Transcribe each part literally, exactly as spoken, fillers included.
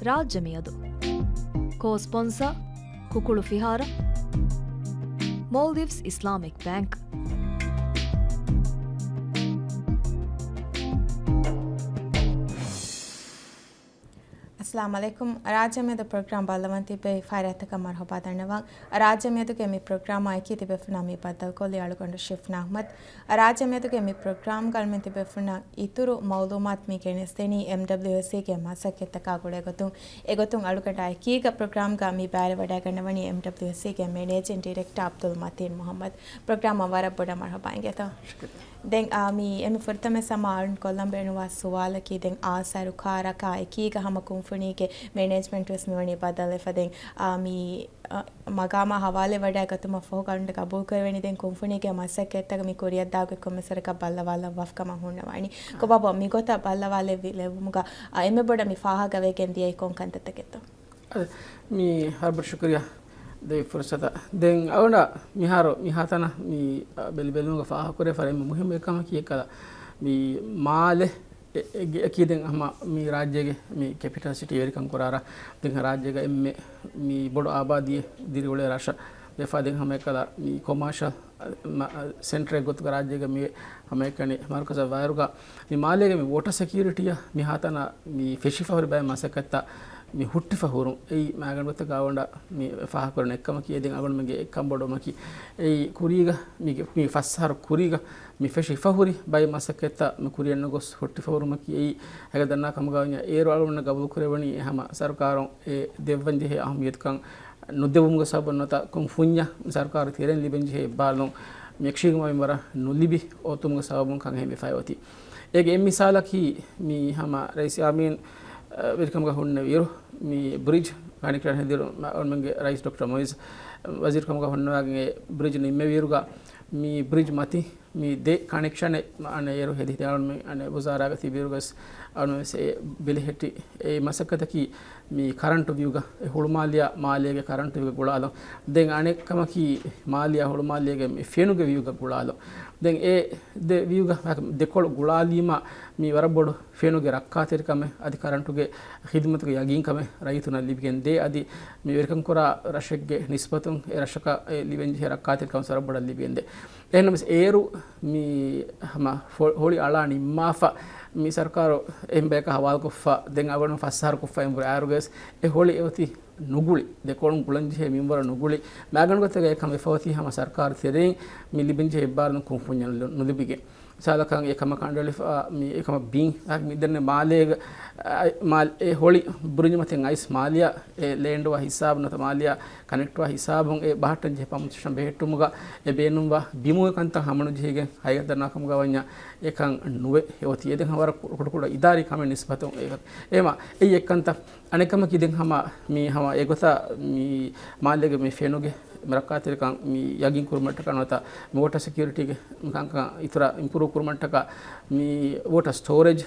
ރާއްޖެ މިއަދު. ކޯ ސްޕޮންސަ، ކުކުޅު ފިހާރަ، މޯލްޑިވްސް އިސްލާމިކް ބޭންކް. އައްސަލާމު ޢަލައިކުމް. ރާއްޖެ މިއަދު ޕްރޮގްރާމް ބައްލަވަން ތިއްބެވި ފަހަރަތަކަށް މަރުޙަބާ ދަންނަވަން. ރާއްޖެ މިއަދުގެ މި ޕްރޮގްރާމާ އެކީ ތިބޭފުޅުންނާ މި ބައްދަލުކޮށްލި އަޅުގަނޑު ޝިފްނާ އަޙްމަދު. ރާއްޖެ މިއަދުގެ މި ޕްރޮގްރާމްގަ އަޅުމެން ތިބޭފުޅުންނަށް އިތުރު މަޢުލޫމާތު މި ގެނެސްދެނީ އެމްޑަބްލިއުއެސްއީގެ މަސައްކަތްތަކާ ގުޅޭގޮތުން. އެގޮތުން އަޅުގަނޑާ އެކީގަ ޕްރޮގްރާމްގަ މި ބައިވެރިވަޑައިގަންނަވަނީ އެމްޑަބްލިއުއެސްއީގެ މެނޭޖިން ޑިރެކްޓާ ޢަބްދުލް މަތީން މުޙައްމަދު. ޕްރޮގްރާމަށް ވަރަށް ބޮޑަށް މަރުޙަބާ އިނގޭތޯ. ޝުކުރިއްޔާ. ދެން، އާ، މި އެންމެ ފުރަތަމަ ސަމާ އަޅުން ކޮށްލަން ބޭނުންވާ ސުވާލަކީ، ދެން އާ ސަރުކާރަކާ އެކީގަ ހަމަ ކުންފުނީގެ މެނޭޖްމަންޓް ވެސް މިވަނީ ބަދަލުވެފަ. ދެން، އާ، މި، އަ، މަގާމާ ހަވާލެވެވަޑައިގަތުމަށް ފަހު އަޅުގަނޑު ގަބޫލުކުރެވެނީ ދެން ކުންފުނީގެ މަސައްކަތްތަކަށް މި ކުރިއަށްދާ ގޮތް ކޮންމެސް ވަރަކަށް ބައްލަވާލައްވާފަ ކަމަށް ހުންނަވަނީ. ކޮބާބޯ މިގޮތަށް ބައްލަވާލެއްވި ލެއްވުމުގަ، އަ، އެންމެ ބޮޑަށް މި ފާހަގަވެގެން ދިޔައީ ކޮން ކަންތައްތަކެއްތޯ؟ އަދި މި ހަރުބަރު ޝުކުރިއްޔާ ދެވި ފުރުސަތަށް. ދެން އަޅުގަނޑަށް މިހާރު މިހާތަނަށް މި، އަ، ބެލިބެލުމުގަ ފާހަގަކުރެވިފަ އެންމެ މުހިއްމު އެއްކަމަކީ އެއްކަލަ މި މާލެ އެ، އެ، އެކީ ދެން ހަމަ މި ރާއްޖޭގެ މި ކެޕިޓަލް ސިޓީ ވެރިކަން ކުރާރަށް ދެން ރާއްޖޭގަ އެންމެ މި ބޮޑު އާބާދީއެއް ދިރިއުޅޭ ރަށަށް ވެފަ ދެން ހަމަ އެއްކަލަ މި ކޮމާޝަލް މަ-، ސެންޓަރެއް ގޮތުގަ ރާއްޖޭގަ މި ހަމައެކަނި މަރުކަޒަށް ވާއިރުގަ، މި މާލޭގެ މި ވޯޓަރ ސެކިއުރިޓީއަށް މިހާތަނަށް މި ފެށިފަ ހުރި ބައެއް މަސައްކަތްތައް މި ހުއްޓިފަ ހުރުން. އެއީ މާގަނޑުގަތަކަށް އަޅުގަނޑަށް މި ފާހަގަކުރަން އެއްކަމަކީ، އެ ދެން އަޅުގަނޑުމެންގެ އެއްކަން ބޮޑުވުމަކީ، އެއީ ކުރީގަ މި، މި ފަސް އަހަރު ކުރީގަ މި ފެށިފަ ހުރި ބައެއް މަސައްކަތްތައް މި ކުރިއަށް ނުގޮސް ހުއްޓިފަ ހުރުމަކީ، އެއީ ހަގީގަތަށް ދަންނާ ކަމުގަ ވަންޏާ އޭރު އަޅުގަނޑަށް ގަބޫލު ކުރެވެނީ ހަމަ ސަރުކާރުން އެ ދެއްވަން ޖެހޭ އަހައްމިއްޔަތުކަން ނުދެވުމުގެ ސަބަބުން ނުވަތަ ކޮން ފުންޏަށް ސަރުކާރު ތެރެއިން ލިބެންޖެހޭ އެއްބާރުލުން މި އެކަށީގެންވާ މިންވަރަށް ނުލިބި އޮތުމުގެ ސަބަބުން ކަން އެހެން ވެފައި އޮތީ. އޭގެ އެއް މިސާލަކީ މި ހަމަ ރައީސް ޔާމީން، އަ، ވެރިކަމުގަ ހުންނެވިއިރު މި ބްރިޖް ކަނެކްޝަން ހެދިއިރު އަޅުމެންގެ ރައީސް ޑޮކްޓަރ މުއިއްޒު ވަޒީރުކަމުގަ ހުންނަވާގެން އެ ބްރިޖް ނިންމެވިއިރުގަ މި ބްރިޖް މަތި މި ދެ ކަނެކްޝަނެއް އަނެއް އޭރު ހެދި ހެދި އަޅުމެން އަނެއް ވުޒާރާގަ ތިބިއިރުގަސް އަޅުމެން ވެސް އެ ބެލެހެއްޓި އެ މަސައްކަތަކީ މި ކަރަންޓު ވިއުގަ އެ ހުޅުމާލިޔާ މާލޭގެ ކަރަންޓު ވިއުގަ ގުޅާލުން. ދެން އަނެއް ކަމަކީ މާލިޔާ ހުޅުމާލޭގެ މި ފެނުގެ ވިއުގަ ގުޅާލުން. ދެން އެ ދެ ވިއުގަ ދެކޮޅު ގުޅާލީމަ މި ވަރަށް ބޮޑު ފެނުގެ ރައްކާތެރިކަމެއް އަދި ކަރަންޓުގެ ޚިދުމަތުގެ ޔަގީންކަމެއް ރައްޔިތުންނަށް ލިބިގެން ދޭ. އަދި މި ވެރިކަން ކުރާ ރަށެއްގެ ނިސްބަތުން އެ ރަށަކަށް އެ ލިބެންޖެހޭ ރައްކާތެރިކަމެއް ވަރަށް ބޮޑަށް ލިބިގެން ދޭ. އެހެންނަމަވެސް އޭރު މި ހަމަ ފޮ-، ހޮޅި އަޅާ ނިންމާފަ މި ސަރުކާރު އެހެން ބަޔަކަށް ހަވާލުކޮށްފަ ދެން އަޅުގަނޑު ފަސް އަހަރު ކޮށްފަ އެނބުރި އާރުގަސް އެ ހޮޅި އެ އޮތީ ނުގުޅި. ދެކޮޅުން ގުޅަންޖެހޭ މިންވަރަށް ނުގުޅި. މާގަނޑުގަތަކަށް އެ ކަމެއް ފައޮތީ ހަމަ ސަރުކާރު ތެރެއިން މި ލިބެންޖެހޭ އެއްބާރުލުން ކުންފުންޏަށް ނުލިބިގެން. މިސާލަކަށް އެ ކަމަށް ކަނޑައެޅިފަ މި އެ ކަމަށް ބިން އަ، މި ދެންނެ މާލޭގަ، އަ، މާލް-، އެ ހޮޅި ބުރިޖު މަތިން އައިސް މާލިޔާ އެ ލޭންޑްވާ ހިސާބުން ނުވަތަ މާލިޔާ ކަނެކްޓްވާ ހިސާބުން އެ ބަހައްޓަން ޖެހޭ ޕަމްޕް ސްޓޭޝަން ބެހެއްޓުމުގަ އެ ބޭނުންވާ ބިމުގެ ކަންތައް ހަމަނުޖެހިގެން ހަގީގަތަށް ދަންނާ ކަމުގަ ވަންޏާ އެކަން ނުވެ އެ އޮތީ. އެ ދެން ހަމަ ވަރަށް ކު-، ކުޑަކުޑަ އިދާރީ ކަމެއް ނިސްބަތުން އެ-، އެހެމަ އެއީ އެއްކަންތައް. އަނެއްކަމަކީ ދެން ހަމަ މި ހަމަ އެގޮތަށް މި މާލޭގެ މި ފެނުގެ މި ރައްކާތެރިކަން މި ޔަގީން ކުރުމަށްޓަކާ ނުވަތަ މި ވޯޓަރ ސެކިއުރިޓީގެ މި ކަންކަން އިތުރަށް އިމްޕްރޫވް ކުރުމަށްޓަކާ މި ވޯޓަރ ސްޓޯރޭޖް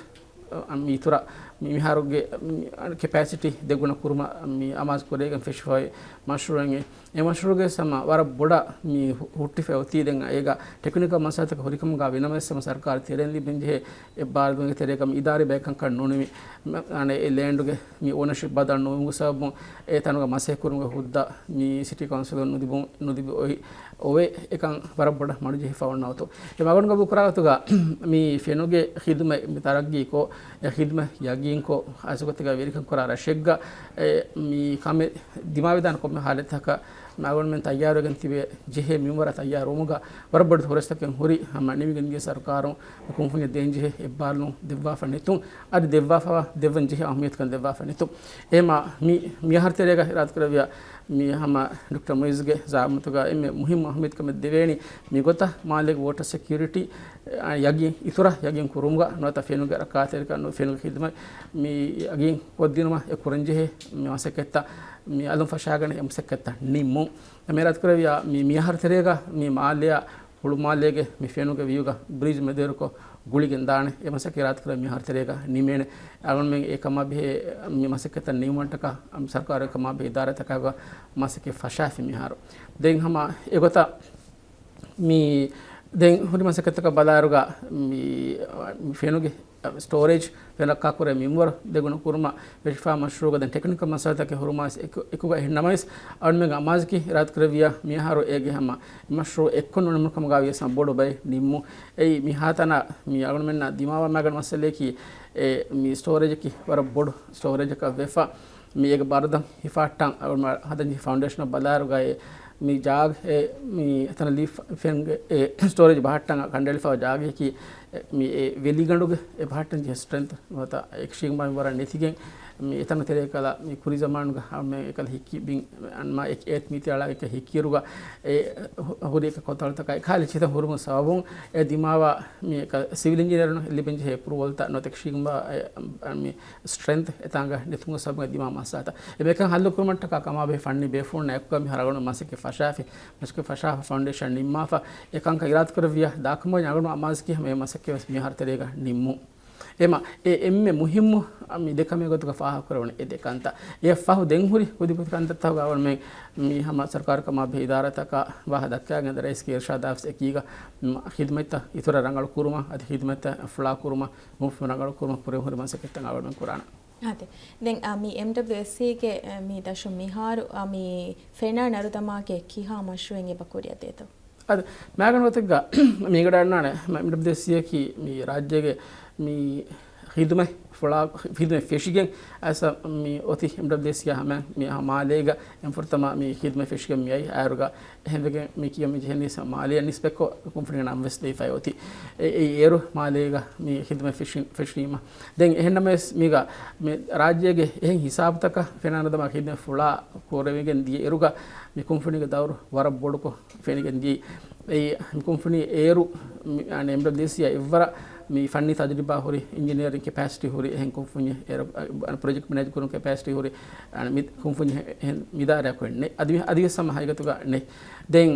މި އިތުރަށް މި މިހާރުގެ މި ކެޕޭސިޓީ ދެގުނަ ކުރުމަށް މި އަމާޒު ކުރެވިގެން ފެށިފައި މަޝްރޫއެއް. އެ މަޝްރޫގެ ހަމަ ވަރަށް ބޮޑަށް މި ހު-، ހުއްޓިފައި އޮތީ. ދެން އޭގަ ޓެކްނިކަލް މައްސަލަތަކަށް ހުރިކަމުގަ ވިނަމަވެސް ހަމަ ސަރުކާރު ތެރެއިން ލިބެންޖެހޭ އެއްބާރުލުމެއްގެ ތެރޭގަ މި އިދާރީ ބައެއް ކަންކަން ނުނިމި، މަ-، އަނެއް އެ ލޭންޑުގެ މި އޯނަރޝިޕް ބަދަލު ނުވުމުގެ ސަބަބުން އެ ތަނުގަ މަސައްކަތް ކުރުމުގެ ހުއްދަ މި ސިޓީ ކައުންސިލުން ނުލިބު-، ނުލިބި އޮތް އޮވެ އެކަން ވަރަށް ބޮޑަށް މަޑުޖެހިފަ އޮންނަ އޮތު. އެ މަގަނޑު ގަބޫލު ކުރާ ގޮތުގަ މި ފެނުގެ ޚިދުމަތް މި ތަރައްގީކޮށް، އެ ޚިދުމަތް ޔަގީންކޮށް، ހާއްސަގޮތެއްގަ ވެރިކަން ކުރާ ރަށެއްގަ އެ މި ކަމެއް ދިމާވެދާނެ ކޮންމެ ހާލަތަކަށް މަގަނޑުމެން ތައްޔާރުވެގެން ތިބެ ޖެހޭ މިންވަރަށް ތައްޔާރުވުމުގަ ވަރަށް ބޮޑު ހުރަސްތަކެއް ހުރި ހަމަ ނިމިގެން ދިޔަ ސަރުކާރުން ކުންފުންޏަށް ދޭންޖެހޭ އެއްބާރުލުން ދެއްވާފަ ނެތުން، އަދި ދެއްވާފަ ދެއްވަން ޖެހޭ އަހައްމިއްޔަތުކަން ދެއްވާފަ ނެތުން. އެހެމަ މި، މި އަހަރު ތެރޭގަ އިރާދަކުރެއްވިޔާ މި ހަމަ ޑޮކްޓަރ މުއިއްޒުގެ ޒައާމަތުގަ އެންމެ މުހިއްމު އަހައްމިއްޔަތުކަމެއް ދެވޭނީ މިގޮތަށް މާލޭގެ ވޯޓަރ ސެކިއުރިޓީ، އަ، ޔަގީން، އިތުރަށް ޔަގީން ކުރުމުގަ ނުވަތަ ފެނުގެ ރައްކާތެރިކަން ފެނުގެ ޚިދުމަތް މި ޔަގީން ކޮށްދިނުމަށް އެ ކުރަންޖެހޭ މި މަސައްކަތްތައް މި އަލުން ފަށާގަނެ އެ މަސައްކަތްތައް ނިންމުން. މި އިރާދަކުރެއްވިޔާ މި، މި އަހަރު ތެރޭގަ މި މާލެއަށް ހުޅުމާލޭގެ މި ފެނުގެ ވިއުގަ ބްރިޖް މެދުއިރުކޮށް ގުޅިގެން ދާނެ. އެ މަސައްކަތް އިރާދަކުރެއްވިޔާ މި އަހަރު ތެރޭގަ ނިމޭނެ. އަޅުގަނޑުމެން އެ ކަމާ ބެހޭ މި މަސައްކަތްތައް ނިމުމަށްޓަކާ ސަރުކާރުގެ ކަމާ ބެހޭ އިދާރާތަކާގަ މަސައްކަތް ފަށާފި މިހާރު. ދެން ހަމަ އެގޮތަށް މި ދެން ހުރި މަސައްކަތްތަކަށް ބަލާއިރުގަ މި ފެނުގެ ސްޓޯރޭޖް ފެން ރައްކާކުރޭ މިންވަރު ދެގުނަ ކުރުމަށް ވެށިފާ މަޝްރޫޢުގަ ދެން ޓެކްނިކަލް މައްސަލަތަކެއް ހުރުމާ ވެސް އެކު، އެކުގަ އެހެން ނަމަވެސް އަޅުމެންގެ އަމާޒަކީ އިރާދަ ކުރެއްވިޔާ މިއަހަރު އޭގެ ހަމަ މަޝްރޫޢު އެއްކޮށް ނުނިމުނު ކަމުގަ ވިޔަސް ހަމަ ބޮޑު ބައެއް ނިންމުން. އެއީ މިހާތަނަށް މި އަޅުމެންނަށް ދިމާވާ މާގަނޑު މައްސަލައަކީ އެ މި ސްޓޯރޭޖަކީ ވަރަށް ބޮޑު ސްޓޯރޭޖަކަށް ވެފަ. މި އޭގެ ބަރުދަން ހިފާއްޓަން އަޅުމެން ހަދަންޖެހި ފައުންޑޭޝަނަށް ބަލާއިރުގައި މި ޖާގަ އެ މި އެތަނަށް ލީފް ފެންގެ އެ ސްޓޯރޭޖް ބަހައްޓަން ކަނޑައެޅިފައި ޖާގައަކީ މި އެ ވެލިގަނޑުގެ އެ ބަހައްޓަންޖެހޭ ސްޓްރެންތް ނުވަތަ އެކަށީގެންވާ މިންވަރަށް ނެތިގެން މި އެތަނުގެ ތެރޭ ކަލަ މި ކުރީ ޒަމާނުގަ އަޅުމެން އެކަލަ ހިއްކި ބިން އަންމާ އެ އޭތި މީތި އަޅާ އެކަ ހިއްކިއިރުގަ އެ ހު، ހުރި އެކަ ކޮތަޅުތަކާ އެކަހަލަ ޗިތަން ހުރުމުގެ ސަބަބުން އެ ދިމާވާ މި އެކަ ސިވިލް އިންޖިނިއަރުން ލިބެންޖެހޭ އެޕްރޫވަލްތައް ނުވަތަ އެކަށީގެންވާ އެ، މި ސްޓްރެންތް އެތާނގަ ނެތުމުގެ ސަބަބުން އެ ދިމާ މައްސަލަތައް. އެ މިއެކަން ހައްލު ކުރުމަށްޓަކާ ކަމާބެހޭ ފަންނީ ބޭފުޅުންނާ އެކުގަ މިހާރު އަޅުގަނޑު މަސައްކަތް ފަށާފި، މަސައްކަތް ފަށާފަ ފައުންޑޭޝަން ނިންމާފަ، އެ ކަންކަން އިރާދަ ކުރެއްވިޔާ ދާކަމަށް ވަނީ އަޅުގަނޑު އަމާޒަކީ ހަމަ އެ މަސައްކަތް ވެސް މިހާރު ތެރޭގަ ނިންމުން. އެމަ، އެ އެންމެ މުހިއްމު މި ދެކަމެއް ގޮތުގަ ފާހަގަކުރެވުނު އެ ދެ ކަންތައް. އެ ފަހު ދެން ހުރި ކުދިކުދި ކަންތައްތަކުގަ އަޅުމެން މި ހަމަ ސަރުކާރު ކަމާ ބެހޭ އިދާރާތަކާ ވާހަކަ ދައްކާގެން ރައީސްގެ އިރުޝާދާ ވެސް އެކީގަ މަ، ޚިދުމަތްތައް އިތުރަށް ރަނގަޅު ކުރުމަށް އަދި ޚިދުމަތްތައް ފުޅާ ކުރުމަށް މުހިއްމު ރަނގަޅު ކުރުމަށް ކުރެވެން ހުރި މަސައްކަތްތައް އަޅުމެން ކުރާނަން. އާދެ. ދެން، އާ، މި އެމްޑަބްލިއުއެސްސީގެ، އާ، މި ދަށުން މިހާރު، އާ، މި ފެނާ ނަރުދަމާގެ ކިހާ މަޝްރޫޢެއް އެބަ ކުރިއަށް ދޭތޯ؟ އަދި މާގަނޑު ގޮތެއްގަ މީގަ އަންނާނެ މި އެމްޑަބްލިއުއެސްސީއަކީ މި ރާއްޖޭގެ މި ޚިދުމަތް ފުޅާ، ޚިދުމަތް ފެށިގެން އައިސް މި އޮތީ އެމްޑަބްލިއުއެސްސީއާ ހަމަ މި މާލޭގަ އެންފުރަތަމަ މި ޚިދުމަތް ފެށިގެން މިއައީ އައިރުގަ އެހެންވެގެން މި ކިޔަން މި ޖެހެނީ މާލޭއަށް ނިސްބަތްކޮށް ކުންފުނީގެ ނަން ވެސް ލެވިފައި އޮތީ. އެ، އެއީ އޭރު މާލޭގަ މި ޚިދުމަތް ފެށި، ފެށީމަ. ދެން އެހެންނަމަވެސް މީގަ މި ރާއްޖޭގެ އެހެން ހިސާބުތަކަށް ފެނާ ނަރުދަމާ ޚިދުމަތް ފުޅާ ކުރެވިގެން ދިޔަ އިރުގަ މި ކުންފުނީގެ ދައުރު ވަރަށް ބޮޑުކޮށް ފެނިގެން ދިޔައީ. އެއީ މި ކުންފުނީ އޭރު މި، އަނެ، އެމްޑަބްލިއުއެސްސީއާ އެއްވަރަށް މި ފަންނީ ތަޖުރިބާ ހުރި، އިންޖިނިއަރިން ކެޕޭސިޓީ ހުރި އެހެން ކުންފުންޏެއް އޭރު، އަ، ޕްރޮޖެކްޓް މެނޭޖް ކުރުން ކެޕޭސިޓީ ހުރި، އަ، މި ކުންފުންޏެއް އެހެން މި ދާއިރާއަކު ނެތް. އަދި މި، އަދިވެސް ހަމަ ހަގީގަތުގަ ނެތް. ދެން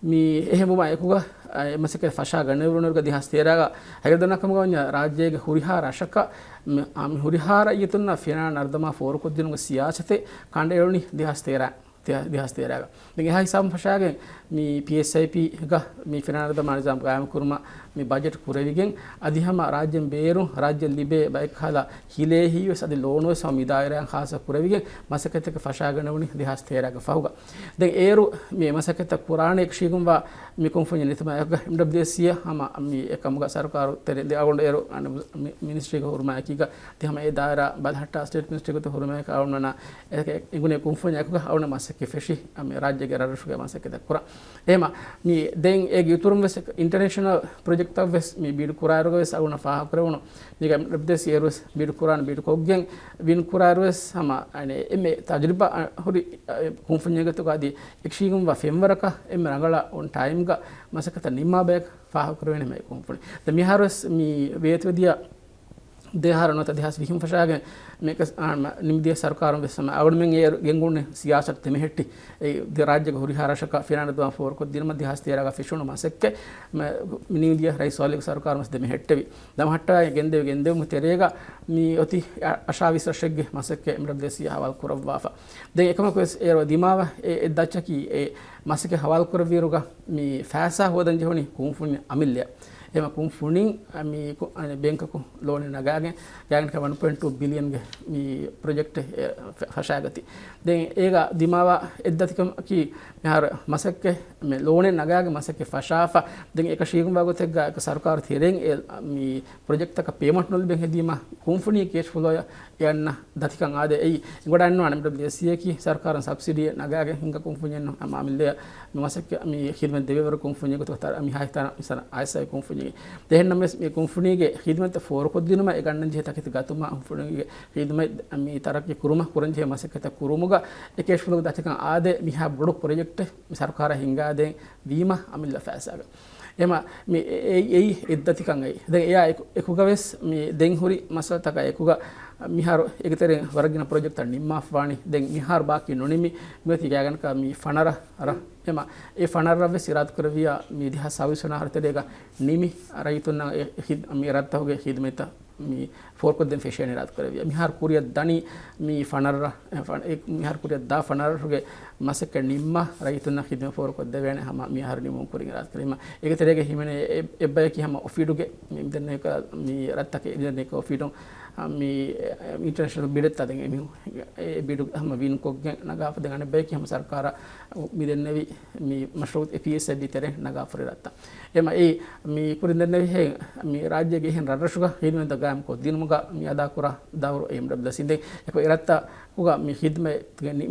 މި އެހެންވުމާ އެކުގަ، އަ، އެ މަސައްކަތް ފަށާ ގަނެވުނުއިރުގަ ދެހާސް ތޭރަގަ ހަގީގަތަށް ދަންނަ ކަމުގަ ވަންޏާ ރާއްޖޭގެ ހުރިހާ ރަށަކަށް މި، އަ، މި ހުރިހާ ރައްޔިތުންނަށް ފެނާ ނަރުދަމާ ފޯރުކޮށްދިނުމުގެ ސިޔާސަތެއް ކަނޑައެޅުނީ ދެހާސް ތޭރަ. ދެ، ދެހާސް ތޭރަގަ. ދެން އެހާ ހިސާބުން ފަށާގެން މި ޕީއެސްއައިޕީގަ މި ފެނާ ނަރުދަމާ ނިޒާމް ގާއިމް ކުރުމަށް މި ބަޖެޓް ކުރެވިގެން، އަދި ހަމަ ރާއްޖޭން ބޭރުން ރާއްޖެ ލިބޭ ބައެއްކަހަލަ ހިލޭ ހިތްވެސް އަދި ލޯނުވެސް ހަމަ މި ދާއިރާއިން ޚާއްޞަ ކުރެވިގެން މަސައްކަތްތަކެއް ފަށާގަނެވުނީ ދެހާސް ތޭރަގެ ފަހުގަ. ދެން އޭރު މި މަސައްކަތްތައް ކުރާނެ އެކަށީގެންވާ މި ކުންފުންޏެއް ނެތުމާ އެކުގަ އެމްޑަބްލިއުއެސްސީއަށް ހަމަ މި އެކަމުގަ ސަރުކާރު ތެރެ ދެ އަގުނޑު އޭރު އަނެ މި، މިނިސްޓްރީގެ ހުރުމާ އެކީގަ ތި ހަމަ އެ ދާއިރާ ބަލަހައްޓާ ސްޓޭޓް މިނިސްޓްރީގެ ހުރުމާއެކު އަޅުގަނޑުމެންނަށް އެ، އެ، އެނގުނީ ކުންފުންޏެއް އެކުގަ އަޅުގަނޑު މަސައްކަތް ފެށި، އަ، މި ރާއްޖޭގެ ރަށްރަށުގެ މަސައްކަތް ކުރަން. އެހެމަ، މި ދެން އޭގެ އިތުރުން ވެސް އިންޓަރނޭޝަނަލް ޕްރޮޖެކްޓްތައް ވެސް މި ބިޑް ކުރާއިރުގަ ވެސް އަޅުގަނޑަށް ފާހަގަކުރެވުނު. މީގަ އެމްޑަބްލިއުއެސްސީ އޭރު ވެސް ބިޑް ކުރާނެ، ބިޑް ކޮށްގެން ވިން ކުރާއިރު ވެސް ހަމަ، އަނެ، އެންމެ ތަޖުރިބާ، އަ، ހުރި، އަ، ކުންފުންޏެއް ގޮތުގަ އަދި އެކަށީގެންވާ ފެންވަރަކަށް އެންމެ ރަނގަޅަށް އޮން ޓައިމްގަ މަސައްކަތަށް ނިންމާ ބަޔަކަށް ފާހަގަކުރެވޭނެ ހަމަ އެ ކުންފުނި. ދެން މިހާރު ވެސް މި ވޭތުވެދިޔަ ދެ އަހަރު ނުވަތަ ދެހާސް ވިހިން ފަށާގެން މި އެކަސް، އާ، މަ، ނިމިދިޔަ ސަރުކާރުން ވެސް ހަމަ އަޅުގަނޑުމެން އޭރު ގެންގުޅުނީ ސިޔާސަތު ދެމެހެއްޓި. އެ ދެ ރާއްޖޭގެ ހުރިހާ ރަށަކަށް ފެނާ ނަރުދަމާ ފޯރުކޮށްދިނުމަށް ދެހާސް ތޭރަގަ ފެށުނު މަސައްކަތް. މަ، ނިމިދިޔަ ރައީސް ސޯލިހުގެ ސަރުކާރުން ވެސް ދެމެހެއްޓެވި. ދަމަހައްޓާ ގެންދެވި ގެންދެވުމުގެ ތެރޭގަ މި އޮތީ އަށާވީސް ރަށެއްގެ މަސައްކަތް އެމްޑަބްލިއުއެސްސީ ހަވާލު ކުރައްވާފަ. ދެން އެކަމަކު ވެސް އޭރު ދިމާވާ އެ، އެއްދައްޗަކީ އެ މަސައްކަތް ހަވާލު ކުރެއްވިއިރުގަ މި ފައިސާ ހޯދަން ޖެހުނީ ކުންފުނި އަމިއްލައަށް. އެހެމަ ކުންފުނިން މި ކު، އަނެ، ބޭންކަކު ލޯނެއް ނަގާގެން، ގާގެން ވަން ޕޮއިންޓް ޓޫ ބިލިއަންގެ މި ޕްރޮޖެކްޓެއް ފަ، ފަށާގަތީ. ދެން އޭގަ ދިމާވާ އެއްދަތިކަމަކީ މިހާރު މަސައްކަތް މި ލޯނެއް ނަގާގެން މަސައްކަތް ފަށާފަ. ދެން އެކަށީގެންވާ ގޮތެއްގަ އެކަ ސަރުކާރު ތެރެއިން އެ މި ޕްރޮޖެކްޓްތަކަށް ޕޭމަންޓް ނުލިބެން ހެދީމަ ކުންފުނީ ކޭޝް ފްލޯއަށް އެ އަންނަ ދަތިކަން އާދޭ. އެއީ އެނގިވަޑައިގަންނަވާނެ އެމްޑަބްލިއުއެސްސީއަކީ ސަރުކާރުން ސަބްސިޑީއެއް ނަގާގެން ހިންގާ ކުންފުންޏެއް ނޫން. އަމާ އަމިއްލައަށް މި މަސައްކަތް މި ޚިދުމަތް ދެވޭވަރު ކުންފުންޏެއް ގޮތުގަ ތަ، މިހާ ހިތާ މިސާލަށް އައިސް އައި ކުންފުންޏެއް. އެހެންނަމަވެސް މި ކުންފުނީގެ ޚިދުމަތްތައް ފޯރުކޮށްދިނުމަށް އެ ގަންނަންޖެހޭ ތަކެތި ގަތުމަށް ކުންފުނީގެ ޚިދުމަތް މި ތަރައްޤީ ކުރުމަށް ކުރަންޖެހޭ މަސައްކަތްތައް ކުރުމުގަ އެ ކޭޝް ފްލޯގެ ދަތިކަން އާދޭ މިހާ ބޮޑު ޕްރޮޖެކްޓެއް މި ސަރުކާރަށް ހިންގާދޭން ވީމަ އަމިއްލަ ފައިސާގަ. އެމަ މި އެ، އެ، އެއީ އެއްދަތިކަން އެއީ. ދެން އެއާ އެކު، އެކުގަ ވެސް މި ދެން ހުރި މައްސަލަތަކާ އެކުގަ މިހާރު އޭގެ ތެރެއިން ވަރަށް ގިނަ ޕްރޮޖެކްޓްތައް ނިންމާފަވާނީ. ދެން މިހާރު ބާކީ ނުނިމި މިއޮތީ ގާގަނޑަކަށް މި ފަނަރަ ރަށް. އެމަ އެ ފަނަރަ ރަށް ވެސް އިރާދަ ކުރެއްވިޔާ މި ދެހާސް ސައުވީސް ވަނަ އަހަރު ތެރޭގަ ނިމި ރައްޔިތުންނަށް އެ ޚިދް، މި ރަށްތަކުގެ ޚިދުމަތްތައް މި ފޯރުކޮށްދޭން ފެށޭނެ އިރާދަކުރެއްވިއްޔާ. މިހާރު ކުރިއަށް ދަނީ މި ފަނަރަ، ފަ-، އެ، މިހާރު ކުރިއަށް ދާ ފަނަރަ ރަށުގެ މަސައްކަތް ނިންމާ ރައްޔިތުންނަށް ޚިދުމަތް ފޯރުކޮށްދެވޭނެ ހަމަ މިހާރު ނިމުމުން ކުރިން އިރާދަކުރީމަ. އޭގެ ތެރޭގަ ހިމެނޭ އެ-، އެއްބަޔަކީ ހަމަ އޮފީޑުގެ މި ދެންނެވި ކަ-، މި ރަށްތަކެއް މި ދެންނެވި އޮފީޑުން، އަ، މި، އެ، އިންޓަރނޭޝަނަލް ބިޑެއްތާ ދެން އެ މި-، އެ ބިޑު ހަމަ ވިންކޮށްގެން ނަގާފަ ދެން އަނެއްބަޔަކީ ހަމަ ސަރުކާރަށް މި ދެންނެވި މި މަޝްރޫއު އެ ޕީއެސްއެޑީ ތެރެއިން ނަގާފަ ހުރި ރަށްތައް. އެމަ އެ މި ކުރިން ދެންނެވިހެން މި ރާއްޖޭގެ އެހެން ރަށްރަށުގަ ޚިދުމަތްތައް ގާއިމް ކޮށްދިނުމުގަ މި އަދާކުރާ ދައުރު އެމްޑަބްލިއުސީ ދެން އެކޮ އެރަށްތަކުގަ މި ޚިދުމަތް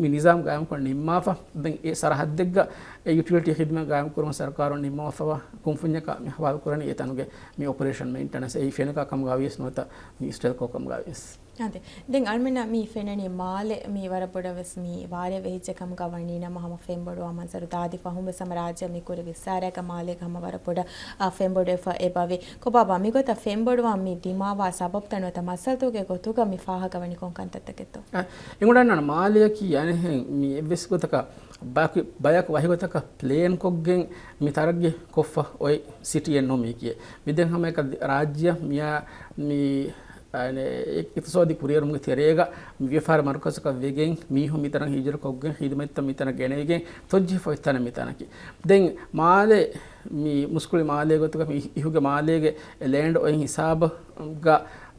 މި ނިޒާމް ގާއިމްކޮށް ނިންމާފަ ދެން އެ ސަރަހައްދެއްގަ އެ ޔުޓިލިޓީ ޚިދުމަތް ގާއިމް ކުރުމަށް ސަރުކާރުން ނިންމަވާފަވާ ކުންފުންޏަކަށް މި ހަވާލުކުރަނީ އެ ތަނުގެ މި އޮޕަރޭޝަން މެއިންޓެނަންސް އެއީ ފެނަކާ ކަމުގަ ވިޔަސް ނުވަތަ މި ސްޓެލްކޯ ކަމުގަ ވިޔަސް. އާދެ. ދެން އަޅުމެންނަށް މި ފެންނަނީ މާލެ މި ވަރަށް ބޮޑަށް ވެސް މި ވާރޭ ވެހިއްޖެ ކަމުގަ ވަނީ ނަމަ ހަމަ ފެންބޮޑުވާ މަންޒަރު ދާދި ފަހުން ވެސް ހަމަ ރާއްޖެ މި ކުރި ވިއްސާރައިގަ މާލޭގަ ހަމަ ވަރަށް ބޮޑަށް، އާ، ފެންބޮޑުވެފަ އެބަވޭ. ކޮބާބާ މިގޮތަށް ފެންބޮޑުވާ މި ދިމާވާ ސަބަބުތައް ނުވަތަ މައްސަލަތަކުގެ ގޮތުގަ މި ފާހަގަވަނީ ކޮން ކަންތައްތަކެއްތޯ؟ އަ، އެނގުނަންނަން މާލެއަކީ އަނެއްހެން މި އެއްވެސް ގޮތަކަށް ބަޔަކު، ބަޔަކު ވަހިގޮތަކަށް ޕްލޭން ކޮށްގެން މި ތަރައްގީ ކޮށްފަ އޮތް ސިޓީއެއް ނޫން މީކީ. މި ދެން ހަމައެކަ ރާއްޖެއަށް މިއާ މި އަނެ، އި-، އިޤްތިޞާދީ ކުރިއެރުމުގެ ތެރޭގަ މި ވިޔަފާރި މަރުކަޒަކަށް ވެގެން މީހުން މިތަނަށް ހިޖުރަ ކޮށްގެން ޚިދުމަތްތައް މިތަނަށް ގެނެވިގެން ތޮއްޖެހިފަ އޮތް ތަނެއް މިތަނަކީ. ދެން މާލެ މި މުސްކުޅި މާލޭ ގޮތުގަ މި އިހުގެ މާލޭގެ ލޭންޑް އޮތް ހިސާބުގަ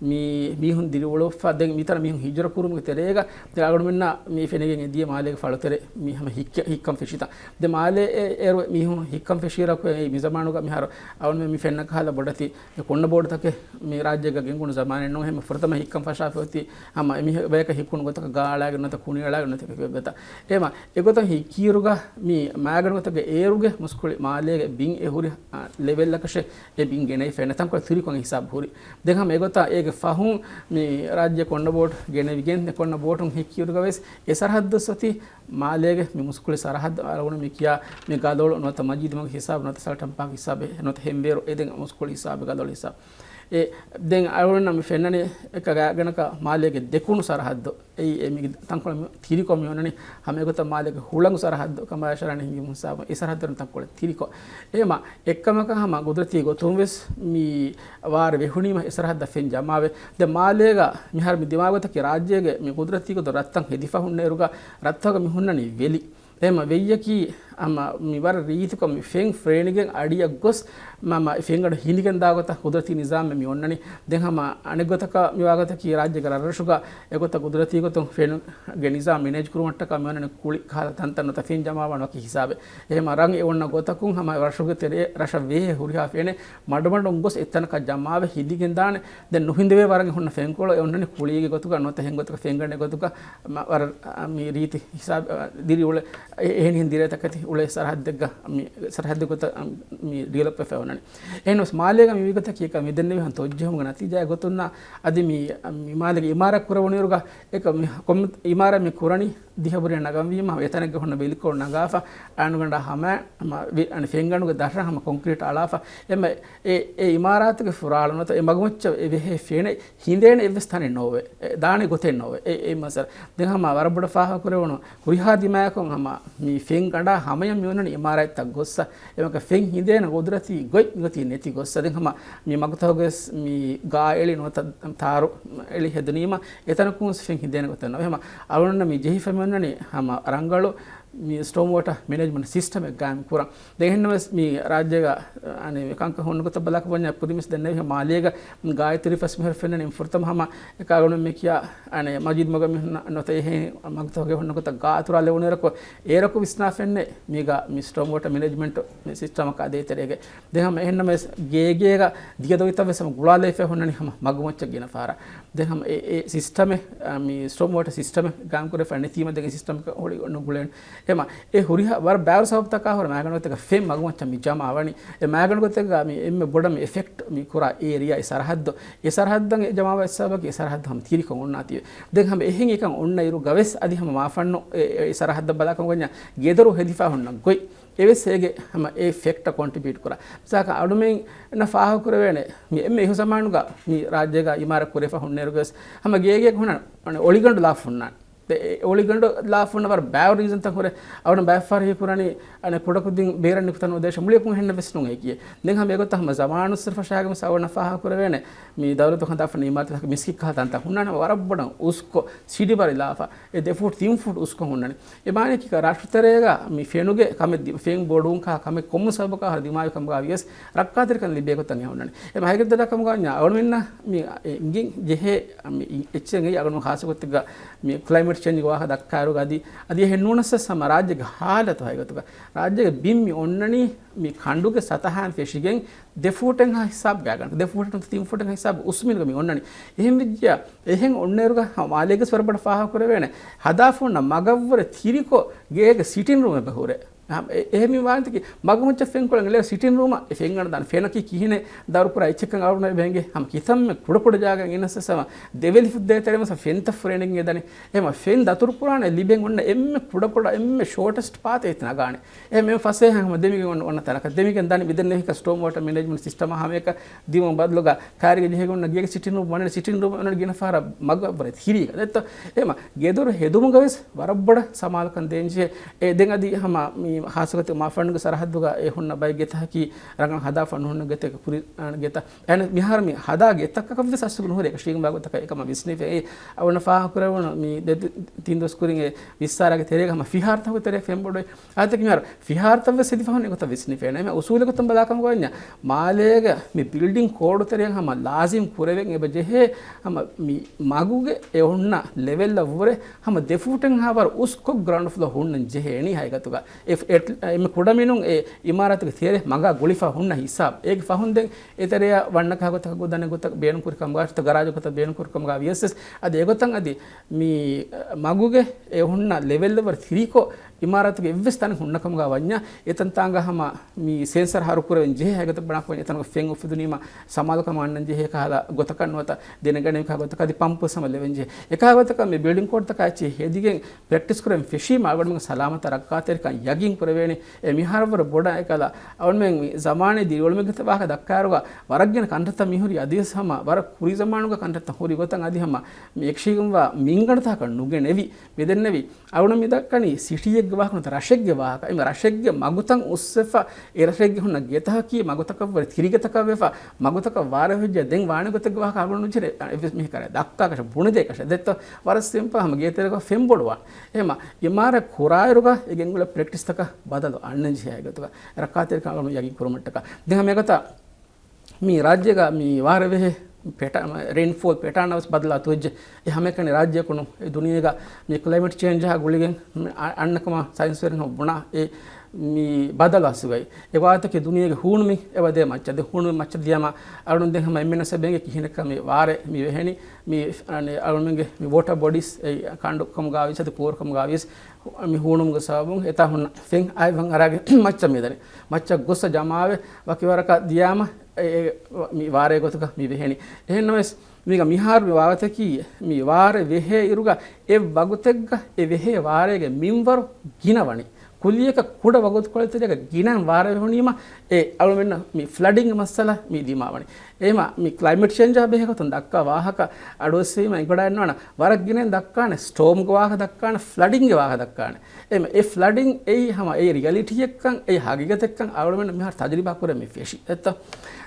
މި މީހުން ދިރިއުޅުއްފަ ދެން މިތަނަށް މީހުން ހިޖުރަ ކުރުމުގެ ތެރޭގަ ދެން އަޅުގަނޑުމެންނަށް މި ފެނިގެން އެދިޔަ މާލޭގެ ފަޅުތެރެ މި ހަމަ ހިއްކަ-، ހިއްކަން ފެށިތަން. ދެން މާލޭ އެ-، އޭރު މީހުން ހިއްކަން ފެށިއިރަކު އެ މި ޒަމާނުގަ މިހާރު އަޅުގަނޑުމެން މި ފެންނަ ކަހަލަ ބޮޑެތި އެ ކޮންނަ ބޯޑުތަކެއް މި ރާއްޖޭގަ ގެންގުޅުނު ޒަމާނެއް ނޫން. އެހެން ފުރަތަމަ ހިއްކަން ފަށާފަ އޮތީ ހަމަ އެމީހަކު ބަޔަކަށް ހިއްކުނު ގޮތަކަށް ގާ އަޅާގެން ނުވަތަ ކުނި އަޅާގެން ނުވަތަ ކިކު ގޮތަށް. އެހެމަ އެގޮތަށް ހިއްކިއިރުގަ މި މައިގަނޑު ގޮތަކަށް އޭރުގެ މުސްކުޅި މާލޭގެ ބިން އެ ހުރި، އާ، ލެވެލްއަކަށެއް އެ ބިން ގެނައިފަ އެންނަ ތަންކޮޅެއް ތިރިކޮށް ހިސާބު ހުރި. ދެން ހަމަ އެގޮތަށް އޭގެ ފަހުން މި ރާއްޖެ ކޮންނަ ބޯޓު ގެނެވިގެން ދެ ކޮންނަ ބޯޓުން ހިއްކިއިރުގަ ވެސް އެ ސަރަހައްދު އޮތީ މާލޭގެ މި މުސްކުޅި ސަރަހައްދު އަޅުގަނޑު މި ކިޔާ މި ގަލޮޅު ނުވަތަ މަޖީދުމަގު ހިސާބު ނުވަތަ ސަލްޓަން ޕާކް ހިސާބެއް ނުވަތަ ހެންވޭރު އެ ދެން މުސްކުޅި ހިސާބު ގަލޮޅު ހިސާބު. އެ ދެން އަޅުގަނޑަށް މި ފެންނަނީ އެކަ ގާތްގަނޑަކަށް މާލޭގެ ދެކުނު ސަރަހައްދު. އެއީ އެ މި ތަންކޮޅެއް މި ތިރިކޮށް މި އޮންނަނީ ހަމަ އެގޮތަށް މާލޭގެ ހުޅަނގު ސަރަހައްދު ކަމާ އިޝާރާ ހިނގި ހިސާބު އެ ސަރަހައްދު ތަންކޮޅެއް ތިރިކޮށް. އެހެމަ އެއްކަމަކަށް ހަމަ ގުދުރަތީ ގޮތުން ވެސް މި ވާރު ވެހުނީމަ އެ ސަރަހައްދަށް ފެން ޖަމާވެ. ދެން މާލޭގަ މިހާރު މި ދިމާވި ގޮތަކީ ރާއްޖޭގެ މި ގުދުރަތީ ގޮތުން ރަށްތައް ހެދިފަ ހުންނައިރުގަ ރަށްތަކުގަ މި ހުންނަނީ ވެލި. އެހެމަ ވެއްޔަކީ ހަމަ މި ވަރަށް ރީތިކޮށް މި ފެން ފެނިގެން އަޑިއަށް ގޮސް މަ-، މަ-، ފެންގަނޑު ހިނިގެން ދާ ގޮތަށް ގުދުރަތީ ނިޒާމެއް މި އޮންނަނީ. ދެން ހަމަ އަނެއް ގޮތަކަށް މި ވާ ގޮތަކީ ރާއްޖޭގެ ރަށްރަށުގަ އެގޮތަށް ގުދުރަތީ ގޮތުން ފެންގެ ނިޒާމް މެނޭޖް ކުރުމަށްޓަކާ މި އޮންނަނީ ކުޅި ކަހަލަ ތަންތަން ނުވަތަ ފެން ޖަމާވާނެ ވަކި ހިސާބެއް. އެހެމަ ރަށް އެ އޮންނަ ގޮތަކުން ހަމަ ރަށުގެ ތެރޭ ރަށަށް ވޭހޭ ހުރިހާ ފެނެއް މަޑުމަޑުން ގޮސް އެތަނަކަށް ޖަމާވެ ހިނިގެން ދާނެ. ދެން ނުހިނދެވޭ ވަރަށް ހުންނަ ފެންކޮޅު އެ އޮންނަނީ ކުޅީގެ ގޮތުގަ ނުވަތަ ހެން ގޮތަކަށް ފެންގަނޑެއް ގޮތުގަ މަ-، ވަރަށް، އަ، މި ރީތި ހިސާބް، އަ، ދިރިއުޅޭ، އެ-، އެހެނިހެން ދިރޭތަކެތި އުޅޭ ސަރަހައްދެއްގަ، މި ސަރަހައްދެއް ގޮތަށް، އަ، މި ޑިވެލޮޕް ވެފަ އޮންނަނީ. އެހެންވެސް މާލޭގަ މި ވީގޮތަކީ އެކަ މި ދެންނެވި ހަން ތޮއްޖެހުމުގެ ނަތީޖާއެއް ގޮތުންނާ އަދި މި، މި މާލޭގެ އިމާރާތް ކުރެވުނުއިރުގަ އެކަ މި ކޮންމެ އިމާރާތް މި ކުރަނީ ދިހަ ބުރިއަށް ނަގަންވީމަ އެތަނެއްގަ ހުންނަ ވެލިކޮޅު ނަގާފަ އަންގަނޑާ ހަމަ، މަ-، ވި-، އަނެ ފެންގަނޑުގެ ދަށަށް ހަމަ ކޮންކްރީޓް އަޅާފަ އެމަ އެ، އެ އިމާރާތުގެ ފުރާޅު ނުވަތަ އެ މަގުމައްޗަށް އެ ވެހޭ ފެނެއް ހިނދޭނެ އެއްވެސް ތަނެއް ނޯވޭ. އެ ދާނެ ގޮތެއް ނޯވޭ. އެ، އެ މައްސަލަ. ދެން ހަމަ ވަރަށް ބޮޑަށް ފާހަގަކުރެވުނު ހުރިހާ ދިމާޔަކުން ހަމަ މި ފެން ގަނޑާ ހަމަޔަށް މި އޮންނަނީ އިމާރާތްތައް ގޮއްސަ. އެމަކަ ފެން ހިނދޭނެ ގުދުރަތީ ގޮތް މިގޮތީ ނެތި ގޮއްސަ. ދެން ހަމަ މި މަގުތަކުގަސް މި ގާ އެޅި ނުވަތަ ތާރު އެޅި ހެދުނީމަ އެތަނަކުން ފެން ހިނދޭނެ ގޮތެއް ނޯވޭ. ހަމަ އަޅުގަނޑަށް މި ޖެހިފަ މި އޮންނަނީ ހަމަ ރަނގަޅު މި ސްޓޯމް ވޯޓަ މެނޭޖްމަންޓް ސިސްޓަމެއް ގާއިމް ކުރަން. ދެން އެހެންނަމަވެސް މި ރާއްޖޭގަ، އަނެ، ކަންކަން ހުންނަ ގޮތަށް ބަލާކަށް ވަންޏާ ކުރިންވެސް ދެންނެވި މާލޭގަ ގާތް ތިރީސް ފަސް މިހާރު ފެންނަނީ ފުރަތަމަ ހަމަ އެކާގަނޑު މި ކިޔާ، އަނެ، މަޖީދު މަގަށް މި ހުންނަ ނުވަތަ އެހެން މަގުތަކުގެ ހުންނަ ގޮތަށް ގާ އަތުރާލެވުނުއިރަކު އޭރަކު ވިސްނާ ފެންނެ މީގަ މި ސްޓޯމް ވޯޓަ މެނޭޖްމަންޓް މި ސިސްޓަމަކާ ދޭތެރޭގެ. ދެން ހަމަ އެހެންނަމަވެސް ގޭގޭގަ ދިޔަ ދޮވިތައް ވެސް ހަމަ ގުޅާލައިފަ ހުންނަނީ ހަމަ މަގުމައްޗަށް ގިނަ ފަހަރަށް. ދެން ހަމަ އެ، އެ ސިސްޓަމެއް، އަ، މި ސްޓޯމް ވޯޓަ ސިސްޓަމެއް ގާއިމް ކުރެފަ ނެތީމަ ދެން އެ ސިސްޓަމަކަށް ހުޅި ނުގުޅޭނެ. އެމަ އެ ހުރިހާ ވަރަށް ބާރު ސަބަބުތަކާ ހުރެ މައިގަނޑު ގޮތެއްގަ ފެން މަގުމައްޗަށް މި ޖަމާ ވަނީ. އެ މައިގަނޑު ގޮތެއްގަ މި އެންމެ ބޮޑަށް މި އެފެކްޓް މި ކުރާ އޭރިއާ އެ ސަރަހައްދު. އެ ސަރަހައްދަށް އެ ޖަމާވާ ސަބަބަކީ އެ ސަރަހައްދު ހަމަ ތިރިކޮށް އޮންނާތީވެ. ދެން ހަމަ އެހެން އެކަން އޮންނަ އިރުގަ ވެސް އަދި ހަމަ މާފަންނު އެ، އެ، އެ ސަރަހައްދަށް ބަލާކަމަށް ވަންޏާ ގެދޮރު ހެދިފަ ހުންނަ ގޮތް އެވެސް އޭގެ ހަމަ އެ ފެކްޓަށް ކޮންޓްރިބިއުޓް ކުރާ. މިސާލަކަށް އަޅުމެންނަށް ފާހަގަކުރެވޭނެ މި އެންމެ އިހު ޒަމާނުގަ މި ރާއްޖޭގަ އިމާރާތް ކުރެފަ ހުންނައިރުގަވެސް ހަމަ ގޭގެއަކު ހުންނަ އޮޅިގަނޑު ލާފަ ހުންނާނެ. އެ، އެ، އޮޅިގަނޑު ލާފުންނަ ވަރަށް ބާވަރު ރީޒަންތައް ހުރޭ. އަވަނަ ބައެއްފަހަރު ހީކުރަނީ، އަނެ ކުޑަކުދިން ބޭރަށް ނިކުތަން ނުދޭށޭ މުޅިއަކުން ހެންނެއް ވެސް ނޫން އެކިއެއް. ދެން ހަމަ އެގޮތަށް ހަމަ ޒަމާނުއްސުރެ ފަށާގެން އަވަނަ ފާހަ ކުރެވޭނެ. މި ދައުލަތު ހަދާފަ ނިމާތި މިސްކިތް ކަހަލަ ތަންތައް ހުންނާނެ ވަރަށް ބޮޑަށް އުސްކޮށް ސިޑި ބަރި ލާފަ. އެ ދެ ފޫޓް ތިން ފޫޓް އުސްކޮށް ހުންނަނީ. އެ މާނައަކީ ރާޝްޓްތެރޭގަ މި ފެނުގެ ކަމެއް ދި-، ފެން ބޮޑުވުން ކަހަލަ ކަމެއް ކޮންމެސް ސަބަބަކާ ހަރަ ދިމާވި ކަމުގަ ވިޔަސް ރައްކާތެރިކަން ލިބޭ ގޮތަށް އެ ހުންނަނީ. އެ މަހެގެ ދަރަ ކަމުގަ ވަންޏާ އަޅުމެންނަށް މި އިނގިން ޖެހޭ މި އެއްޗެއް އަޅުގަނޑު ޚާއްޞަ ގޮތެއްގަ މި ކްލައިމެޓް ޗޭންޖްގެ ވާހަކަ ދައްކާއިރުގަ އަދި، އަދި އެހެން ނޫނަސް ހަމަ ރާއްޖޭގެ ހާލަތު ހަގީގަތުގަ ރާއްޖޭގެ ބިން މި އޮންނަނީ މި ކަނޑުގެ ސަތަހާއިން ފެށިގެން ދެ ފޫޓެއްހާ ހިސާބުގަ ގަނޑު. ދެ ފޫޓެއް ތިން ފޫޓެއްހާ ހިސާބު އުސްމިނުގަ މި އޮންނަނީ. އެހެން ވެއްޖިއްޔާ، އެހެން އޮންނައިރުގަ މާލޭގެސް ވަރަށް ބޮޑަށް ފާހަގަ ކުރެވޭނެ. ހަދާފަ ހުންނަ މަގަށްވުރެ ތިރިކޮށް ގޭގެ ސިޓިން ރޫމެއް ބެހުރޭ. އެ، އެހެން މި ވާންތަކީ މަގުމައްޗަށް ފެންކޮޅެއް އެޅޭ ސިޓިން ރޫމަށް އެ ފެން އަންނަ ދާން ފެނަކީ ކިހިނެއް ދައުރުކުރާ އެއްޗެއްކަން އަޅުގަނޑަށް އެބަ އެނގޭ. ހަމަ ކިތަންމެ ކުޑަކުޑަ ޖާގައިން ގެނެސް ހަމަ ދެވެލި ފުއްދޭތެރޭ މަސަ ފެންތައް ފުރޭނެގެން އެދަނީ. އެހެމަ ފެން ދަތުރުކުރާނެ ލިބެން އޮންނަ އެންމެ ކުޑަކުޑަ އެންމެ ޝޯޓެސްޓް ޕާތެއް އެތި ނަގާނެ. އެހެމަ ފަސޭހަ ހަމަ ދެމިގެން އޮންނަ، އޮންނަ ތަނަކަށް ދެމިގެން ދާނެ. މިދެންނެވި ހިކަ ސްޓޯމް ވޯޓަ މެނޭޖްމަންޓް ސިސްޓަމާ ހަމައެކަށް ދިމުން ބަދަލުގަ ކާރިގަ ޖެހިގެން އޮންނަ ގޭގެ ސިޓިން ރޫމް ވަނީ ސިޓިން ރޫމް އޮންނަ ގިނަ ފަހަރަށް މަގަށްވުރެ ތިރީގަ. ދެއްތޯ؟ އެހެމަ ގެދޮރު ހެދުމުގަ ވެސް ވަރަށް ބޮޑަށް ސަމާލުކަން ދޭންޖެހޭ. އެ، ދެން އަދި ހަމަ މި ހާއްސަގޮތެއް މާ ފަންޑުގެ ސަރަހައްދުގަ އެ ހުންނަ ބައެއް ގެތަކަކީ ރަނގަޅަށް ހަދާފަ ނުހުންނަ ގެތަކަކީ ކުރި، އަން ގެތައް. އެހެން މިހާރު މި ހަދާ ގެތަކަކަށް ވެސް އަސްލު ނުހުރޭ އެކަށީގެންވާ ގޮތަކަށް އެކަމަށް ވިސްނިފަ. އެ އަވަނަ ފާހަގަ ކުރެވުނު މި ދެ ތިން ދުވަސް ކުރިން އެ ވިއްސާރާގެ ތެރޭގަ ހަމަ ފިހާރަތަކުގެ ތެރޭ ފެންބޮޑުވި. އާދެ މިހާރު ފިހާރަތައް ވެސް ހެދިފަ ހުންނަ އެގޮތަށް ވިސްނިފަ. އެހެން އުސޫލު ގޮތުން ބަލާ ކަމުގަ ވަންޏާ މާލޭގެ މި ބިލްޑިން ކޯޑު ތެރެއަށް ހަމަ ލާޒިމް ކުރެވެން އެބަ ޖެހޭ ހަމަ މި މަގުގެ އެ އޮންނަ ލެވެލްއަށްވުރެ ހަމަ ދެ ފޫޓެއްހާ ވަރު އުސްކޮށް ގްރައުންޑް ފްލޯ ހުންނަން ޖެހޭނީ ހަގީގަތުގަ. އެ ފް-، އެ، އެންމެ ކުޑަމިނުން އެ އިމާރާތުގެ ތެރެ މަގާ ގުޅިފަ ހުންނަ ހިސާބު. އޭގެ ފަހުން ދެން އެތެރެއަށް ވަންނަ ކަހަލަ ގޮތަކަށް ގުދަނެއް ގޮތަށް ބޭނުން ކުރި ކަމުގަ ވިޔަސް، ގަރާޖު ގޮތަށް ބޭނުން ކުރި ކަމުގަ ވިޔަސް، އަދި އެގޮތަށް އަދި މި މަގުގެ އެ ހުންނަ ލެވެލް ވަރަށް ތިރިކޮށް އިމާރާތުގެ އެއްވެސް ތަނެއް ހުންނަ ކަމުގަ ވަންޏާ، އެތަންތާނގަ ހަމަ މި ސެންސަރ ހަރު ކުރެވެން ޖެހޭ. ހަގީގަތަށް ބުނާކަމަށް އެތަނުގަ ފެން އުފެދުނީމަ ސަމާލުކަމަށް އަންނަން ޖެހޭ ކަހަލަ ގޮތަކަށް ނުވަތަ ދެނެގަނެވި ކަހަލަ ގޮތަކަށް އަދި ޕަމްޕު ހަމަ ލެވެން ޖެހޭ. އެކަހަލަ ގޮތަކަށް މި ބިލްޑިން ކޯޑްތަކާ އެއްޗެހި ހެދިގެން ޕްރެކްޓިސް ކުރެވެން ފެށީމަ އަޅުގަނޑުމެން ސަލާމަތަށް ރައްކާތެރިކަން ޔަގީން ކުރެވޭނެ. އެ މިހާރު ވަރަށް ބޮޑަށް އެކަލަ އަޅުމެން މި ޒަމާނީ ދިރިއުޅުމެއްގެ ވާހަކަ ދައްކާއިރުގަ ވަރަށް ގިނަ ކަންތައްތައް މިހުރީ އަދިވެސް ހަމަ ވަރަށް ކުރީ ޒަމާނުގެ ކަންތައްތައް ހުރި ގޮތަށް އަދި ހަމަ މި އެކަށީގެންވާ މިންގަނޑުތަކަށް ނުގެނެވި. މިދެންނެވި އަޅުގަނޑު މި ދައްކަނީ ސިޓީއެއްގެ ވާހަކަ ނުވަތަ ރަށެއްގެ ވާހަކަ. އެމަ ރަށެއްގެ މަގުތައް އުއްސެފަ، އެ ރަށެއްގެ ހުންނަ ގެތަކަކީ މަގުތަކަށްވުރެ ތިރިގެތަކަށް ވެފަ، މަގުތަކަށް ވާރޭ ހުއްޖެ ދެން ވާނެ ގޮތެއްގެ ވާހަކަ އަޅުގަނޑު ނުޖެހޭ. އެއްވެސް މީހަކަށް ދައްކާކަށެއް ބުނެދޭކަށެއް ދެއްތޯ. ވަރަށް ސިމްޕަލް ހަމަ ގޭތެރޭގަ ފެން ބޮޑުވާ. އެހެމަ އިމާރާތް ކުރާއިރުގަ އެ ގެންގުޅޭ ޕްރެކްޓިސްތަކަށް ބަދަލު އަންނަން ޖެހޭ ގޮތުގަ ރައްކާތެރިކަން އަޅުގަނޑު ޔަގީން ކުރުމަށްޓަކާ. ދެން ހަމަ އެގޮތަށް މި ރާއްޖޭގަ މި ވާރޭ ވެހޭ ޕެޓާ-، ރެއިންފޯލް ޕެޓާން ވެސް ބަދަލާ ތުވެއްޖެ. އެ ހަމައެކަނި ރާއްޖެއަކުނު އެ ދުނިޔޭގަ މި ކްލައިމެޓް ޗޭންޖާ ގުޅިގެން މި އަ-، އަންނަކަމަށް ސައިންސްވެރިން ބުނާ އެ މި ބަދަލު އަސްލުގައި. އެ ވާހަކަތަކީ ދުނިޔޭގެ ހޫނުމި އެބަ ދޭ މައްޗަށް. ދެ ހޫނުމި މައްޗަށް ދިޔާމަ އަޅުން ދެން ހަމަ އެންމެންނަށް އެބަ އެނގޭ ކިހިނެއްކަ މި ވާރޭ މި ވެހެނީ. މި އަނެ އަޅުމެންގެ މި ވޯޓަ ބޮޑީސް އެ ކަނޑު ކަމުގަ ވިޔަސް އަދި ކޯރު ކަމުގަ ވިޔަސް މި ހޫނުމުގެ ސަބަބުން އެތާ ހުންނަ ފެން އައި ވަން އަރާގެ މައްޗަށް މި ދަނީ. މައްޗަށް ގޮއްސަ ޖަމާވެ ވަކިވަރަކަށް ދިޔާމަ އެ، އެ، މި ވާރޭ ގޮތުގަ މި ވެހެނީ. އެހެންނަމަވެސް މީގަ މިހާރު މި ވާގޮތަކީ މި ވާރޭ ވެހޭ އިރުގަ އެ ވަގުތެއްގަ އެ ވެހޭ ވާރޭގެ މިންވަރު ގިނަވަނީ. ކުއްލިއަކަށް ކުޑަ ވަގުތުކޮޅެއް ތެރޭގަ ގިނަ ވާރޭ ވެހުނީމަ އެ އަޅުމެންނަށް މި ފްލަޑިންގ މައްސަލަ މި ދިމާވަނީ. އެހެމަ މި ކްލައިމެޓް ޗޭންޖާ ބެހޭ ގޮތުން ދައްކާ ވާހަކަ އަޑުއައްސަވީމަ އެނގިވަޑައިގަންނަވާނެ ވަރަށް ގިނައިން ދައްކާނެ ސްޓޯމްގެ ވާހަކަ ދައްކާނެ، ފްލަޑިންގެ ވާހަކަ ދައްކާނެ. އެހެމަ އެ ފްލަޑިން އެއީ ހަމަ އެ ރިއަލިޓީއެއްކަން އެ ހަގީގަތެއްކަން އަޅުމެން މިހާރު ތަޖުރިބާ ކުރެ މި ފެށި އެއްތަ؟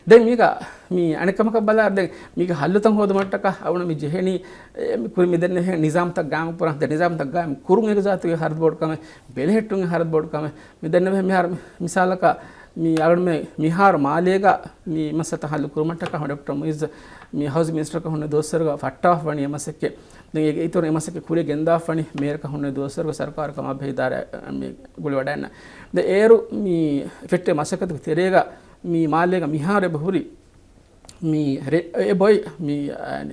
ދެން މީގަ މި އަނެއް ކަމަކަށް ބަލާ ދެން މީގަ ހައްލުތައް ހޯދުމަށްޓަކާ އަޅުން މި ޖެހެނީ އެ، މި ކުރި މި ދެންނެވި ނިޒާމްތައް ގާއިމު ކުރަން. ދެން ނިޒާމްތައް ގާއިމު ކުރުން އެގްޒާތުގެ ހަރަދު ބޮޑު ކަމެއް، ބެލެހެއްޓުން ހަރަދު ބޮޑު ކަމެއް. މި ދެންނެވި މިހާރު މި-، މިސާލަކަށް މި އަޅުން މި-، މިހާރު މާލޭގަ މި މައްސަލަތައް ހައްލު ކުރުމަށްޓަކާ ޑޮކްޓަރ މުއިއްޒު މި ހައުސިން މިނިސްޓަރަކަށް ހުންނެވި ދުވަސްވަރުގަ ފައްޓާފަ ވަނީ އެ މަސައްކަތް. ދެން އޭގެ އިތުރު އެ މަސައްކަތް ކުރިއަށް ގެންދާފަ ވަނީ މޭޔަރަކަށް ހުންނެވި ދުވަސްވަރުގަ ސަރުކާރު ކަމާބެހޭ އިދާރާ މި ގުޅިވަޑައިގަންނަ. ދެން އޭރު މި ފެއްޓޭ މަސައްކަތުގެ ތެރޭގަ މި މާލޭގަ މިހާރު އެބަ ހުރި މި ރެ-، އެ ބޮއި މި، އަ،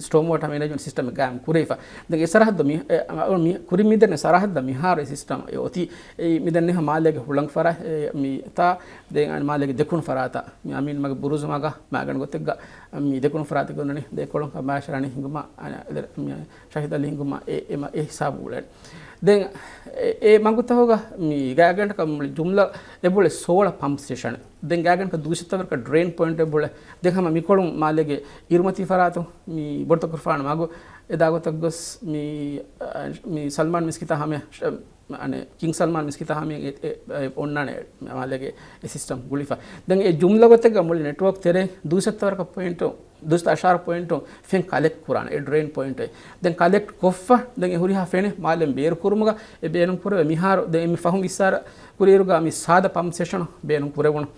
ސްޓޯމް ވޯޓާ މެނޭޖްމަންޓް ސިސްޓަމެއް ގާއިމް ކުރެވިފަ. ދެން އެ ސަރަހައްދަށް މި، އެ، އަ، މި ކުރިން މިދެންނެވި ސަރަހައްދަށް މިހާރު އެ ސިސްޓަމް އެ އޮތީ. އެ މިދެންނެވި މާލޭގެ ހުޅަނގު ފަރާތް، އެ، މި ތާ، ދެން އަ، މާލޭގެ ދެކުނު ފަރާތަށް މި އަމީން މަގެ ބުރޫޒު މަގަށް މާގަނޑު ގޮތެއްގަ މި ދެކުނު ފަރާތަށް ގެންނަނީ. ދެ ކޮޅުން މާޝަރާނީ ހިނގުމަށް، އަ، އެ، މި ޝަހީދު އަލީ ހިނގުމަށް އެ، އެ މަ-، އެ ހިސާބު އުޅެނީ. ދެން އެ، އެ މަގުތަކުގަ މި ގާތްގަނޑަކަށް މުޅި ޖުމްލަ އެބުޅެ ސޯޅަ ޕަމްޕް ސްޓޭޝަން. ދެން ގާތްގަނޑަކަށް ދުވިސައްތަ ވަރަކަށް ޑްރޭން ޕޮއިންޓް އެބުޅެ. ދެން ހަމަ މިކޮޅުން މާލޭގެ އިރުމަތީ ފަރާތުން މި ބޮޑުތަކުރުފާނު މަގު އެދާ ގޮތަށް ގޮސް މި، އަ، މި ސަލްމާން މިސްކިތާ ހަމަޔަށް، އަނެ، ކިންގް ސަލްމާން މިސްކިތާ ހަމަޔަށް އެ، އެ، އެ، އޮންނާނެ މާލޭގެ އެ ސިސްޓަމް ގުޅިފަ. ދެން އެ ޖުމްލަ ގޮތެއްގަ މުޅި ނެޓްވޯކް ތެރޭ ދުއިސައްތަ ވަރަކަށް ޕޮއިންޓު، ދުއިސައްތަ އަށާރަ ޕޮއިންޓު ފެން ކަލެކްޓް ކުރާނެ، އެ ޑްރެއިން ޕޮއިންޓެއް. ދެން ކަލެކްޓް ކޮށްފަ، ދެން އެ ހުރިހާ ފެނެއް މާލެން ބޭރު ކުރުމުގަ އެ ބޭނުން ކުރެވޭ މިހާރު، ދެން އެންމެ ފަހުން ވިއްސާރަ ކުރިއިރުގަ މި ސާދަ ޕަމްޕް ސްޓޭޝަނު ބޭނުން ކުރެވުނު.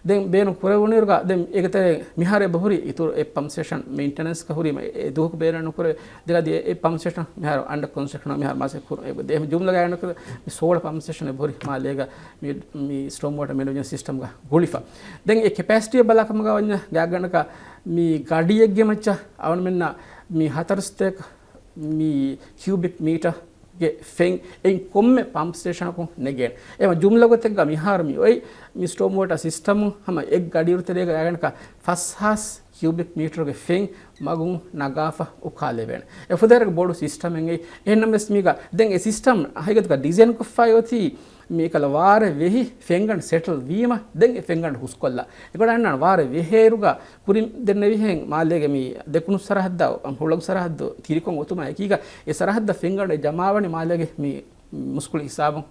ދެން ބޭނުން ކުރެވުނުއިރުގަ ދެން އޭގެ ތެރޭ މިހާރު އެބަހުރި އިތުރު އެއް ޕަމްޕް ސްޓޭޝަން މެއިންޓެނަންސްގަ ހުރީމަ އެ ދުވަހަކު ބޭނުން ނުކުރެވޭ. ދެން އަދި އެ، އެ ޕަމްޕް ސްޓޭޝަން މިހާރު އަންޑަ ކޮންސްޓްރަކްޝަން މިހާރު މަސައްކަތް ކުރުން. އެ ދެ ޖުމްލަގަ އަންނަ މި ސޯޅަ ޕަމްޕް ސްޓޭޝަން އެބަހުރި މާލޭގަ މި، މި ސްޓޯމް ވޯޓަ މެނޭޖްމަންޓް ސިސްޓަމްގަ ގުޅިފަ. ދެން އެ ކެޕޭސިޓީ ބަލާކަމުގަ ވަންޏާ ގާތްގަނޑަކަށް މި ގަޑިއެއްގެ މައްޗަށް އަޅުމެންނަށް މި ހަތަރުސަތޭކަ މި ކިއުބިކް މީޓަރ ގެ ފެން އެއިން ކޮންމެ ޕަމްޕް ސްޓޭޝަނަކުން ނެގޭނެ. އެމަ ޖުމްލަ ގޮތެއްގަ މިހާރު މި އޮތް މި ސްޓޯމް ވޯޓަ ސިސްޓަމު ހަމަ އެއް ގަޑިއިރު ތެރޭގަ ގާތްގަނޑަކަށް ފަސް ހާސް ކިއުބިކް މީޓަރުގެ ފެން މަގުން ނަގާފަ އުކާލެވޭނެ. އެފަދައިން ބޮޑު ސިސްޓަމެއް އެއީ. އެހެންނަމަވެސް މީގަ ދެން އެ ސިސްޓަމް ހަގީގަތުގަ ޑިޒައިން ކޮށްފައި އޮތީ މި އެކަލަ ވާރޭ ވެހި ފެންގަނޑު ސެޓްލް ވީމަ ދެން އެ ފެންގަނޑު ހުސްކޮށްލާ. އެގޮތަށް އަންނާނެ ވާރޭ ވެހޭއިރުގަ ކުރިން ދެންނެވިހެން މާލޭގެ މި ދެކުނު ސަރަހައްދާ، ހުޅަނގު ސަރަހައްދު ތިރިކޮށް އޮތުމާ އެކީގަ އެ ސަރަހައްދަށް ފެންގަނޑު ޖަމާވަނީ މާލޭގެ މި މުސްކުޅި ހިސާބުން،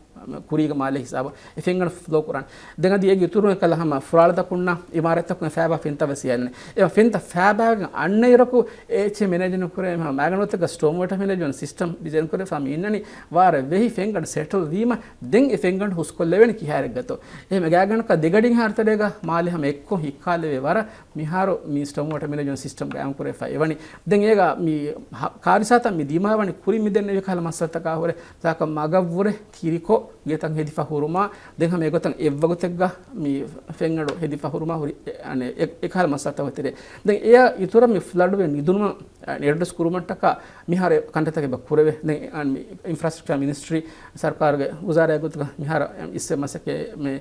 ކުރީގެ މާލޭ ހިސާބުން އެ ފެންގަނޑު ފްލޯ ކުރާނެ. ދެން އަދި އޭގެ އިތުރުން އެކަލަ ހަމަ ފުރާޅަތަކުންނާ އިމާރާތްތަކުން އެ ފައިބާ ފެންތައް ވެސް އަންނަ. އެ ފެންތައް ފައިބާގެން އަންނައިރަކު އެ އެޗްއޭ މެނޭޖް ނުކުރޭ މާގަނޑު ގޮތެއްގަ ސްޓޯމް ވޯޓަ މެނޭޖްމަންޓް ސިސްޓަމް ޑިޒައިން ކުރެފަ މި އިންނަނީ ވާރޭ ވެހި ފެންގަނޑު ސެޓްލް ވީމަ ދެން އެ ފެންގަނޑު ހުސްކޮށްލެވޭނެ ކިހާއިރެއްގަތޯ. އެހެން ގާތްގަނޑަކަށް ދެގަޑި އަހަރު ތެރޭގަ މާލެ ހަމަ އެއްކޮށް ހިއްކާލެވޭ ވަރަށް މިހާރު މި ސްޓޯމް ވޯޓަ މެނޭޖްމަންޓް ސިސްޓަމް ގާއިމް ކުރެފަ އެވަނީ. ދެން އޭގަ މި ހަ-، ކާރިސާތައް މި ދިމާވަނީ ކުރިން މި ދެންނެވި ކަހަލަ މައްސަލަތަކާ ހުރެ ތާކަށް މަގަށްވުރެ ތިރިކޮށް ގެތައް ހެދިފަ ހުރުމާ، ދެން ހަމަ އެގޮތަށް އެއްވަގުތެއްގަ މި ފެންގަނޑު ހެދިފަ ހުރުމާ ހުރި އެ-، އަނެ އެ-، އެކަހަލަ މައްސަލަތައް އޮތެރޭ. ދެން އެއަށް އިތުރަށް މި ފްލަޑްވެ ނިދުނުމަށް އަނެ އެޑްރެސް ކުރުމަށްޓަކާ މިހާރު ކަންތައްތަކެއް ބަ ކުރެވޭ. ދެން އަން މި އިންފްރާސްޓްރަކްޗަރ މިނިސްޓްރީ ސަރުކާރުގެ ވުޒާރާ ގޮތުގަ މިހާރު އިސްވެ މަސައްކަތް މި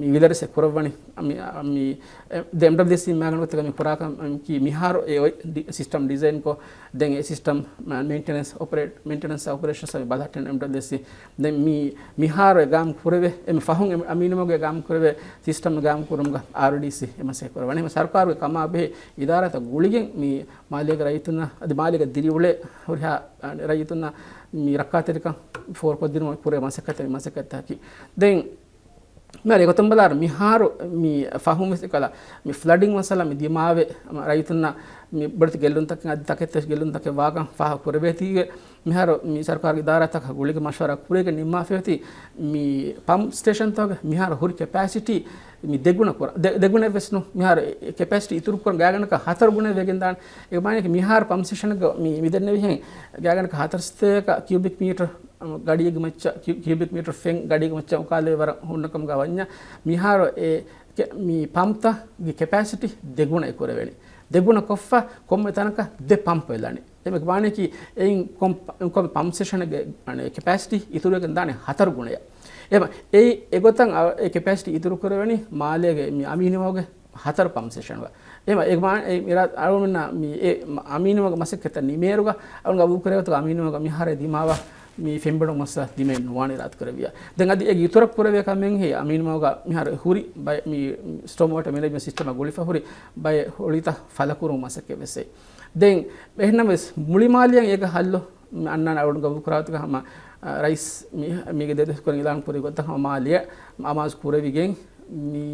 މި ވިލަރެސް ކުރައްވަނީ. މި، މި، އެ، ދެ އެމްޑަބްލިއުސީ މާގަނޑު ގޮތަކަށް މި ކުރާކަން ކީ މިހާރު އެ އޮތް ޑި-، ސިސްޓަމް ޑިޒައިންކޮށް، ދެން އެ ސިސްޓަމް މެ-، މެއިންޓެނަންސް އޮޕަރޭޓް، މެއިންޓެނަންސް އޮޕަރޭޝަންސް ބަލަހައްޓަން އެމްޑަބްލިއުސީ. ދެން މި، މިހާރު އެ ގާއިމް ކުރެވޭ، އެ މި ފަހުން އެ އަމީނުމަގު ގާއިމް ކުރެވޭ ސިސްޓަމް ގާއިމް ކުރުމުގަ އާރްޑީސީ އެ މަސައްކަތް ކުރައްވަނީ. ހަމަ ސަރުކާރުގެ ކަމާ ބެހޭ އިދާރާތައް ގުޅިގެން މި މާލޭގެ ރައްޔިތުންނަށް، އަދި މާލޭގެ ދިރިއުޅޭ ހުރިހާ ރައްޔިތުންނަށް މި ރައްކާތެރިކަން ފޯރުކޮށްދިނުމަށް ކުރޭ މަސައްކަތެއް، މަސައްކަތްތަކަކީ. ދެން މިހާރު އެގޮތަށް ބަލާއިރު މިހާރު މި ފަހުން ވެސް އެކަލަ މި ފްލަޑިން މައްސަލަ މި ދިމާވެ، ރައްޔިތުންނަށް މި ބޮޑެތި ގެއްލުންތަކެއް އަދި ތަކެއް ތެސް ގެއްލުންތަކެއް ވާކަން ފާހަގަ ކުރެވޭތީވެ، މިހާރު މި ސަރުކާރުގެ އިދާރާތަކާ ގުޅިގެން މަޝްވަރާ ކުރެވިގެން ނިންމާފައި އޮތީ މި ޕަމްޕް ސްޓޭޝަންތަކުގެ މިހާރު ހުރި ކެޕޭސިޓީ މި ދެގުނަ ކުރ-، ދެ-، ދެގުނައެއް ވެސް ނޫން. މިހާރު އެ ކެޕޭސިޓީ އިތުރު ކުރަން ގާތްގަނޑަކަށް ހަތަރު ގުނައެއް ވެގެން ދާނެ. އޭގެ މާނައަކީ މިހާރު ޕަމްޕް ސްޓޭޝަނަކަށް މި، މި ދެންނެވިހެން ގާތްގަނޑަކަށް ހަތަރުސަތޭކަ ކިއުބިކް މީޓަރ ގަޑިއެއްގެ މައްޗަށް، ކިއު-، ކިއުބިކް މީޓަރ ފެން ގަޑިއެއްގެ މައްޗަށް އުކާލެވޭ ވަރަށް ހުންނަ ކަމުގަ ވަންޏާ، މިހާރު އެ ކެ-، މި ޕަމްޕްތަކުގެ ކެޕޭސިޓީ ދެގުނަ އެ ކުރެވޭނެ. ދެގުނަ ކޮށްފަ ކޮންމެ ތަނަކަށް ދެ ޕަމްޕް ވެލާނެ. އެމެ ވާނެކީ އެއިން ކޮން ޕަ-، ކޮންމެ ޕަމްޕް ސްޓޭޝަނެއްގެ، އަނެ، ކެޕޭސިޓީ އިތުރުވެގެން ދާނެ ހަތަރު ގުނަޔަށް. އެމަ އެ، އެގޮތަށް އަ-، އެ ކެޕޭސިޓީ އިތުރު ކުރެވެނީ މާލޭގެ މި އަމީނުމަގުގެ ހަތަރު ޕަމްޕް ސްޓޭޝަންގަ. އެމަ އެ މާ-، އެ އިރާ-، އަޅުގަނޑުމެންނަށް މި އެ މަ-، އަމީނުމަގު މަސައްކަތަށް ނިމޭއިރުގަ އަޅުގަނޑު ގަބޫލު ކުރެވޭ ގޮތުގަ އަމީނުމަގު މިހާރު ދިމާވާ މި ފެންބޮޑު މައްސަލަ ދިމައެއް ނުވާނެ އިރާދަ ކުރެއްވިޔާ. ދެން އަދި އޭގެ އިތުރަށް ކުރެވޭ ކަމެއް ހޭ އަމީނުމަގުގަ މިހާރު ހުރި ބައެއް މި ސްޓޯމް ވޯޓަ މެނޭޖްމަންޓް ސިސްޓަމަށް ގުޅިފަ ހުރި ބައެއް ހޮޅިތައް ފަލަކުރުމު މަސައްކަތް ވެސް އެ. ދެން އެހެންނަމަވެސް މުޅި މާލެއަށް އޭގެ ހައްލު މި އަންނާނެ އަޅުގަނޑު ގަބޫލު ކުރާތަކަށް ހަމަ، އަ، ރައީސް މި، މީގެ ދެ ދުވަސް ކުރިން އިލާން ކުރި ގޮތަށް ހަމަ މާލެއަށް އަމާޒު ކުރެވިގެން މި،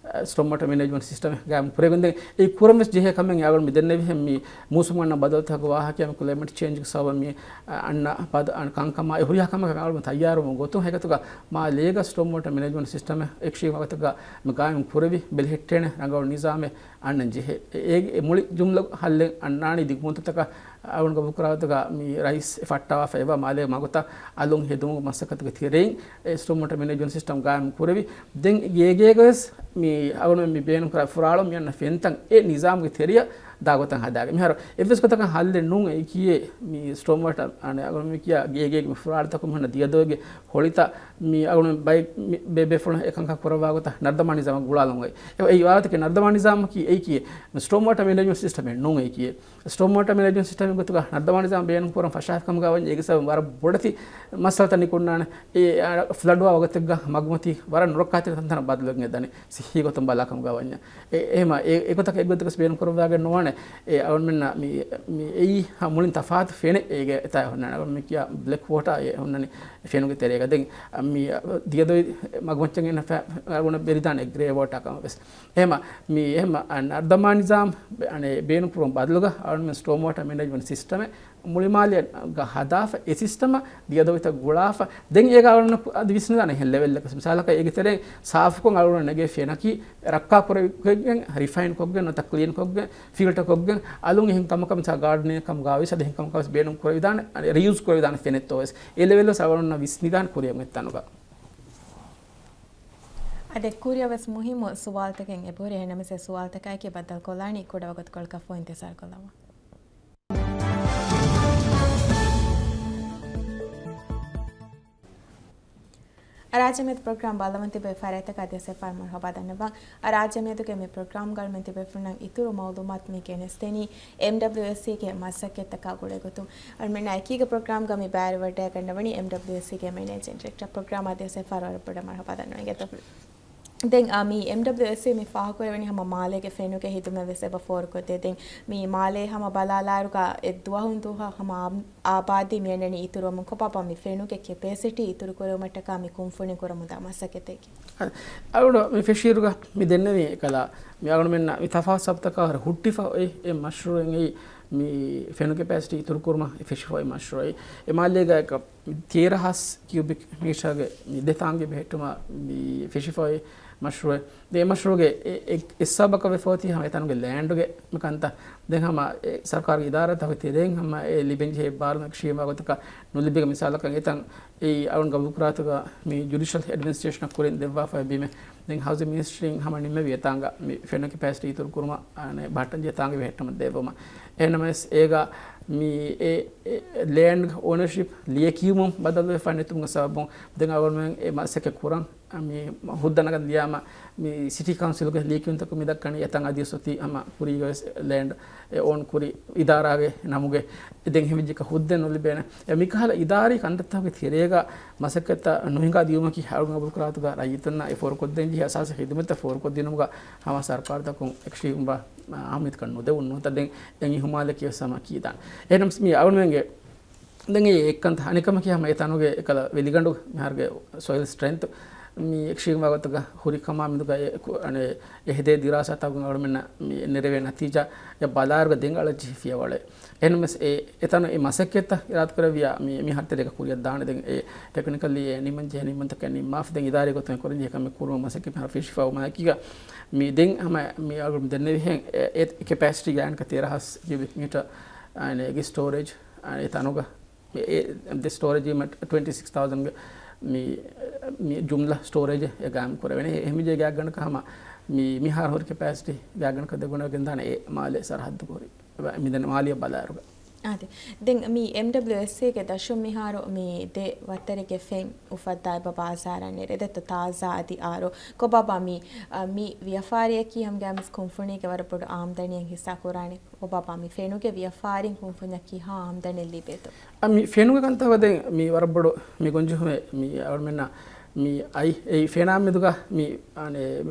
އަ، ސްޓޯމް ވޯޓަ މެނޭޖްމަންޓް ސިސްޓަމެއް ގާއިމް ކުރެވެންދެން އެ ކުރަން ވެސް ޖެހޭ ކަމެއް އަޅުގަނޑު މި ދެންނެވިހެން މި މޫސުމުގަ އަންނަ ބަދަލުތަކުގެ ވާހަކަ މި ކްލައިމެޓް ޗޭންޖްގެ ސަބަބުން މި، އަ، އަންނަ ބަދަ-، އަން ކަންކަމާ އެ ހުރިހާ ކަމަކަށް އަޅުގަނޑު ތައްޔާރުވުމަށް ގޮތުން ހެކަތުގަ މާލޭގަ ސްޓޯމް ވޯޓަ މެނޭޖްމަންޓް ސިސްޓަމެއް އެކްޝި ވަގުތުގަ މި ގާއިމް ކުރެވި ބެލެހެއްޓޭނެ ރަނގަޅު ނިޒާމެއް އަންނަން ޖެހޭ. އެ-، އޭގެ އެ މުޅި ޖުމްލަ ހައްލެއް އަންނާނީ ދިގުމަތަކަށް އަޅުގަނޑު ގަބޫލު ކުރާ ގޮތުގަ މި ރައީސް އެ ފައްޓާވާފަ އެވާ މާލޭ މަގުތައް އަލުން ހެދުމުގެ މަސައްކަތުގެ ތެރެއިން އެ ސްޓޯމް ވޯޓަ މެނޭޖްމަންޓް ސިސްޓަމް ގާއިމް ކުރެވި. ދެން ގޭގޭގަ ވެސް މި އަޅުގަނޑު މި ބޭނުން ކުރާ ފުރާޅު މި އަންނަ ފެންތައް އެ ނިޒާމުގެ ތެރެއަށް ދާ ގޮތަށް ހަދާގެން. މިހާރު އެއްވެސް ގޮތަކަށް ހައްލެއް ނޫން އެއީ ކިޔޭ މި ސްޓޯމް ވޯޓަ އަނެ އަޅުގަނޑު މި ކިޔާ ގޭގޭގެ މި ފުރާޅުތަކުން ހުންނަ ދިޔަދޮވެގެ ހޮޅިތައް މި އަޅުގަނޑު ބައެއް މި ބޭބޭފުޅުން އެކަންކަން ކުރައްވާ ގޮތަށް ނަރުދަމާ ނިޒާމަށް ގުޅާލުން އޮތް. އެ، އެ ވާގޮތަކީ ނަރުދަމާ ނިޒާމަކީ އެއީ ކިޔޭ ސްޓޯމް ވޯޓަ މެނޭޖްމަންޓް ސިސްޓަމެއް ނޫން އެއީ ކިޔޭ. ސްޓޯމް ވޯޓަ މެނޭޖްމަންޓް ސިސްޓަމެއް ގޮތުގަ ނަރުދަމާ ނިޒާމް ބޭނުން ކުރަން ފަށާފި ކަމުގަ ވަންޏާ އޭގެ ސަބަބުން ވަރަށް ބޮޑެތި މައްސަލަތައް ނިކުންނާނެ. އެ، އަ، ފްލަޑް ވާ ވަގުތެއްގަ މަގުމަތީ ވަރަށް ނުރައްކާތެރި ތަންތަނަށް ބަދަލުވެގެން އެދާނެ ސިއްހީ ގޮތުން ބަލާ ކަމުގަ ވަންޏާ. އެ، އެހެމަ އެ، އެގޮތަކަށް އެއްގޮތަކަށް ބޭނުން ކުރައްވާގެން ނުވާނެ. އެ އަޅުމެންނަށް މި، މި އެއީ މުޅިން ތަފާތު ފެނެއް އޭގެ އެތާ ހުންނާނެ. އަޅުމެން ކިޔާ ބްލެކް ވޯޓާ އެ ހުންނަނީ ފެނުގެ ތެރޭގަ. ދެން މި ދިޔަދޮވި މަގުމައްޗަށް އެންނަ ފަ-، އަޅުގަނޑަށް ބެލިދާނެ ގްރޭ ވޯޓާ ކަމަށް ވެސް. އެހެމަ މި އެހެމަ ނަރުދަމާ ނިޒާމް ބެ-، އަނެ ބޭނުން ކުރުމުގެ ބަދަލުގަ އަޅުމެން ސްޓޯމް ވޯޓާ މެނޭޖްމަންޓް ސިސްޓަމެއް މުޅިމާލެއަށް ހަދާފަ، އެ ސިސްޓަމަށް ދިޔަދޮވިތައް ގުޅާފަ، ދެން އޭގަ އަޅުގަނޑު އަދި ވިސްނަދާނެ އެހެން ލެވެލްއަކަށް. މިސާލަކަށް އޭގެ ތެރެއިން ސާފުކޮށް އަޅުގަނޑު ނެގޭ ފެނަކީ ރައްކާ ކުރެވިގެން، ރިފައިން ކޮށްގެން ނުވަތަ ކްލީން ކޮށްގެން، ފިލްޓަ ކޮށްގެން، އަލުން އެހެން ކަމަކަށް މިސާ ގާޑަނިން ކަމުގަ ވެސް އަދި އެހެން ކަމަކަށް ވެސް ބޭނުން ކުރެވިދާނެ، ރީޔޫސް ކުރެވިދާނެ ފެނެއްތޯ ވެސް. އެ ލެވެލް ވެސް އަޅުގަނޑު ވިސްނިދާނެ ކުރިއަށް އޮތް ތަނުގަ. އަދި ކުރިއަށް ވެސް މުހިއްމު ސުވާލުތަކެއް އެބަހުރި. އެހެންނަމަވެސް އެ ސުވާލުތަކާއެކީ ބައްދަލުކޮށްލާނީ ކުޑަ ވަގުތުކޮޅަކަށް. ފޯނު އިންތިޒާރު ކޮށްލަވާ. އަރާޖެމޭދު ޕްރޮގްރާމް ބަލަމުން ތިބޭ ފަރާތްތަކަށް އަދިވެސް އެއްފަހަރު މަރުހަބާ ދަންނަވަން. އަރާޖެމޭދުގެ މި ޕްރޮގްރާމްގައި މި ތިބޭފުޅުންނަށް އިތުރު މައުލޫމާތު މި ގެނެސްދެނީ އެމްޑަބްލިއުއެސްސީގެ މަސައްކަތްތަކާ ގުޅޭގޮތުން. އަޅުމެންނާ އެކީގަ ޕްރޮގްރާމްގަ މި ބައިވެރިވަޑައިގަންނަވަނީ އެމްޑަބްލިއުއެސްސީގެ މެނޭޖިން ޑިރެކްޓަރ. ޕްރޮގްރާމް އަދިވެސް އެއްފަހަރު ވަރަށް ބޮޑަށް މަރުހަބާ ދަންނަވަން. އިނގޭތޯ. ދެން، އާ، މި އެމްޑަބްލިއުއެސްސީ މި ފާހަގަކުރެވެނީ ހަމަ މާލޭގެ ފެނުގެ ހިދުމަތް ވެސް އެބަ ފޯރުކޮށްދޭ. ދެން މި މާލޭ ހަމަ ބަލާލާއިރުގަ އެއް ދުވަހުން ދުވަހަށް ހަމަ އާ-، އާބާދީ މި އަންނަނީ އިތުރުވަމުން. ކޮބާބާ މި ފެނުގެ ކެޕޭސިޓީ އިތުރުކުރެވުމަށްޓަކާ މި ކުންފުނި ކުރަމުންދާ މަސައްކަތެއް؟ އަ-، އަޅުގަނޑު މި ފެށިއިރުގަ މި ދެންނެވީ އެކަލާ މި އަޅުގަނޑުމެންނަށް މި ތަފާސް ސަބަބުތަކާ ހުރެ ހުއްޓިފަ އޮތް އެއް މަޝްރޫއެއް އެއީ މި ފެނުގެ ކެޕޭސިޓީ އިތުރުކުރުމަށް ފެށިފަ އޮތް މަޝްރޫއެއް. އެ މާލޭގަ އެކަ ތޭރަ ހާސް ކިއުބިކް މީޓަރގެ މި ދެތާނގެ ބެހެއްޓުމަށް މި ފެށިފައި މަޝްރޫއެއް. ދެ މަޝްރޫގެ އެ، އެ، އެއް ސަބަބަކަށް ވެފަ އޮތީ ހަމަ އެތަނުގެ ލޭންޑުގެ މި ކަންތައް. ދެން ހަމަ އެ ސަރުކާރުގެ އިދާރާތަކުގެ ތެރެއިން ހަމަ އެ ލިބެންޖެހޭ ބާރު ކަށީމާ ގޮތަކަށް ނުލިބިގެން މިސާލަކަށް އެތަން އެއީ އަޅުން ގަބޫލުކުރާތަކަށް މި ޖުޑިޝަލް އެޑްމިނިސްޓްރޭޝަނަށް ކުރިން ދެއްވާފައި ބިމެއް. ދެން ހައުސިން މިނިސްޓްރީން ހަމަ ނިންމެވި އެތާނގަ މި ފެނުގެ ކެޕޭސިޓީ އިތުރު ކުރުމަށް އަނެ ބަހައްޓަން ޖެހޭ ތާނގެ ބެހެއްޓުމަށް ދެއްވުމަށް. އެހެންނަމަވެސް އޭގަ މި އެ، އެ ލޭންޑް އޯނަރޝިޕް ލިޔެކިޔުމުން ބަދަލުވެފަ ނެތުމުގެ ސަބަބުން ދެން އަޅުގަނޑުމެން އެ މަސައްކަތް ކުރަން މި ހުއްދަ ނަގަން ލިޔާމަ މި ސިޓީ ކައުންސިލްގެ ލިޔެކިޔުންތަކުން މި ދައްކަނީ އެތަން އަދިވެސް އޮތީ ހަމަ ކުރީގަވެސް ލޭންޑް އެ އޯން ކުރި އިދާރާގެ ނަމުގެ ދެން ހެވިއްޖެކަ ހުއްދަ ނުލިބޭނެ. އެ މިކަހަލަ އިދާރީ ކަންތައްތަކުގެ ތެރޭގަ މަސައްކަތްތައް ނުހިނގާ ދިޔުމަކީ އަޅުގަނޑު ގަބޫލުކުރާތުގަ ރައްޔިތުންނަށް އެ ފޯރުކޮށްދޭން ޖެހޭ އަސާސީ ޚިދުމަތްތައް ފޯރުކޮށްދިނުމުގަ ހަމަ ސަރުކާރުތަކުން އެކަށީގެންވާ އަހައްމިއްޔަތުކަން ނުދެވުން ނުވަތަ ދެން އެ އިހުމާލެކޭ ވެސް ހަމަ ކީދާނެ. އެހެންނަމަވެސް މި އަޅުގަނޑުމެންގެ ދެން އެ އެއްކަންތައް އަނެއްކަމަކީ ހަމަ އެ ތަނުގެ އެކަލަ ވެލިގަނޑު މިހާރުގެ ސޮއިލް ސްޓްރެންތު މި އެކަށީގެންވާ ގޮތުގަ ހުރި ކަމާ މެދުގަ އެ ކު-، އަނެ، އެ ހެދޭ ދިރާސާތަކުން އަޅުމެންނަށް މި ނެރެވޭ ނަތީޖާ އެ ބަލާއިރުގަ ދެން އަޅައްޖެހި ފިޔަވަޅެއް. އެހެންނަމަވެސް އެ، އެ ތަނު އެ މަސައްކަތްތައް އިރާދަކުރެއްވިޔާ މި، މިހާރު ތެރޭގަ ކުރިއަށް ދާނެ. ދެން އެ ޓެކްނިކަލީ އެ ނިމަންޖެހޭ ނިންމަންތަކެއް ނިންމާފަ ދެން އިދާރީ ގޮތުން ކުރަންޖެހޭ ކަމެއް ކުރުމަށް މަސައްކަތް މިހާރު ފެށިފަ އޮތުމާއެކީގަ މި ދެން ހަމަ މި އަޅުގަނޑު ދެންނެވިހެން އެ، އެ ކެޕޭސިޓީ ގާތްގަނޑަކަށް ތޭރަ ހާސް ކިއުބިކް މީޓަރ އަނެ އެގެ ސްޓޯރޭޖް އަނެ ތަނުގަ މި އެ، ދެ ސްޓޯރޭޖް ޓްވެންޓީ ސިކްސް ތައުޒަންޑް މި، މި ޖުމްލަ ސްޓޯރޭޖް އެ ގާއިމް ކުރެވޭނެ. އެ ހެމިޖެ ގާތްގަނޑަކަށް ހަމަ މި މިހާރު ހުރި ކެޕޭސިޓީ ގާތްގަނޑަކަށް ދެގުނަވެގެން ދާނެ އެ މާލޭ ސަރަހައްދު ހުރި. މި ދެން މާލިޔަށް ބަލާއިރުގަ. އާދެ. ދެން މި އެމްޑަބްލިއުއެސްސީގެ ދަށުން މިހާރު މި ދެ ވައްތަރެއްގެ ފެން އުފައްދާ އެބަ ބާޒާރަށް ނެރެދެއްތޯ ތާޒާ އަދި އާރޯ. ކޮބާބާ މި، މި ވިޔަފާރިއަކީ ހަމަގައިމުވެސް ކުންފުނީގެ ވަރަށް ބޮޑު އާމްދަނީއެއް ހިއްސާ ކުރާނެ. ކޮބާބާ މި ފެނުގެ ވިޔަފާރިން ކުންފުންޏަށް ކިހާ އާމްދަނީ ލިބޭތޯ؟ އަ، މި ފެނުގެ ކަންތައް ދެން މި ވަރަށް ބޮޑު މި ގޮންޖެހުމެއް މި އަޅުމެންނަށް މި އައި އެއީ ފެނާ މެދުގަ މި އަނެ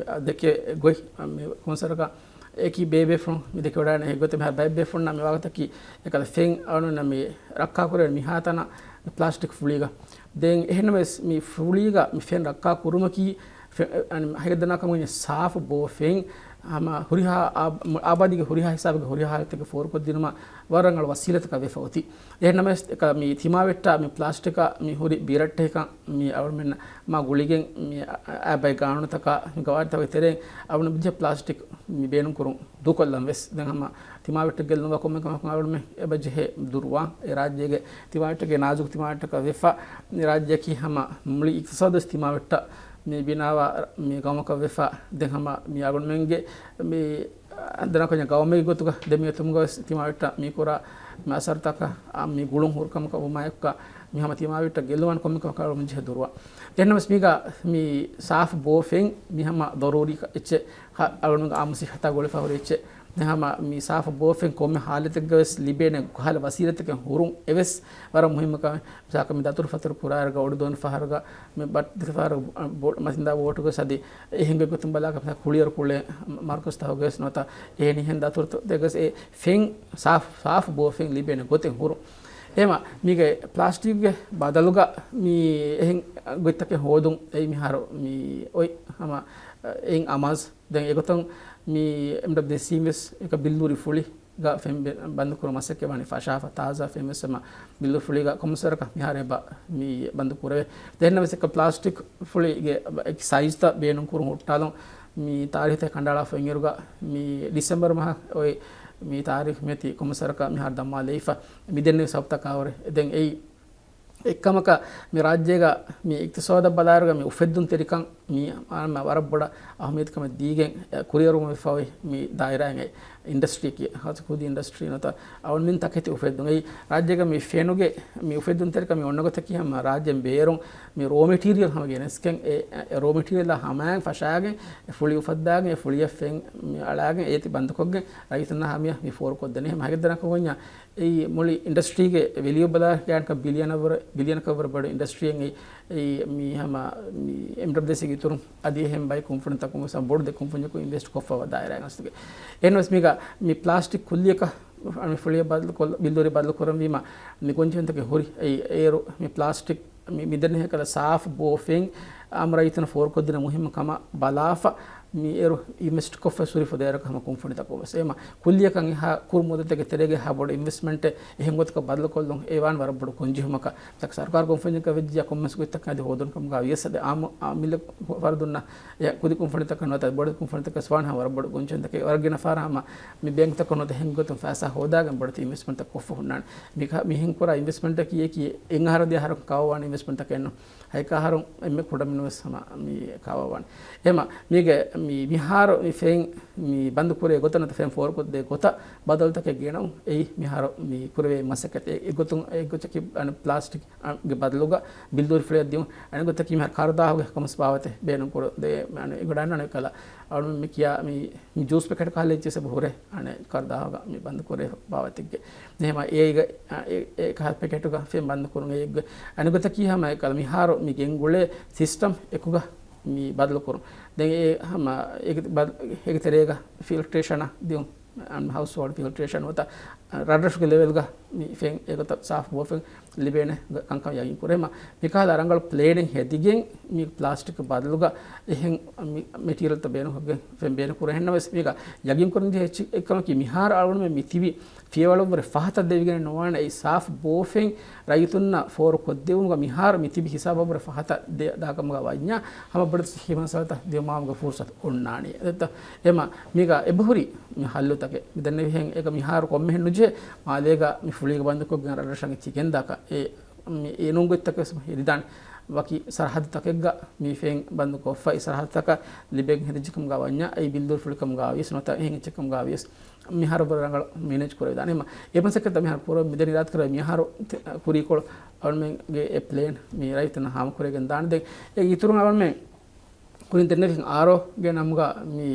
ދެކެ ގޮތް މި ކުންސަރަކަށް އެކި ބޭބޭފުޅުން މި ދެކެވަޑައިނެ ހެއްގޮތެއް މިހާ ބައެއް ބޭފުޅުންނަށް މި ވާގޮތަކީ އެކަލަ ފެން އަޅުންނަށް މި ރައްކާކުރެވެން މިހާތަނަށް ޕްލާސްޓިކް ފުޅީގަ. ދެން އެހެންނަމަވެސް މި ފުޅީގަ މި ފެން ރައްކާ ކުރުމަކީ ފެ-، އަން ހަގީގަތް ދަންނާކަމުގަ ސާފު ބޯ ފެން ހަމަ ހުރިހާ އާ-، އާބާދީގެ ހުރިހާ ހިސާބެއްގެ ހުރިހާ ހައްލުތަކެއް ފޯރުކޮށްދިނުމަށް ވަރަށް ރަނގަޅު ވަސީލަތަކަށް ވެފަ އޮތީ. އެހެންނަމަވެސް މި ތިމާވެއްޓާ މި ޕްލާސްޓިކާ މި ހުރި ބިރައްޓެހިކަން މި އަޅުމެން މާ ގުޅިގެން މި އަ-، އަ-، އާބައި ގާނޫނުތަކާ މި ގަވާއިދުތަކުގެ ތެރެއިން އަޅުމެން ބެހޭ ޕްލާސްޓިކް މި ބޭނުންކުރުން ދޫކޮށްލަން ވެސް. ދެން ހަމަ ތިމާވެއްޓެއް ގެއްލުން ކޮންމެ ކަމަކު އަޅުމެން އެބަ ޖެހޭ ދުރުވާ އެ ރާއްޖޭގެ ތިމާވެއްޓެއްގެ ނާޒުކު ތިމާވެއްޓަކަށް ވެފަ މި ރާއްޖެއަކީ ހަމަ މުޅި އިޤްތިޞާދު ވެސް ތިމާވެއްޓަށް މި ބިނާވާ މި ގައުމަކަށް ވެފަ. ދެން ހަމަ މި އަޅުމެންގެ މި ދަނާކަން ގައުމެއްގެ ގޮތުގަ ދެމިއޮތުމުގަ ވެސް ތިމާވެއްޓަށް މި ކުރާ މި އަސަރުތަކަށް މި ގުޅުން ހުރުކަމަކަށް ވުމާއެކުގަ މި ހަމަ ތިމާވެއްޓަށް ގެއްލުމަށް ކޮންމެ ކަމަކަށް އަޅުމެން ޖެހޭ ދުރުވާ. އެހެންނަމަވެސް މީގަ މި ސާފު ބޯ ފެން މި ހަމަ ޟަރޫރީ އެއްޗެއް، އަޅުގަނޑުގެ އާއްމު ސިއްހަތާ ގުޅިފަ ހުރި އެއްޗެއް. ހަމަ މި ސާފު ބޯފެން ކޮންމެ ހާލަތެއްގަވެސް ލިބޭނެ ކަހަލަ ވަސީލަތެއް ހުރުން އެވެސް ވަރަށް މުހިއްމު ކަމެއް. މިސާލަކަށް މި ދަތުރުފަތުރު ކުރާއިރުގަ އޮޑު ދޯނި ފަހަރުގަ މި ބައްޓި ފަހަރު ބޯ-، މަސިންދާ ބޯޓުގަ ސަދި އެހެން ގޮތްގޮތުން ބަލާކަށް ކުޅިވަރު ކުޅޭ މަރުކަޒުތަކުގަވެސް ނުވަތަ އެހެނިހެން ދަތުރުތަކުގަވެސް އެ ފެން ސާފު، ސާފު ބޯފެން ލިބޭނެ ގޮތެއް ހުރުން. އެހެމަ މީގެ ޕްލާސްޓިކްގެ ބަދަލުގަ މި އެހެން ގޮތްތަކެއް ހޯދުން އެއީ މިހާރު މި އޮތް ހަމަ އެއިން އަމާޒް. ދެން އެގޮތުން މި އެމްޑަބްލިއުސީ ވެސް އެކަ ބިއްލޫރި ފުޅިގަ ފެން ބެ-، ބަންދު ކުރުމަށް މަސައްކަތް ވާނީ ފަށާފަ ތާޒާ ފެން ވެސް ހަމަ ބިއްލޫރި ފުޅިގަ ކޮންމެސް ވަރަކަށް މިހާރު އެބަ މި ބަންދު ކުރެވޭ. ދެންނަ ވެސް އެކަ ޕްލާސްޓިކް ފުޅިގެ ސައިޒްތައް ބޭނުން ކުރުން ހުއްޓާލުން މި ތާރީޚުތައް ކަނޑައަޅާފަ އިންއިރުގަ މި ޑިސެމްބަރު މަހަށް އޮތް މި ތާރީޚު މިއޮތީ ކޮންމެސް ވަރަކަށް މިހާރު ދަމާލައިފަ. މި ދެންނެވި ސަބަބުތަކާ ހުރެ. ދެން އެއީ އެއްކަމަކަށް މި ރާއްޖޭގަ މި އިޤްތިޞާދަށް ބަލާއިރުގަ މި އުފެއްދުންތެރިކަން މި ވަރަށް ބޮޑަށް އަހައްމިއްޔަތުކަމެއް ދީގެން ކުރިއެރުމަށް ވެފަ އޮތް މި ދާއިރާއިން އެ އިންޑަސްޓްރީއަކީ ހަތަ ކުދި އިންޑަސްޓްރީ ނުވަތަ އަޅުގަނޑުމެން ތަކެތި އުފެއްދުން. އެއީ ރާއްޖޭގަ މި ފެނުގެ މި އުފެއްދުންތެރިކަން މި އޮންނަ ގޮތަކީ ހަމަ ރާއްޖޭން ބޭރުން މި ރޯ މެޓީރިއަލް ހަމަ ގެނެސްގެން އެ، އެ ރޯ މެޓީރިއަލްއާ ހަމައިން ފަށާގެން އެ ފުޅި އުފައްދާގެން އެ ފުޅިއަށް ފެން މި އަޅާގެން އޭތި ބަންދުކޮށްގެން ރައްޔިތުންނާ ހަމަޔަށް މި ފޯރުކޮށްދެނީ. ހަމަ ހަގެއްދަނަކަށް އޮންޏާ އެއީ މުޅި އިންޑަސްޓްރީގެ ވެލިއު ބަލާ ގާތްގަނޑަކަށް ބިލިއަނަށްވުރެ، ބިލިއަނަކަށްވުރެ ބޮޑު އިންޑަސްޓްރީއެއް އެއީ، އެއީ މި ހަމަ މި އެމްޑަބްލިއުސީގެ އިތުރުން އަދި އެހެން ބައެއް ކުންފުނިތަކުން ވެސް ބޮޑު ދެ ކުންފުނިއަކުން އިންވެސްޓް ކޮށްފައިވާ ދާއިރާއެއް އަސްލުގެ. އެހެންވެސް މީގަ މި ޕްލާސްޓިކް ކުއްލިއަކަށް މި ފުޅިއަށް ބަދަލުކޮށް، ބިއްލޫރި ބަދަލުކުރަންވީމަ މި ގޮންޖެހުންތަކެއް ހުރި. އެއީ އޭރު މި ޕްލާސްޓިކް މި، މިދެންނެ ހޭކަލަ ސާފު ބޯފެން އާއްމު ރައްޔިތުންނަށް ފޯރުކޮށްދިނުމަށް މުހިއްމު ކަމަށް ބަލާފަ، މި އޭރު އިންވެސްޓް ކޮށްފަ ހުރި ފަދައިން ހަމަ ކުންފުނިތަކުން ވެސް. އެހެމަ ކުއްލިއަކަށް އެހާ ކުރު މުއްދަތެއްގެ ތެރޭގަ އެހާ ބޮޑު އިންވެސްޓްމަންޓެއް އެހެން ގޮތަކަށް ބަދަލުކޮށްލުން އެ ވާން ވަރަށް ބޮޑު ގޮންޖެހުމަކަށް. ތަކު ސަރުކާރު ކުންފުންޏަކަށް ވެއްޖިއްޔާ ކޮންމެސް ގޮތްތަކަށް އަދި ހޯދުން ކަމުގަ ވިޔަސް އަދި އާއްމު، އާ، މިލަކު ފަރުދުންނަށް އެ ކުދި ކުންފުނިތަކަށް ނުވަތަ ބޮޑު ކުންފުނިތަކަށް ވާން ހަމަ ވަރަށް ބޮޑު ގޮންޖެހުންތަކެއް. ވަރަށް ގިނަ ފަހަރަށް ހަމަ މި ބޭންކްތަކުން ނުވަތަ އެހެން ގޮތުން ފައިސާ ހޯދާގެން ބޮޑެތި އިންވެސްޓްމަންޓްތައް ކޮށްފަ ހުންނާނެ. މި ކަ-، މިހެން ކުރާ އިންވެސްޓްމަންޓަކީ އެކީ އެއް އަހަރު ދެ އަހަރަކުން ކާވާނެ އިންވެސްޓްމަންޓަކަށް ނޫން. ހައެއްކަ އަހަރުން އެންމެ ކުޑަމިނުވެސް ހަމަ މި ކާވާވާނެ. އެހެމަ މީގެ މި މިހާރު މި ފެން މި ބަންދު ކުރޭ ގޮތަށް ނުވަތަ ފެން ފޯރުކޮށްދޭ ގޮތަށް ބަދަލުތަކެއް ގެނައުން އެއީ މިހާރު މި ކުރެވޭ މަސައްކަތެއް. އެގޮތުން އެއްގޮތަކީ އަނެއް ޕްލާސްޓިކް ގެ ބަދަލުގަ ބިއްލޫރި ފުޅިއަށް ދިއުން. އަނެއްގޮތަކީ މިހާރު ކަރުދާހުގެ ކަމަސް ބާވަތެއް ބޭނުން ކުރު ދޭ. އަނެއް އެގޮޑާން އަނެއްކަލަ އަޅު މި ކިޔާ މި މި ޖޫސް ޕެކެޓް ކަހަލަ އެއްޗެއް ސަބަ ހުރޭ އަނެއް ކަރުދާހުގަ މި ބަންދު ކުރޭ ބާވަތެއްގެ. އެހެމަ އޭގަ، އެ، އެ ކަހަލަ ޕެކެޓުގަ ފެން ބަންދު ކުރުން އެއްގެ. އަނެއްގޮތަކީ ހަމަ އެކަލަ މިހާރު މި ގެންގުޅޭ ސިސްޓަމް އެކުގަ މި ބަދަލު ކުރުން. ދެން އެ ހަމަ އޭގެ ބަދަ-، އޭގެ ތެރޭގަ ފިލްޓްރޭޝަނަށް ދިއުން. ހައުސްހޯލްޑް ފިލްޓްރޭޝަން ނުވަތަ ރަށްރަށުގެ ލެވެލްގަ މި ފެން އެގޮތަށް ސާފު ބޯފެން ލިބޭނެ ކަންކަން ޔަގީން ކުރޭމަ. މިކަހަލަ ރަނގަޅު ޕްލޭނެއް ހެދިގެން މި ޕްލާސްޓިކް ބަދަލުގަ އެހެން މި މެޓީރިއަލްތައް ބޭނުންކޮށްގެން ފެން ބޭނުން ކުރޭ. އެހެންނަމަވެސް މީގަ ޔަގީން ކުރަންޖެހޭ އެއްޗެއް އެއްކަމަކީ މިހާރު އަޅުގަނޑުމެން މި ތިބި ފިޔަވަޅަށްވުރެ ފަހަތަށް ދެވިގެން ނުވާނެ. އެއީ ސާފު ބޯފެން ރައްޔިތުންނަށް ފޯރު ކޮށްދެވުމުގަ މިހާރު މި ތިބި ހިސާބަށްވުރެ ފަހަތަށް ދޭ ދާކަމުގަ ވަންޏާ ހަމަ ބޮޑެތި ހިމަންސަލަތައް ދިމާވުމުގެ ފުރުސަތު އޮންނާނެ. އެދެއްތަ؟ އެމަ މީގަ އެބަހުރި މި ހައްލުތަކެއް މި ދެންނެވިހެން އޭގަ މިހާރު ކޮންމެހެން ނުޖެހޭ މާލޭގަ މި ފުޅީގަ ބަންދުކޮށްގެން ރަށްރަށަށް އެއްޗެއް ގެންދާކަށް އެ މި އެނޫން ގޮތްތަކެއް ވެސް ހިދިދާނެ. ވަކި ސަރަހައްދުތަކެއްގަ މި ފެން ބަންދު ކޮށްފަ އެ ސަރަހައްދުތަކަށް ލިބެން ހެދިއްޖެކަމުގަ ވަންޏާ އެއީ ބިއްލޫރި ފުޅިކަމުގަ ވިޔަސް ނުވަތަ އެހެން އެއްޗެއްކަމުގަ ވިޔަސް މިހާރު ވަރަށް ރަނގަޅަށް މެނޭޖް ކުރެވިދާނެ. އެމަ އެ މަސައްކަތްތައް މިހާރު ކުރަން މިދެން އިރާދަކުރެއްވި މިހާރު ތެ-، ކުރީކޮޅު އަޅުމެންގެ އެ ޕްލޭން މި ރައްޔިތުންނަށް ހާމަކުރެވިގެން ދާނެ. ދެން އޭގެ އިތުރުން އަޅުމެން ކުރިން ދެންނެވި އާރޯގެ ނަމުގަ މި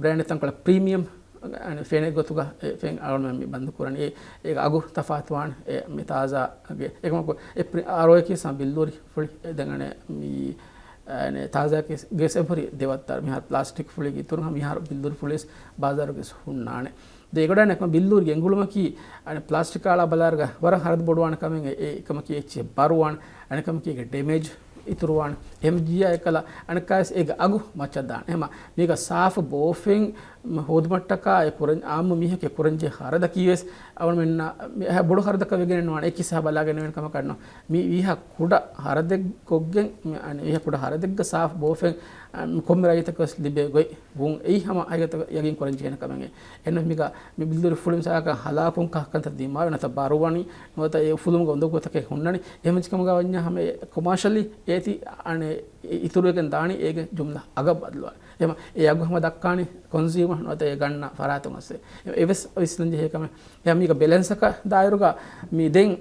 ބްރޭންޑް ތަންކޮޅެއް ޕްރީމިއަމް ފެނެއް ގޮތުގަ އެ ފެން އަޅުމެން މި ބަންދު ކުރަނީ. އެ، އޭގެ އަގު ތަފާތުވާން އެ މި ތާޒާގެ އެކަމަކު އެ ޕްރި-، އާރޯއަކީ ސަ ބިއްލޫރި ފުޅި އެ ދެން އަނެ މި، އަނެ ތާޒާގެ ގެސް އެބަހުރި ދެވައްތަރ މިހާރު ޕްލާސްޓިކް ފުޅިގެ އިތުރު މިހާރު ބިއްލޫރި ފުޅިސް ބާޒާރުގެސް ހުންނާނެ. ދެ އެގޮޑާނެ އެކަމަ ބިއްލޫރި ގެންގުޅުމަކީ އަނެ ޕްލާސްޓިކާ އަޅާ ބަލާރގަ ވަރަށް ހަރަދު ބޮޑުވާނެ ކަމެއް އެ، އެ އެކަމަކީ އެއްޗެއް ބަރުވާން އަނެކަމަކީ އޭގެ ޑެމޭޖް އިތުރުވާން. އެހެން ޖިޔާ އެކަލަ އަނެއްކާވެސް އޭގެ އަގު މައްޗަށް ދާނެ. އެހެމަ މީގަ ސާފު ބޯފެން ހޯދުމަށްޓަކާ އެ ކުރަން، އާއްމު މީހަކެއް ކުރަންޖެހޭ ހަރަދަކީވެސް އަވަންމެންނަށް މި އެހާ ބޮޑު ހަރަދަކަށް ވެގެނެއް ނުވާނެ. އެކި ހިސާބަށް ބަލާގެން ނުވެން ކަމަކަށް ނޫން. މި ވީހާ ކުޑަ ހަރަދެއް ކޮށްގެން، މި އަނެ ވީހާ ކުޑަ ހަރަދެއްގަ ސާފު ބޯފެން، އަ، މި ކޮންމެ ރައްޔިތަކަށް ވެސް ލިބޭ ގޮތް ވުން އެއީ ހަމަ ހަގީގަތަށް ޔަގީން ކުރަން ޖެހޭނެ ކަމެއް. އެންމެ މީގަ މި ބިއްލޫރި ފުޅި މިސާލަކަށް ހަލާކުން ކަހަލަ ކަންތައް ދިމާވެ ނުވަތަ ބަރުވަނީ ނުވަތަ އެ އުފުލުމުގަ އުނދަގޫތަކެއް ހުންނަނީ. އެހެން ކަމުގަ ވަންޏާ ހަމަ އެ ކޮމާޝަލީ އޭތި އަނެ އި-، އިތުރުވެގެން ދާނީ އޭގެ ޖުމްލަ އަގަށް ބަދަލުވާން. އެހެމަ އެ އަގު ހަމަ ދައްކާނީ ކޮންސިއުމަ ނުވަތަ އެ ގަންނަ ފަރާތުން އަސް. އެވެސް ވިސްނަން ޖެހޭ ކަމެއް. އެހެމަ މީގަ ބެލެންސަކަށް ދާއިރުގަ މި ދެން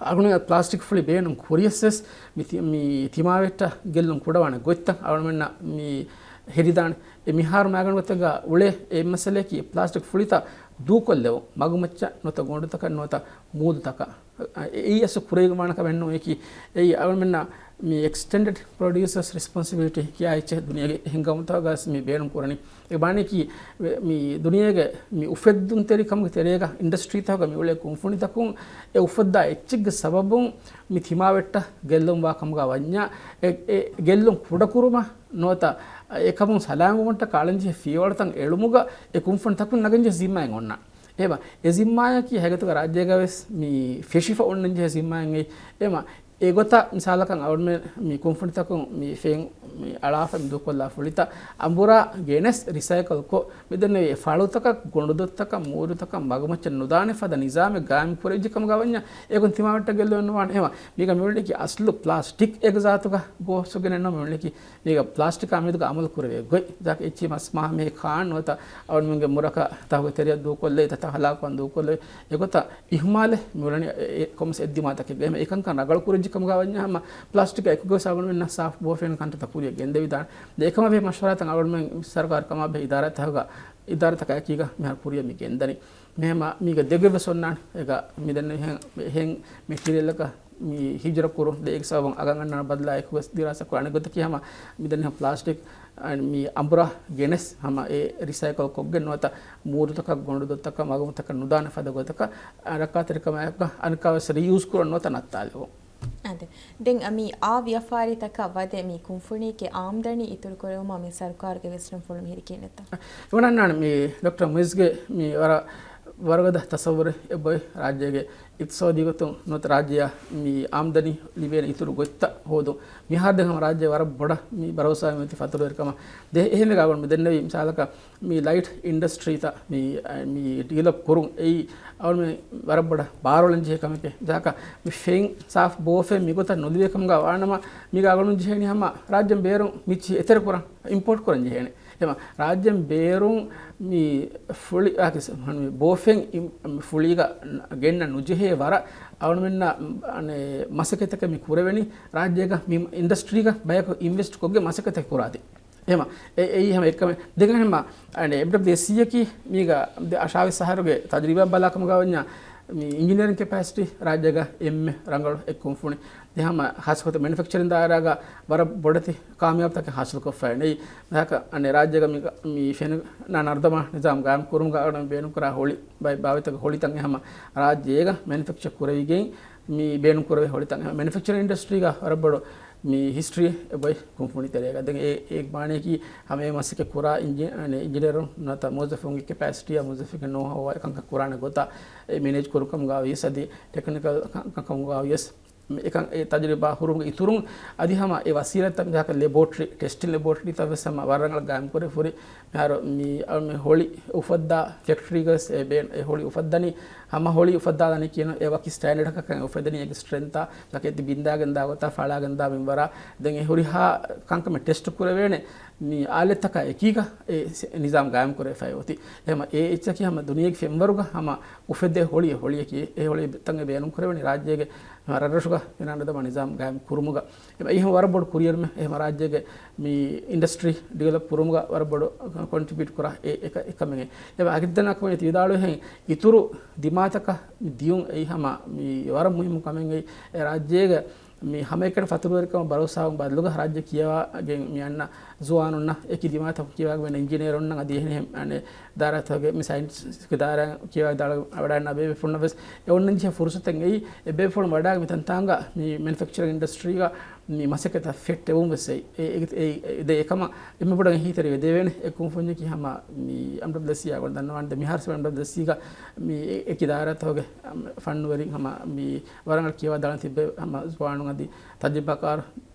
އަޅުގަނޑު ޕްލާސްޓިކް ފުޅި ބޭނުން ކުރިޔަސް ވެސް މި ތި-، މި ތިމާވެއްޓަށް ގެއްލުން ކުޑަވާނެ ގޮތްތައް އަޅުގަނޑުމެންނަށް މި ހެރިދާނެ. އެ މިހާރު މާގަނޑު ގޮތެއްގަ އުޅޭ އެއް މައްސަލައަކީ ޕްލާސްޓިކް ފުޅިތައް ދޫކޮށްލެވުން، މަގުމައްޗަށް ނުވަތަ ގޮނޑުތަކަށް ނުވަތަ މޫދުތަކަށް. އެއީ އަސްލު ކުރެވިގެން ވާނެ ކަމެއް ނޫން. އެއީ އަޅުމެންނަށް މި އެކްސްޓެންޑެޑް ޕްރޮޑިއުސަރސް ރެސްޕޮންސިބިލިޓީ ކިޔާ އެއްޗެއް ދުނިޔޭގެ ހިނގަމުތަކުގަސް މި ބޭނުން ކުރަނީ. އެ ވާނީކީ މި ދުނިޔޭގެ މި އުފެއްދުންތެރިކަމުގެ ތެރޭގަ އިންޑަސްޓްރީތަކުގަ މި އުޅޭ ކުންފުނިތަކުން އެ އުފައްދާ އެއްޗެއްގެ ސަބަބުން މި ތިމާވެއްޓަށް ގެއްލުން ވާ ކަމުގަ ވަންޏާ، އެ، އެ ގެއްލުން ކުޑަކުރުމަށް ނުވަތަ އެކަމުން ސަލާމަތްވުމަށްޓަކާ އަޅަންޖެހޭ ފިޔަވަޅުތައް އެޅުމުގަ އެ ކުންފުނިތަކުން ނަގަންޖެހޭ ޒިންމާއެއް އޮންނަ. އެހެމަ، އެ ޒިންމާއަކީ ހަގީގަތުގަ ރާއްޖޭގަ ވެސް މި ފެށިފަ އޮންނަންޖެހޭ ޒިންމާއެއް. އެހެމަ، އެގޮތަށް މިސާލަކަށް އަޅުމެން މި ކުންފުނިތަކުން މި ފެން މި އަޅާފަ މި ދޫކޮށްލާ ފުޅިތައް އަނބުރާ ގެނެސް ރިސައިކަލް ކޮށް، މިދެންނެވި ފަޅުތަކަށް، ގޮނޑުދޮށްތަކަށް، މޫރުތަކަށް، މަގުމައްޗަށް ނުދާނެ ފަދަ ނިޒާމެއް ގާއިމް ކުރެވިއްޖެ ކަމުގަ ވަންޏާ، އެގޮތުން ތިމާވެއްޓަށް ގެއްލުމެއް ނުވާނެ. އެހެމަ، މީގަ މިއުޅެނީކީ އަސްލު ޕްލާސްޓިކް އެގްޒާތުގަ ގޯސްވެގެނެއް ނޫން. މިއުޅެނީކީ މީގަ ޕްލާސްޓިކާ މިއަދުގަ އަމަލު ކުރެވޭ ގޮތް. ދާކަ އެއްޗިހި މަސް މާހަ މެހެއް ކާން ނުވަތަ އަޅުމެންގެ މުރަކަށް ތަހުގެ ތެރެއަށް ދޫކޮށްލެވި ތަތަ ހަލާކުވާން ދޫކޮށްލެވި އެގޮތަށް އިހުމާލެއް މިއުޅެނީ އެ، އެ ކޮމަސް އެއްދިމާތަކެއްގަ. އެހެމަ އެކަންކަން ރަގަޅު ކުރެއްޖެ ކަމުގަ ވަންޏާ ހަމަ ޕްލާސްޓިކާ އެކުގަވެސް އަޅުގަނޑުމެންނަށް ސާފު ބޯފެން ކަންތައްތައް ކުރިއަށް ގެންދެވިދާނެ. ދެ އެކަމަށް ވޭ މަޝްވަރާތައް އަޅުގަނޑުމެން ސަރުކާރު ކަމާބެހޭ އިދާރާތަކުގަ، އިދާރާތަކާއެކީގަ މިހާރު ކުރިއަށް މި ގެންދަނީ. މިހެމަ މީގަ ދެގޮތްވެސް އޮންނާނެ. އޭގަ މިދެންނެވި އެހެން، އެހެން މެޓީރިއަލްއަކަށް މި ހިޖުރަ ކުރުން ދެ އޭގެ ސަބަބުން އަގަން އަންނާނެ ބަދަލާ އެކުވެސް ދިރާސާ ކުރާނެ. އަނެއް ގޮތަކީ ހަމަ މިދެންނެވި ޕްލާސްޓިކް އަން މި އަނބުރާ ގެނެސް ހަމަ އެ ރިސައިކަލް ކޮށްގެން ނުވަތަ މޫރުތަކަށް، ގޮނޑުދޮށްތަކަށް، މަގުމަތަކަށް ނުދާނެ ފަދަ ގޮތަކަށް ރައްކާތެރިކަމާއެކުގަ އަނެއްކާވެސް ރީޔޫސް ކުރަން ނުވަތަ ނައްތާލެވުން. އާދެ. ދެން މި އާ ވިޔަފާރިތަކަށް ވަދެ މި ކުންފުނީގެ އާމްދަނީ އިތުރުކުރެވުމަށް މި ސަރުކާރުގެ ވިސްނުންފުޅު މިހިރި ކިހިނެއްތޯ؟ އެވަނަންނާނެ މި ޑޮކްޓަރ މުއިޒްގެ މި ވަރަށް ވަރުގަދަ ތަސައްވުރެއް އެބައޮތް ރާއްޖޭގެ އިޤްތިޞާދީ ގޮތުން ނުވަތަ ރާއްޖެއަށް މި އާމްދަނީ ލިބޭނެ އިތުރު ގޮތްތައް ހޯދުން. މިހާރު ދެން ހަމަ ރާއްޖެ ވަރަށް ބޮޑަށް މި ބަރޯސާވެމި އޮތީ ފަތުރުވެރިކަމަށް. ދެ އެހެންވެ އަޅުގަނޑު މި ދެންނެވީ މިސާލަކަށް މި ލައިޓް އިންޑަސްޓްރީތައް މި، މި ޑިވެލޮޕް ކުރުން އެއީ އަޅުގަނޑު ވަރަށް ބޮޑަށް ބާރުއަޅަން ޖެހޭ ކަމެކޭ. ޖަހާކަށް މި ފެން ސާފު ބޯފެން މިގޮތަށް ނުލިބޭ ކަމުގަ ވާނަމަ، މީގަ އަޅުގަނޑު ޖެހޭނީ ހަމަ ރާއްޖޭން ބޭރުން މިއްޗިހި އެތެރެ ކުރަން، އިމްޕޯޓް ކުރަން ޖެހޭނެ. އެހެމަ ރާއްޖޭން ބޭރުން މި ފުޅި، އާ، ކި-، މި ބޯފެން އި-، މި ފުޅީގަ ގެންނަ ނުޖެހޭ ވަރަށް އަޅުމެންނަށް، އަނެއް، މަސައްކަތްތަކެއް މި ކުރެވެނީ ރާއްޖޭގަ މި އިންޑަސްޓްރީގަ ބަޔަކު އިންވެސްޓް ކޮށްގެން މަސައްކަތްތަކެއް ކުރާތީ. އެހެމަ އެ-، އެއީ ހަމަ އެއްކަމެއް. ދެން ހަމަ އަނެއް އެމްޑަބްލިއުއެސްސީއަކީ މީގަ ދެ އަށާވީސް އަހަރުގެ ތަޖުރިބާ ބަލާ ކަމުގަ ވަންޏާ މި އިންޖިނިއަރިން ކެޕޭސިޓީ ރާއްޖޭގަ އެންމެ ރަނގަޅު އެއް ކުންފުނި. ދެން ހަމަ ހާއްސަކޮށް މެނިފެކްޗަރިން ދާއިރާގަ ވަރަށް ބޮޑެތި ކާމިޔާބުތަކެއް ހާސިލްކޮށްފައި ނެތް. ދެން އަނެއް ރާއްޖޭގަ މި، މި ފެން ނަ-، ނަރުދަމާ ނިޒާމް ގާއިމް ކުރުމުގަ އަޅުގަނޑު ބޭނުންކުރާ ހޮޅި ބައި-، ބާވަތްތަކެއް ހޮޅިތައް އެ ހަމަ ރާއްޖޭގަ މެނިފެކްޗަރ ކުރެވިގެން މި ބޭނުން ކުރެވޭ ހޮޅިތައް އެ ހަމަ މެނިފެކްޗަރ އިންޑަސްޓްރީގަ ވަރަށް ބޮޑު މި ހިސްޓްރީ އެބައޮތް ކުންފުނި ތެރޭގަ. ދެން އެ، އޭގެ މާނަޔަކީ ހަމަ އެ މަސައްކަތް ކުރާ އިންޖި-، އަނެއް އިންޖިނިއަރުން ނުވަތަ މުވައްޒަފުންގެ ކެޕޭސިޓީއާ މުވައްޒަފުންގެ ނޯހައުއާ އެކަންކަން ކުރާނެ ގޮތަށް އެ މެނޭޖް ކުރުން ކަމުގަ ވިޔަސް އަދި ޓެކްނިކަލް ކަ-، ކަ-، ކަމުގަ ވިޔަސް އެކަން އެ ތަޖުރިބާ ހުރުމުގެ އިތުރުން އަދި ހަމަ އެ ވަސީލަތްތައް މިތާކަށް ލެބޯޓްރީ، ޓެސްޓިން ލެބޯޓްރީތައް ވެސް ހަމަ ވަރަށް ރަނގަޅަށް ގާއިމް ކުރެ ހުރި. މިހާރު މި އަޅު މި ހޮޅި އުފައްދާ ފެކްޓްރީގަސް އެ ބޭ-، އެ ހޮޅި އުފައްދަނީ ހަމަ ހޮޅި އުފައްދާލަނީ ކިޔަން އެ ވަކި ސްޓޭންޑަޑަކަކަށް އެ އުފެދެނީ އޭގެ ސްޓްރެންތާ ތަކެތި ބިންދާގެން ދާ ގޮތާ ފަޅާގެން ދާ މިންވަރާ. ދެން އެ ހުރިހާ ކަންކަމެއް ޓެސްޓް ކުރެވޭނެ މި އާލެތަކާ އެކީގަ އެ ސެ-، ނިޒާމް ގާއިމް ކުރެވިފައި އޮތީ. އެހެމަ އެ އެއްޗަކީ ހަމަ ދުނިޔޭގެ ފެންވަރުގަ ހަމަ އުފެދޭ ހޮޅިއެއް ހޮޅިއަކީ. އެ ހޮޅި ތަން އެ ބޭނުން ކުރެވެނީ ރާއްޖޭގެ ރަށްރަށުގަ ފެނާނެ ދަމާ ނިޒާމް ގާއިމް ކުރުމުގަ. އެ އެހެމަ ވަރަށް ބޮޑު ކުރިއެރުމެއް އެހެމަ ރާއްޖޭގެ މި އިންޑަސްޓްރީ ޑިވެލޮޕް ކުރުމުގަ ވަރަށް ބޮޑު ކޮންޓްރިބިއުޓް ކުރާ އެ އެކަ-، އެކަމެއް. އެ އަގިއްދަނާ ކަމެއް ވިދާޅުވިހެން އިތުރު ދިމާތަކަށް މި ދިޔުން އެއީ ހަމަ މި ވަރަށް މުހިއްމު ކަމެއް. އެ ރާއްޖޭގެ މި ހަމައެކަނި ފަތުރުވެރިކަމަށް ބަރޯސާވުން ބަދަލުގަ ރާއްޖެ ކިޔަވާގެން މި އަންނަ ޒުވާނުންނަށް އެކި ދިމާތަކުން ކިޔަވާގެން އިންޖިނިއަރުންނަށް އަދި އެހެނިހެން އަނެއް ދާއިރާތަކުގެ މި ސައިންސްގެ ދާއިރާ ކިޔަވާ ދާ ވަޑައިގަންނަ ބޭބޭފުޅުންނަށް ވެސް އެ އޮންނަން ޖެހޭ ފުރުސަތެއް އެއީ. އެ ބޭފުޅުން ވަޑައިގެން މި ތަންތާނގަ މި މެނިފެކްޗަރިން އިންޑަސްޓްރީގަ މި މަސައްކަތަށް ފެއްޓެވުން ވެސް އެއީ. އެ، އެ، އެ، ދެ އެކަމަށް އެންމެ ބޮޑަށް އެހީތެރިވެ ދެވޭނެ އެ ކުންފުންޏަކީ ހަމަ މި އެމްޑަބްލިއުއެސްސީ އަޅުގަނޑު ދަންނަވާނެ. ދެ މިހާރު އެމްޑަބްލިއުއެސްސީގަ މި އެ-، އެކި ދާއިރާތަކުގެ ފަންނުވެރިން ހަމަ މި ވަރަށް ކިޔަވާ ދާން ތިއްބެވި ހަމަ ޒުވާނުން އަދި ތަޖުރިބާކާރު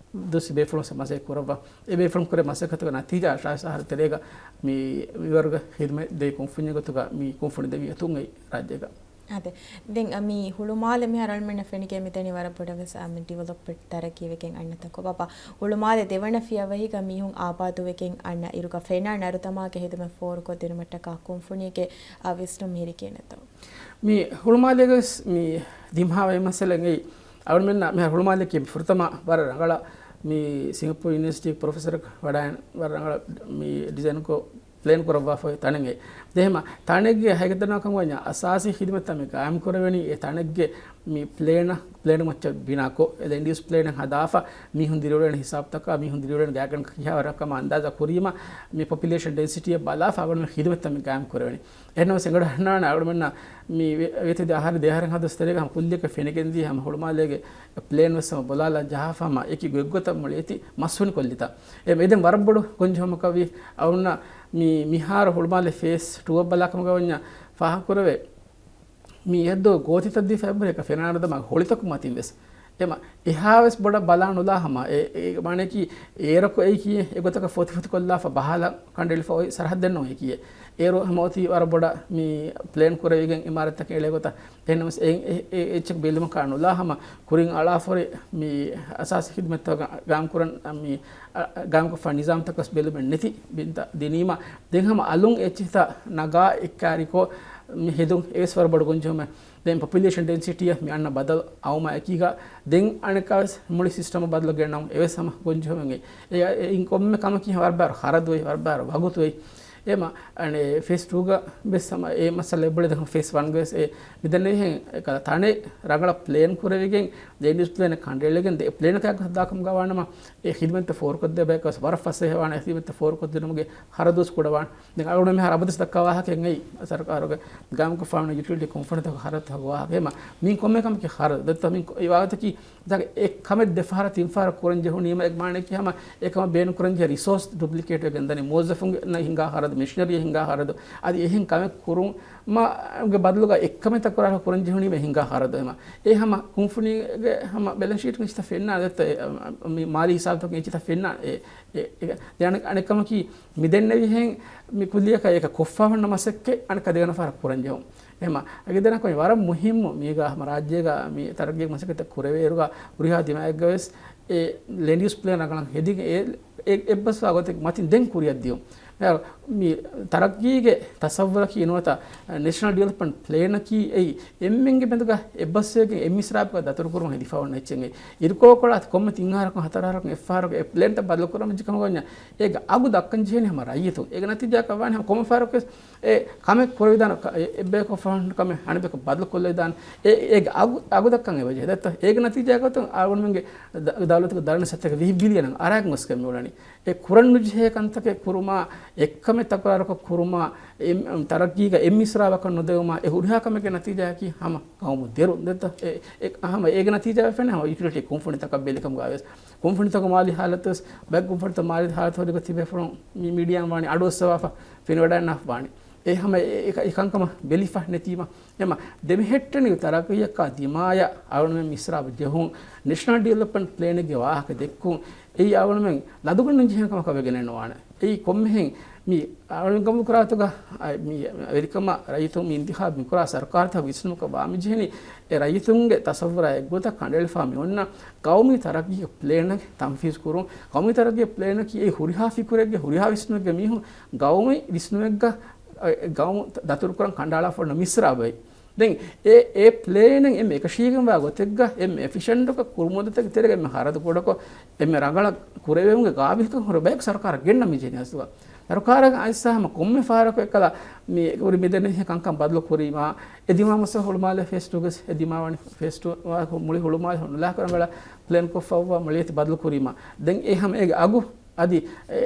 ދުސް ބޭފުޅުން މަސައްކަތް ކުރައްވާ. އެ ބޭފުޅުން ކުރެ މަސައްކަތުގެ ނަތީޖާ އަށާވީސް އަހަރު ތެރޭގަ މި މިވަރުގެ ހިދުމަތް ދޭ ކުންފުންޏެއް ގޮތުގަ މި ކުންފުނި ދެވި އަތުން އެއީ ރާއްޖޭގަ. އާދެ. ދެން، އަ، މި ހުޅުމާލެ މިހާރު އަޅުމެންނަށް ފެނިގެން މިދަނީ ވަރަށް ބޮޑަށް ވެސް، އަ، މި ޑިވެލޮޕް ތަރައްޤީވެގެން އަންނަތަކު. ބާބާ، ހުޅުމާލެ ދެވަނަ ފިޔަވަހީގަ މީހުން އާބާދުވެގެން އަންނަ އިރުގަ ފެނާ ނަރުދަމާގެ ހިދުމަތް ފޯރުކޮށްދިނުމަށްޓަކާ ކުންފުނީގެ، އަ، ވިސްނުން މިހިރި ކިހިނެއްތޯ؟ މި ހުޅުމާލޭގަވެސް މި ދިމާވާ މައްސަލައެއް އެއީ. އަޅުމެންނަށް މިހާރު ހުޅުމާލެއަކީ ފުރަތަމަ ވަރަށް ރަނގަޅަށް މި ސިންގަޕޫރު ޔުނިވަރސިޓީ ޕްރޮފެސަރ ވަޑައިން ވަރަށް ރަނގަޅަށް މި ޑިޒައިންކޮށް ޕްލޭން ކުރައްވާފައި ތަނެއް. ދެހެމަ ތަނެއްގެ ހަގީގަތަށް ކަމުގަ ވަންޏާ އަސާސީ ޚިދުމަތްތައް މި ގާއިމް ކުރެވެނީ އެ ތަނެއްގެ މި ޕްލޭނަށް، ޕްލޭނު މައްޗަށް ބިނާކޮށް، އެ ލެންޑް ޔޫސް ޕްލޭނެއް ހަދާފަ، މީހުން ދިރިއުޅޭނެ ހިސާބުތަކާ، މީހުން ދިރިއުޅޭނެ ގާތްގަނޑަކަށް ކިހާވަރަކަށް ކަމަށް އަންދާޒާ ކުރީމަ، މި ޕޮޕިއުލޭޝަން ޑެންސިޓީއަށް ބަލާފަ އަޅުގަނޑު ޚިދުމަތްތައް މި ގާއިމް ކުރެވެނީ. އެހެންނަމަވެސް އެނގިވަޑައިގަންނަވާނެ އަޅުގަނޑުމެންނަށް މި ވެ-، ވެތި ދެ އަހަރު ދެ އަހަރެއް ހަދަސް ތެރޭގަ ހަމަ ކުއްލިއަކަށް ފެނިގެންދިޔަ ހަމަ ހުޅުމާލޭގެ ޕްލޭން ވެސް ހަމަ ބޮލާލާ ޖަހާފަ ހަމަ އެކި ގޮތްގޮތަށް މުޅި އެތި މަސްހުނި ކޮށްލިތާ. އެ މެދެން ވަރަށް ބޮޑު ގޮންޖެހުމަކަށް ވީ އަޅުންނަށް މި މިހާރު ހުޅުމާލެ ފޭސް ޓޫ އަށް ބަލާ ކަމުގަ ވަންޏާ ފާހަގަކުރެވޭ. މި އެއްދޯ ގޯތިތައް ދީފަ އެއްބުރި އެކަ ފެނާނަދަމާ ހޮޅިތަކު މަތިން ވެސް. އެމަ އެހާވެސް ބޮޑަށް ބަލާނުލާ ހަމަ އެ، އެ މާނައަކީ އޭރަކު އެއީކީ އެގޮތަކަށް ފޮތިފޮތިކޮށްލާފަ ބަހާލަން ކަނޑައެޅިފަ އޮތް ސަރަހައްދެއް ނޫން އެކީ. އޭރު ހަމަ އޮތީ ވަރަށް ބޮޑަށް މި ޕްލޭން ކުރެވިގެން އިމާރަތްތަކެއް އެޅޭ ގޮތަށް. އެހެންނަމަވެސް އެ، އެ، އެ، އެއްޗެއް ބެލުމަކާ ނުލާ ހަމަ ކުރިން އަޅާފަ ހުރި މި އަސާސީ ޚިދުމަތްތައް ގާއިމް ކުރަން މި، އަ، ގާއިމްކޮށްފަ ނިޒާމްތަކަސް ބެލުމެއް ނެތި ބިންތައް ދިނީމަ، ދެން ހަމަ އަލުން އެއްޗިތައް ނަގާ އެއްކާރިކޮށް މި ހެދުން އެވެސް ވަރަށް ބޮޑު ގޮންޖެހުމެއް. ދެން ޕޮޕިއުލޭޝަން ޑެންސިޓީއަށް މި އަންނަ ބަދަލު އައުމާ އެކީގަ، ދެން އަނެއްކާވެސް މުޅި ސިސްޓަމަށް ބަދަލު ގެންނަމުން އެވެސް ހަމަ ގޮންޖެހުމެއް. އެ، އެ، އިން ކޮންމެ ކަމަކީ ވަރަށް ބާރު ޚަރަދު އޮތް، ވަރަށް ބާރު ވަގުތު އޮތް. އެމަ، އަނެ، ފޭސް ޓޫގަ ވެސް ހަމަ އެ މައްސަލަ އެބައޮތް ދެން ފޭސް ވަންގަ ވެސް އެ މިދެންނެވިހެން އެކަލަ ތަނެއް ރަނގަޅަށް ޕްލޭން ކުރެވިގެން، ލެންޑް ޔޫސް ޕްލޭނެއް ކަނޑައެޅިގެން ދެ ޕްލޭނަކާ ހަދާކަމުގަ ވާނަމަ، އެ ޚިދުމަތްތައް ފޯރުކޮށްދޭ ބަޔަކަސް ވަރަށް ފަސޭހަވާނެ. އެ ޚިދުމަތްތައް ފޯރުކޮށްދިނުމުގެ ޚަރަދުސް ކުޑަވާނެ. ދެން އަޅުގަނޑު މިހާރު އަބަދުސް ދައްކާ ވާހަކައެއް އެއީ، ސަރުކާރުގެ ގާއިމްކޮށްފާވަނީ ޔުޓިލިޓީ ކުންފުނިތަކުގެ ޚަރަދުތަކުގެ ވާހަކަ. އެމަ މީން ކޮންމެ ކަމަކީ ޚަރަދު. ދެއްތޯ މީން ކޮ-، އެ ވާހަކަތަކީ ދާގެ އެއް ކަމެއް ދެފަހަރަށް ތިންފަހަރަށް ކުރަން ޖެހުނީމަ އެ މާނައަކީ ހަމަ އެ ކަމަށް ބޭނުން ކުރަން ޖެހޭ ރިސޯސް ޑުޕްލިކޭޓް ވެގެން ދަނީ. މުވައްޒަފުން ހިނގާ ޚަރަދު، މެޝިނަރީ ހިނގާ ޚަރަދު. އަދި އެހެން ކަމެއް ކުރުމަށް ގެ ބަދަލުގަ އެއްކަމެއް ތަކުރާރު ކުރަން ޖެހުނީމަ ހިނގާ ޚަރަދު. އެމަ އެ ހަމަ ކުންފުނީގެ ހަމަ ބެލެންސް ޝީޓުގަ އެއްޗިތައް ފެންނާނެ. ދެއްތޯ އެ، އަ، މި މާލީ ހިސާބުތަކުން އެއްޗިތައް ފެންނާނެ. އެ، އެ، އެ، ދެން އަނެއް، އަނެއް ކަމަކީ މިދެންނެވިހެން މި ކުއްލިއަކަށް އޭކަ ކޮށްފަ ހުންނަ މަސައްކަތް އަނެއްކާ ދެވަނަ ފަހަރަށް ކުރަން ޖެހުން. އެމަ އަގެ ދެނަކޮށް ވަރަށް މުހިއްމު މީގަ ހަމަ ރާއްޖޭގަ މި ތަރައްގީ މަސައްކަތް ކުރެވޭއިރުގަ ހުރިހާ ދިމާއެއްގަ ވެސް އެ ލެންޑް ޔޫސް ޕްލޭން ރަނގަޅަށް ހެދިގެން އެ، އެ، އެއްބަސްވާ ގޮތެއް މަތިން ދެން ކުރިއަށް ދިޔުން. މި ތަރައްގީގެ ތަސައްވުރަކީ ނުވަތަ ނޭޝަނަލް ޑިވެލޮޕްމަންޓް ޕްލޭނަކީ އެއީ އެންމެންގެ މެދުގަ އެއްބަސްވެގެން އެއް މިސްރާބަކަށް ދަތުރުކުރުމަށް ހެދިފަ އޮންނަ އެއްޗެއް. އިރުކޮޅަކޮޅާ ކޮންމެ ތިން އަހަރަކުން ހަތަރު އަހަރަކުން އެއްފަހަރަކު އެ ޕްލޭންތައް ބަދަލުކުރަމުން ކަމަށް ވަންޏާ އޭގެ އަގު ދައްކަން ޖެހޭނެ ހަމަ ރައްޔިތުން. އޭގެ ނަތީޖާއަކަށް ވާނެ ހަމަ ކޮންމެ ފަހަރަކުވެސް އެ ކަމެއް ކުރެވިދާނެ، އެ، އެއްބަޔަކު ފަހުން ކަމެއް އަނެއްބަޔަކަށް ބަދަލު ކޮށްލައިދާނެ. އެ، އޭގެ އަގު، އަގު ދައްކަން އެބަޖެހޭ. ދެއްތޯ އޭގެ ނަތީޖާއަކަށް އަޅުގަނޑުމެންގެ ދަ-، ދައުލަތުގެ ދަރަނި ސަތޭކަ ވިހި ބިލިއަނަށް އަރާގެން ގޮސްގެން މިއުޅެނީ. އެ ކުރަން ނުޖެހޭ ކަންތަކެއް ކުރުމާ، އެއްކަމެއް ތަކުރާރުކޮށް ކުރުމާ، އެ، ތަރައްގީގަ އެއް މިސްރާބަކަށް ނުދެވުމާ، އެ ހުރިހާ ކަމެއްގެ ނަތީޖާއަކީ ހަމަ ގައުމު ދެރުން. ދެއްތޯ އެ، އެ، ހަމަ އޭގެ ނަތީޖާ ފެންނަ ހަމަ ޔުޓިލިޓީ ކުންފުނިތަކަށް ބެލިކަމުގަ ވެސް. ކުންފުނިތަކު މާލީ ހާލަތު ވެސް، ބައެއް ކުންފުނިތައް މާލީ ހާލަތު ހުރިގޮތް ތިބޭފުޅުން މި މީޑިއާއިން ވާނީ އަޑުއައްސަވާފަ ފެނިވަޑައިގަންނާފަ ވާނީ. އެ ހަމަ އެ، އެ، އެ ކަންކަމަށް ބެލިފަ ނެތީމަ. އެމަ ދެމެހެއްޓެނި ތަރައްގީއަކާ ދިމާޔަށް އަޅުގަނޑުމެން މިސްރާބު ޖެހުން، ނޭޝަނަލް ޑިވެލޮޕްމަންޓް ޕްލޭނެއްގެ ވާހަކަ ދެއްކުން، އެއީ އަޅުގަނޑުމެން ލަދުގަންނަން ޖެހޭ ކަމަކަށް ވެގެނެއް ނުވާނެ. އެއީ ކޮންމެހެން މި އަޅުގަނޑު ގަބޫލު ކުރާތުގަ، އަ، މި ވެރިކަމަށް ރައްޔިތުން މި އިންތިޚާބު މިކުރާ ސަރުކާރުތައް ވިސްނުމަކަށް ވާ މި ޖެހެނީ، އެ ރައްޔިތުންގެ ތަސައްވުރާ އެއްގޮތަށް ކަނޑައެޅިފާ މި އޮންނަ ގައުމީ ތަރައްގީގެ ޕްލޭނެއް ތަންފީޒު ކުރުން. ގައުމީ ތަރައްގީގެ ޕްލޭނަކީ އެ ހުރިހާ ފިކުރެއްގެ، ހުރިހާ ވިސްނުމެއްގެ މީހުން ގައުމީ ވިސްނުމެއްގަ، އެ، ގައުމު ދަތުރުކުރަން ކަނޑައަޅާފަ އޮންނަ މިސްރާބެއް. ދެން އެ، އެ ޕްލޭނެއް އެންމެ އެކަށީގެންވާ ގޮތެއްގަ، އެންމެ އެފިޝަންޓުކޮށް ކުރުމުން ދަތަކެ ތެރޭގަ އެންމެ ހަރަދު ކުޑަކޮށް، އެންމެ ރަނގަޅަށް ކުރެވެމުގެ ގާބިލްކަން ހުރި ބަޔަކު ސަރުކާރަށް ގެންނަ މި ޖެހެނީ އަސްލުގަ. ސަރުކާރަށް އައިސް ހަމަ ކޮންމެ ފަހަރަކު އެކަލަ މި ހުރި މިދެންނެވިހެން ކަންކަން ބަދަލު ކުރީމާ، އެ ދިމާ މައްސަލަ ހުޅުމާލޭ ފޭސް ޓޫގަސް އެ ދިމާވަނީ ފޭސް ޓޫ މުޅި ހުޅުމާލެ ނުލާ ކަރަނގަޅަ ޕްލޭން ކޮށްފައްވާ މުޅި އެތި ބަދަލު ކުރީމާ. ދެން އެ ހަމަ އޭގެ އަގު އަދި، އެ،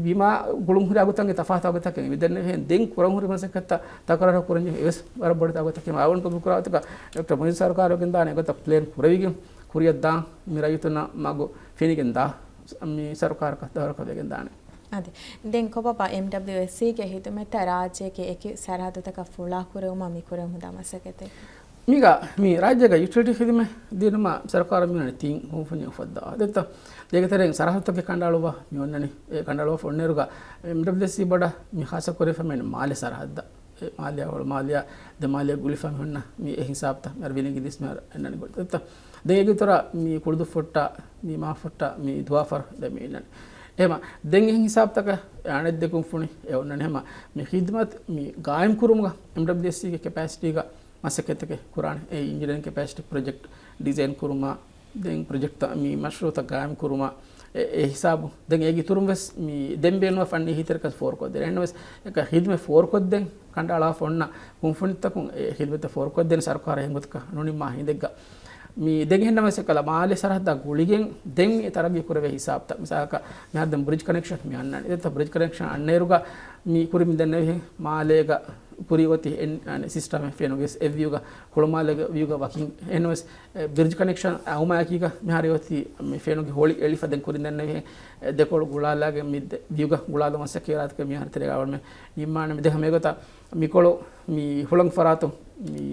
ބިމާ ގުޅުން ހުރި އަގުތަކުގެ ތަފާތު އަގުތަކެއް މިދެންނެވިހެން ދެން ކުރަން ހުރި މަސައްކަތްތައް ތަކުރާރު ކުރަން ޖެހޭ އެވެސް ވަރަށް ބޮޑެތި އަގުތަކެއް. އަޅުގަނޑު ގަބޫލު ކުރާ ގޮތަކަށް ޑޮކްޓަރ މުއިއްޒު ސަރުކާރު ގެންދާނެ އެގޮތަށް ޕްލޭން ކުރެވިގެން ކުރިއަށް ދާން މި ރައްޔިތުންނަށް މަގު ފެނިގެން ދާ މި ސަރުކާރަކަށް ދައުރަކަށް ވެގެން ދާނެ. އަދި ދެން ކޮބާބާ އެމްޑަބްލިއުއެސްސީގެ ހިދުމަތްތައް ރާއްޖޭގެ އެކި ސަރަހައްދުތަކަށް ފުޅާކުރެވުމަށް މި ކުރެވެމުންދާ މަސައްކަތެއް؟ މީގަ މި ރާއްޖޭގަ ޔުޓިލިޓީ ޚިދުމަތް ދިނުމަށް ސަރުކާރަށް މިވަނީ ތިން ކުންފުނި އުފައްދާ. ދެއްތޯ؟ ދޭގެ ތެރެއިން ސަރަހައްދުތަކެއް ކަނޑައަޅުއްވާ މި އޮންނަނީ. އެ ކަނޑައަޅުއްވާފަ އޮންނައިރުގަ އެމްޑަބްލިއުއެސްސީ ބޮޑަށް މި ޚާއްޞަ ކުރެވިފަ މި މާލެ ސަރަހައްދަށް. އެ މާލެއާ ހުޅުމާލެއާ ދެމާލެއާ ގުޅިފަ މި ހުންނަ މި އެ ހިސާބުތައް މި ވިލިނގި ދިސްމަ އެންނަނި ގޮތް. ދެއްތޯ؟ ދެން އޭގެ އިތުރަށް މި ކުޅުދުއްފުއްޓާ، މި މާފުއްޓާ، މި ދުވާފަރު ދެ މި އިންނަނީ. އެހެމަ ދެން އެ ހިސާބުތަކަށް އަނެއް ދެ ކުންފުނި އެ އޮންނަނީ. އެހެމަ މި ޚިދުމަތް މި ގާއިމް ކުރުމުގަ އެމްޑަބްލިއުއެސްސީގެ ކެޕޭސިޓީގަ މަސައްކަތްތަކެއް ކުރާނެ. އެ އިންޖިނިއަރިން ކެޕޭސިޓީ ޕްރޮޖެކްޓް ޑިޒައިން ކުރުމާ، ދެން ޕްރޮޖެކްޓްތައް މި މަޝްރޫއުތައް ގާއިމް ކުރުމަށް އެ، އެ ހިސާބު. ދެން އޭގެ އިތުރުން ވެސް މި ދެން ބޭނުންވާ ފަންނީ ހިތަރަކަށް ފޯރުކޮށްދޭނެ. އެހެންނަމަވެސް އެކަ ހިދުމަތް ފޯރުކޮށްދޭން ކަނޑައަޅާފަ އޮންނަ ކުންފުނިތަކުން އެ ހިދުމަތްތައް ފޯރުކޮށްދޭނެ ސަރުކާރަށް އެހެން ގޮތަކަށް ނުނިންމާ ހިނދެއްގަ. މި ދެން އެހެންނަމަވެސް އެކަލަ މާލެ ސަރަހައްދާ ގުޅިގެން ދެން މި ތަރައްގީ ކުރެވޭ ހިސާބުތައް. މިސާލަކަށް މިހާރު ދެން ބްރިޖް ކަނެކްޝަން މި އަންނާނެ. އެތަ ބްރިޖް ކަނެކްޝަން އަންނައިރުގަ މި ކުރިން ދެންނެވި މާލޭގަ ކުރި އޮތީ އެން، އަނެ، ސިސްޓަމެއް ފެނުގެ އެ ވިއުގަ، ހުޅުމާލޭގެ ވިއުގަ ވަކިން. އެހެންނަމަވެސް އެ ބްރިޖް ކަނެކްޝަން އައުމާއެކީގަ މިހާރު އޮތީ މި ފެނުގެ ހޮޅި އެޅިފަ ދެން ކުރިން ދެންނެވިހެން ދެކޮޅު ގުޅާލާގެން މި ދެ-، ވިއުގަ ގުޅާލުމަށް ސެކިއުރ އާތަކެއް މިހާރު ތެރޭގަ އަޅުމެ ނިންމާނެ. މި ދެ ހަމަ އެގޮތަށް މިކޮޅު މި ހުޅަނގު ފަރާތު މި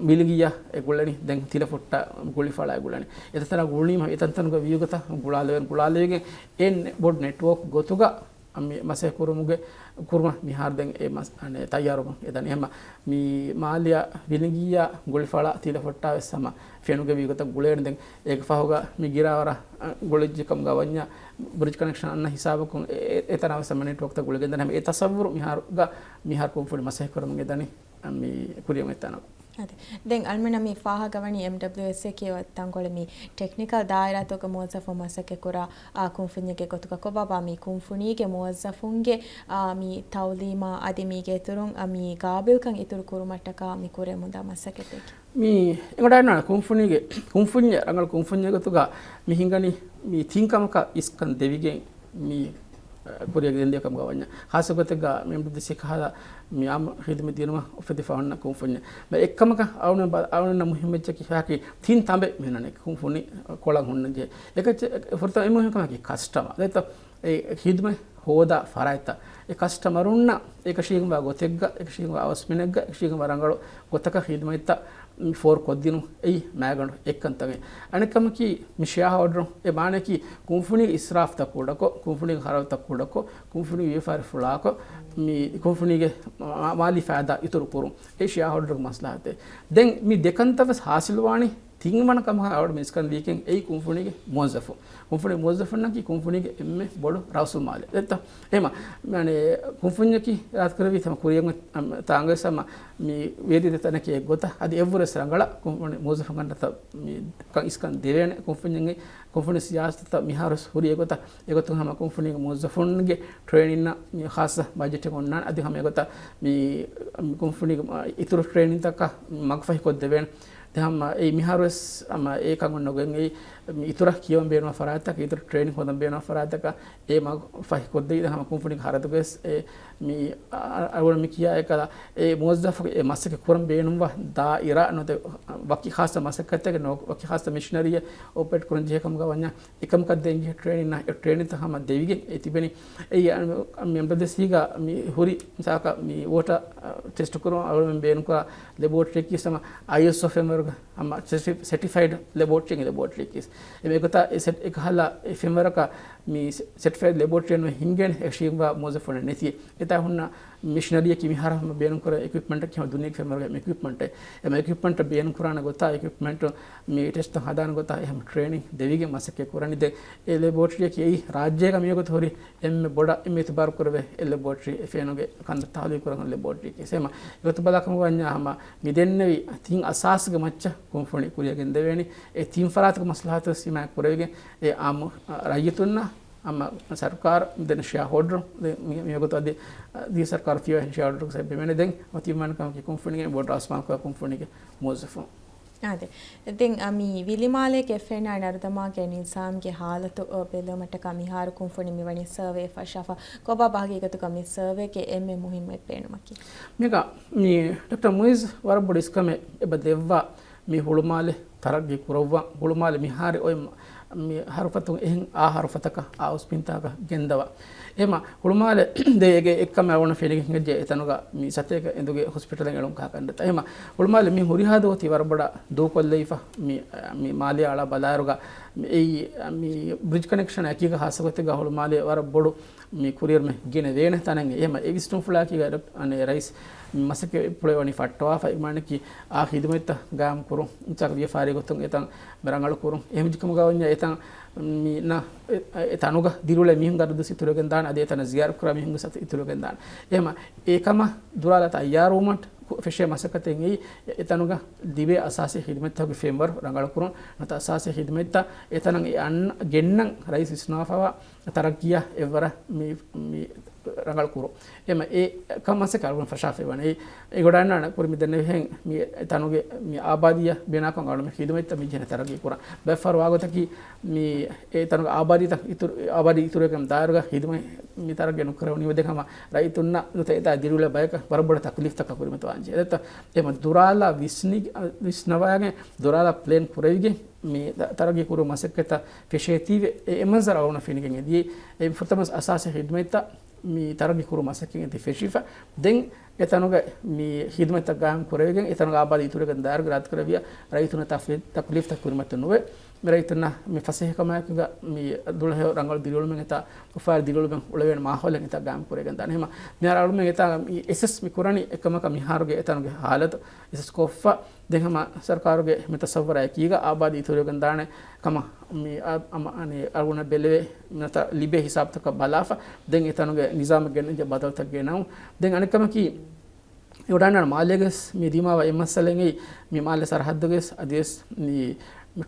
ވިލިގިއްޔާ އެ ގުޅެނީ ދެން ތިލަފުއްޓާ ގުޅިފަޅާ ގުޅެނީ. އެތަންތަނަށް ގުޅުނީމަ އެތަންތަނުގަ ވިއުގަތައް ގުޅާލެވެން ގުޅާލެވިގެން އެ ބޮޑު ނެޓްވޯކް ގޮތުގަ މި މަސައްކަތް ކުރުމުގެ ކުރުމަށް މިހާރު ދެން އެ މަސް-، އަނެ، ތައްޔާރުވަން އެދަނީ. އެހެންމަ މި މާލެއާ ވިލިގިއްޔާ ގުޅިފަޅާ ތިލަފުއްޓާ ވެސް ހަމަ ފެނުގެ ވިއުގަތައް ގުޅޭނެ. ދެން އޭގެ ފަހުގަ މި ގިރާވަރަށް ގުޅިއްޖެ ކަމުގަ ވަންޏާ ބްރިޖް ކަނެކްޝަން އަންނަ ހިސާބަކުން އެ-، އެ-، އެތަނަށް ވެސް ހަމަ ނެޓްވޯކްތައް ގުޅިގެން ދާނެ. ހަމަ އެ ތަސައްވުރު މިހާރުގަ މިހާރު ކުންފުނި މަސައްކަތް ކުރަމުން އެދަނީ މި ކުރިޔަށް އޮތް ތަނަކު. އަދި، ދެން އަޅުމެންނަށް މި ފާހަގަވަނީ އެމްޑަބްލިއުއެސްއޭ ކިޔަވަ ތަންކޮޅެއް މި ޓެކްނިކަލް ދާއިރާތަކުގެ މުވައްޒަފުން މަސައްކަތް ކުރާ، އާ، ކުންފުންޏެއްގެ ގޮތުގަ ކޮބާބާ މި ކުންފުނީގެ މުވައްޒަފުންގެ، އާ، މި ތައުލީމާ އަދި މީގެ އިތުރުން، އާ، މި ގާބިލްކަން އިތުރު ކުރުމަށްޓަކާ މި ކުރެވެމުންދާ މަސައްކަތެކޭ. މި އެނގޮޑާންނާނެ ކުންފުނީގެ، ކުންފުންޏެއް، ރަނގަޅު ކުންފުންޏެއް ގޮތުގަ މި ހިނގަނީ މި ތިން ކަމަކަށް އިސްކަން ދެވިގެން މި، އަ، ކުރިޔަށް ގެންދިޔަ ކަމުގަ ވަންޏާ. ޚާއްޞަ ގޮތެއްގަ މި އެމްޑިސީ ކަހަލަ މި އާއްމު ޚިދުމަތް ދިނުމަށް އުފެދިފަ އޮންނަ ކުންފުންޏެއް. މި އެއްކަމަކަށް އަޅުގަނޑު ބަ-، އަޅުގަނޑު މުހިއްމު އެއްޗަކީ ހާކީ ތިން ތަނބެއް މި ހުންނަނީ ކުންފުނި ކޮޅަށް ހުންނަން ޖެހޭ. އެކައްޗެއް ފުރަތަމަ އެންމެ މުހިއްމު ކަމަކީ ކަސްޓަމަރ. ދެން އެ ޚިދުމަތް ހޯދާ ފަރާތްތައް އެ ކަސްޓަމަރުންނަށް އެކަށީގެންވާ ގޮތެއްގަ، އެކަށީގެންވާ އަވަސްމިނެއްގަ، އެކަށީގެންވާ ރަނގަޅު ގޮތަކަށް ޚިދުމަތްތައް ފޯރުކޮށްދިނުން އެއީ މައިގަނޑު އެއްކަންތައް. އަނެއްކަމަކީ މި ޝެއާހޯލްޑަރުން އެ މާނައަކީ ކުންފުނީގެ އިސްރާފްތައް ކުޑަކޮށް، ކުންފުނީގެ ޚަރަދުތައް ކުޑަކޮށް، ކުންފުނީގެ ވިޔަފާރި ފުޅާކޮށް، މި ކުންފުނީގެ މާ-، މާލީ ފައިދާ އިތުރު ކުރުން. އެ ޝެއާހޯލްޑަރުގެ މަސްލަހަތެއް. ދެން މި ދެކަންތައް ވެސް ހާސިލުވާނީ ތިންވަނަ ކަމަކަށް އަޅުގަނޑު މިސްކަން ދީކެން އެއީ ކުންފުނީގެ މުވައްޒަފުން. ކުންފުނީގެ މުވައްޒަފުންނަކީ ކުންފުނީގެ އެންމެ ބޮޑު ރައުސުލްމާލެއް. ދެއްތަ؟ އެހެމަ، މި އަނެ، ކުންފުންޏަކީ ރާތުކުރެވި ތަމަ ކުރިޔަށް އޮތް، އަމ، ތާނގަވެސް ހަމަ މި ވޭދި ދެތަނަކީ އެއްގޮތަށް އަދި އެއްވުރެސް ރަނގަޅަށް ކުންފުނި މުވައްޒަފުންގަނޑަކަށް މި ކަން އިސްކަން ދެވޭނެ. ކުންފުންޏެއްގެ، ކުންފުނި ސިޔާސަތުތައް މިހާރު ހުރި އެގޮތަށް، އެގޮތުން ހަމަ ކުންފުނީގެ މުވައްޒަފުންގެ ޓްރޭނިންއަށް މި ޚާއްޞަ ބަޖެޓެއް އޮންނާނެ. އަދި ހަމަ އެގޮތަށް މި، މި ކުންފުނީގެ އިތުރު ޓްރޭނިންތަކަށް މަގުފަހި ކޮށްދެވޭނެ. ދެން ހަމަ އެ މިހާރުވެސް ހަމަ އެ ކަން އޮންނަ ގޮތް އެއީ، މި އިތުރަށް ކިޔަވަން ބޭނުންވާ ފަރާތްތަކަށް، އިތުރަށް ޓްރޭނިން ހޯދަން ބޭނުންވާ ފަރާތްތަކަށް އެ މަގު ފަހި ކޮށްދެވި. ދެން ހަމަ ކުންފުނީގެ ޚަރަދުގަވެސް އެ މި އަ-، އަ-، އަޅުގަނޑު މި ކިޔާ އެކަލަ އެ މުވައްޒަފުގެ އެ މަސައްކަތް ކުރަން ބޭނުންވާ ދާއިރާ ނުވަތަ ވަކި ޚާއްޞަ މަސައްކަތެއްގެ ނުވަ-، ވަކި ޚާއްޞަ މިޝަނަރީއެއް އޮޕަރޭޓް ކުރަން ޖެހޭ ކަމުގަ ވަންޏާ އެކަމަކަށް ދޭން ޖެހޭ ޓްރޭނިން އެ ޓްރޭނިންތައް ހަމަ ދެވިގެން އެ ތިބެނީ. އެއީ އަ-، މި އެމްޑަބްލިއުއެސްއީގަ މި ހުރި މިސާލަކަށް މި ވޯޓަރ، އަ، ޓެސްޓް ކުރުން އަޅުގަނޑުމެން ބޭނުންކުރާ ލެބޯޓްރީއަކީ ހަމަ އައިއެސްއޯ ފްރޭމްވަރކް ހަމަ ސެޓި-، ސެޓިފައިޑް ލެބޯޓްރީ އިނގޭ ލެބޯޓްރީއަކީ. އެ މިގޮތަށް އެ ސެޓް އެކަހަލަ އެ ފްރޭމްވަރކަށް މި ސެ-، ސެޓިފައިޑް ލެބޯޓްރީއެއް ނުވެ ހިނގޭނެ އެކަށީގެންވާ މުވައްޒަފުން ނެތި. އެތާ ހުންނަ މިޝަނަރީއަކީ މިހާރު ހަމަ ބޭނުންކުރާ އިކުއިޕްމަންޓަކީ ހަމަ ދުނިޔޭގެ ފްރޭމްވަރކްގެ އެކުއިޕްމަންޓެއް. އެ އިކުއިޕްމަންޓް ބޭނުންކުރާނެ ގޮތާ، އިކުއިޕްމަންޓް މި ޓެސްޓް ހަދާނެ ގޮތާ އެ ހަމަ ޓްރޭނިން ދެވިގެން މަސައްކަތް ކުރަނީ. ދެން އެ ލެބޯޓްރީއަކީ އެއީ ރާއްޖޭގަ މިވަގުތު ހުރި އެންމެ ބޮޑަށް އެންމެ އިތުބާރު ކުރެވޭ އެ ލެބޯޓްރީ އެ ފެނުގެ ކަންތައް ތަހުލީލު ކުރަން ލެބޯޓްރީއަކީ. އެހެމަ އެގޮތަށް ބަލާކަމުގަ ވަންޏާ ހަމަ މި ދެންނެވި ތިން އަސާސްގެ މައްޗަށް ކުންފުނި ކުރިޔަށް ގެންދެވޭނީ. އެ ތިން ފަރާތުގެ މަސްލަހަތު ސިމާ ކުރެވިގެން އެ އާއްމު ރައްޔިތުންނަށް ހަމަ ސަރުކާރު ދެން ޝެއާހޯލްޑަރު ދެ-، މި-، މިވަގުތު އަދި ދިވެހި ސަރުކާރު ފިޔަވަހި ޝެއާހޯލްޑަރު ސަބަބެމެނެ ދެން އޮތީމަން ކަމަކީ ކުންފުނިގެ ބޮޑު ރަސްމާލްކޮށް ކުންފުނިގެ މުވައްޒަފުން. އާދެ. ދެން، އަ، މި ވިލިމާލޭގެ ފެނާ ނަރުދަމާގެ ނިޒާމްގެ ހާލަތު، އަ، ބެލުމަށްޓަކާ މިހާރު ކުންފުނި މިވަނީ ސަރވޭ ފަށާފަ. ކޮބާބާ ހަގީގަތުގަ މި ސަރވޭގެ އެންމެ މުހިއްމު ބޭނުމަކީ؟ މިގަ މި ޑޮކްޓަރ މުއިޒް ވަރަށް ބޮޑު އިސްކަމެއް އެބަ ދެއްވާ މި ހުޅުމާލެ ތަރައްގީ ކުރައްވާ، ހުޅުމާލެ މިހާރު އޮތް މަ-، މި ހަރުފަތުން އެހެން އާ ހަރުފަތަކަށް އާ އުސްބިންތަކަށް ގެންދަވާ. އެހެމަ ހުޅުމާލެ ދޭގެ އެއްކަމެއް އަޅުގަނޑަށް ފެނިގެން ހިނގައްޖެ އެތަނުގަ މި ސަތޭކަ އެނދުގެ ހޮސްޕިޓަލެއް އެޅުން ކާކަންޑަތަ. އެހެމަ ހުޅުމާލެ މި ހުރިހާ ދުވަހު ތި ވަރަށް ބޮޑަށް ދޫކޮށްލައިފަ މި، މި މާލެ އަޅާ ބަލާއިރުގަ މި އެއީ، މި ބްރިޖް ކަނެކްޝަން އެކީގަ ހާއްސަ ގޮތެއްގަ ހުޅުމާލެ ވަރަށް ބޮޑު މި ކުރިއަރުމެ ގިނަ ވޭނެ ތަނެއް. އެހެމަ އެ ވިސްނުންފުޅާއެކީގަ އަނެ ރައީސް މަސައްކަތް ޕުޅެ ވަނީ ފައްޓަވާފަ އިމާނަކީ އާ ހިދުމަތްތައް ގާއިމް ކުރުން، އިންސާކަ ވިޔަފާރި ގޮތުން އެތަން ރަނގަޅު ކުރުން. އެހެން ކަމުގަ ވަންޏާ އެތަން މި ނަ-، އެ، އެ ތަނުގަ ދިރިއުޅޭ މީހުން ގަރަދުސް އިތުރުވެގެން ދާނެ، އަދި އެތަނަށް ޒިޔާރަތް ކުރާ މީހުންގެ ސަތު އިތުރުވެގެން ދާނެ. އެހެމަ އެކަމަށް ދުރާލާ ތައްޔާރުވުމަށް ކު-، ފެށޭ މަސައްކަތެއް އެއީ، އެ-، އެތަނުގަ ލިބޭ އަސާސީ ޚިދުމަތްތަކުގެ ފެންވަރު ރަނގަޅުކުރުން، ނުވަތަ އަސާސީ ޚިދުމަތްތައް އެތަނަށް އެ އަންނަ ގެންނަން ރައީސް ވިސްނާފަވާ ތަރައްގީއަށް އެއްވަރަށް މި، މި ރަނގަޅު ކުރުން. އެމަ އެ ކަން މަސައްކަތް އަޅުގަނޑު ފަށާފައިވަނީ. އެ، އެ ގޮޑަށް އަންނާނެ ކުރިން މި ދެންނެވިހެން މި ތަނުގެ މި އާބާދީއަށް ބިނާކޮށް އަޅުގަނޑު މި ޚިދުމަތްތައް މި ޖެހެނީ ތަރައްގީ ކުރަން. ބައެއް ފަހަރު ވާގޮތަކީ މި އެ ތަނުގެ އާބާދީތައް އިތުރު، އާބާދީ އިތުރުވެގެން ދާއިރުގަ ޚިދުމަތް މި ތަރައްގީ ނުކުރެވުނީމަ ދެން ހަމަ ރައްޔިތުންނަށް ނުވަތަ އެތާ ދިރިއުޅޭ ބަޔަކަށް ވަރަށް ބޮޑަށް ތަކުލީފްތަކަށް ކުރިމަތިވާންޖެހޭ. އެދެއްތަ އެމަ ދުރާލާ ވިސްނި-، ވިސްނަވައިގެން ދުރާލާ ޕްލޭން ކުރެވިގެން މި ތަ-، ތަރައްގީ ކުރުމުގެ މަސައްކަތަށް ފެށޭތީވެ އެ، އެ މަންޒަރު އަޅުގަނޑަށް ފެނިގެން އެދިޔައީ. އެ ފުރަތަމަ އަސާސީ ޚިދުމަތްތައް މި ތަރައްގީ ކުރުމުގެ މަސައްކަތް އެތި ފެށިފަ. ދެން އެ ތަނުގަ މި ޚިދުމަތްތައް ގާއިމް ކުރެވިގެން އެ ތަނުގެ އާބާދީ އިތުރުވެގެން ދާއިރުގަ އިރާދަކުރެއްވިޔާ ރައްޔިތުންނަށް ތަކުލީ-، ތަކުލީފްތައް ކުރިމަތި ނުވެ. މި ރައްޔިތުންނަށް މި ފަސޭހަކަމާއެކުގަ މި ދުޅަހެޔޮ ރަނގަޅު ދިރިއުޅުމެއް އެތާ އުފާވެރި ދިރިއުޅުމެއް އުޅެވޭނެ މާހައުލެއް އެތާ ގާއިމް ކުރެވިގެން ދާނެ. ހަމަ މިހާރު އަޅުމެން އެތާ މި އެސެސް މި ކުރަނީ އެކަމަކަށް މިހާރުގެ އެތަނުގެ ހާލަތު އެސެސް ކޮށްފަ. ދެން ހަމަ ސަރުކާރުގެ މި ތަސައްވަރާ އެކީގަ އާބާދީ އިތުރުވެގެން ދާނެ ކަމަށް މި އަ-، އަމަ-، އަނެ އަޅުގަނޑަށް ބެލެވޭ ނުވަތަ ލިބޭ ހިސާބުތަކަށް ބަލާފަ. ދެން އެތަނުގެ ނިޒާމަށް ގެންނަންޖެހޭ ބަދަލުތައް ގެނައުން. ދެން އަނެއް ކަމަކީ، އެ އޮޑާންޑާން މާލޭގަސް މި ދިމާވާ އެއް މައްސަލައެއް މި މާލެ ސަރަހައްދުގަސް އަދިވެސް މި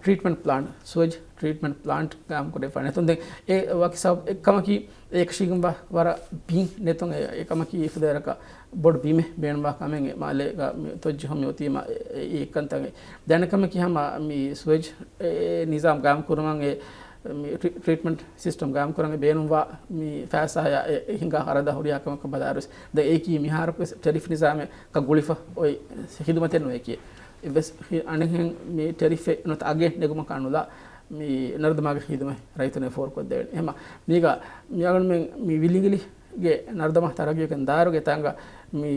ޓްރީޓްމަންޓް ޕްލާންޓް، ސުވެޖް ޓްރީޓްމަންޓް ޕްލާންޓް ގާއިމް ކުރެވިފަ ނެތުން. ދެން އެ ވަކި ސަބަބު އެއް ކަމަކީ، އެކަށީގެންވާ ވަރަށް ބިން ނެތުން، އެ، އެ ކަމަކީ އެފުދޭރަކަށް ބޮޑު ބިމެއް ބޭނުންވާ ކަމެއް އެ މާލޭގަ މި ތޮއްޖެހުން މި އޮތީމަ އެ، އެ، އެ އެއްކަންތައް އެ. ދެން އަނެއް ކަމަކީ ހަމަ މި ސުވެޖް އެ، އެ ނިޒާމް ގާއިމް ކުރުމަށް އެ މި ޓްރީ-، ޓްރީޓްމަންޓް ސިސްޓަމް ގާއިމް ކުރަން ބޭނުންވާ މި ފައިސާއާ އެ ހިނގާ ހަރަދާ ހުރިހާ ކަމަކަށް ބަލާއިރުވެސް، ދެން އެއީކީ މިހާރަކުވެސް ޓެރިފް ނިޒާމެއް ކަ ގުޅިފަ އޮތް ޚިދުމަތެއް ނޫން އެއީކީ. އެއްވެސް ހި-، އަނެއްހެން މި ޓެރިފެއް ނުވަތަ އަގެއް ނެގުމަކާ ނުލާ މި ނަރުދަމާގެ ޚިދުމަތް ރައްޔިތުންނަށް ފޯރުކޮށްދެވޭނެ. އެހެމަ މީގަ މި އަޅުގަނޑުމެން މި ވިލިނގިލިގެ ނަރުދަމާ ތަރައްގީގެން ދާއިރުގެ ތާނގަ މި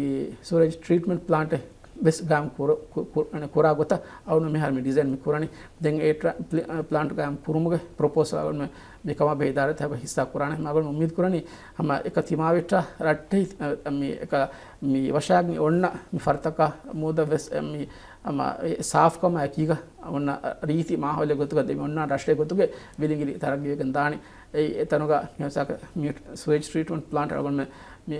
ސުވެޖް ޓްރީޓްމަންޓް ޕްލާންޓެއް ވެސް ގާއިމް ކުރ-، ކު-، ކު-، އަނެ ކުރާ ގޮތަށް އަޅުގަނޑު މިހާރު މި ޑިޒައިން މި ކުރަނީ. ދެން އެ ޓްރ-، ޕްލި-، ޕްލާންޓް ގާއިމް ކުރުމުގެ ޕްރޮޕޯސަލް އަޅުގަނޑު މި ކަމާބެހޭ އިދާރާތަކަށް ހިއްސާ ކުރާނެ. އަޅުގަނޑު އުއްމީދު ކުރަނީ ހަމަ އެކަ ތިމާވެއްޓާ ރައްޓެހި، އަ، މި އެކަ މި ވަށާގެން އޮންނަ މި ފަރުތަކަށް މޫދަށް ވެސް، އަ، މި ހަމަ އެ ސާފުކަމާ އެކީގަ އޮންނަ ރީތި މާހައުލެއް ގޮތުގަ ދެމި އޮންނަ ރަށެއް ގޮތުގެ ވިލިނގިލި ތަރައްގީވެގެން ދާނީ. އެއީ އެތަނުގަ މި ސުވެޖް ޓްރީޓްމަންޓް ޕްލާންޓް އަޅުގަނޑުމެން މި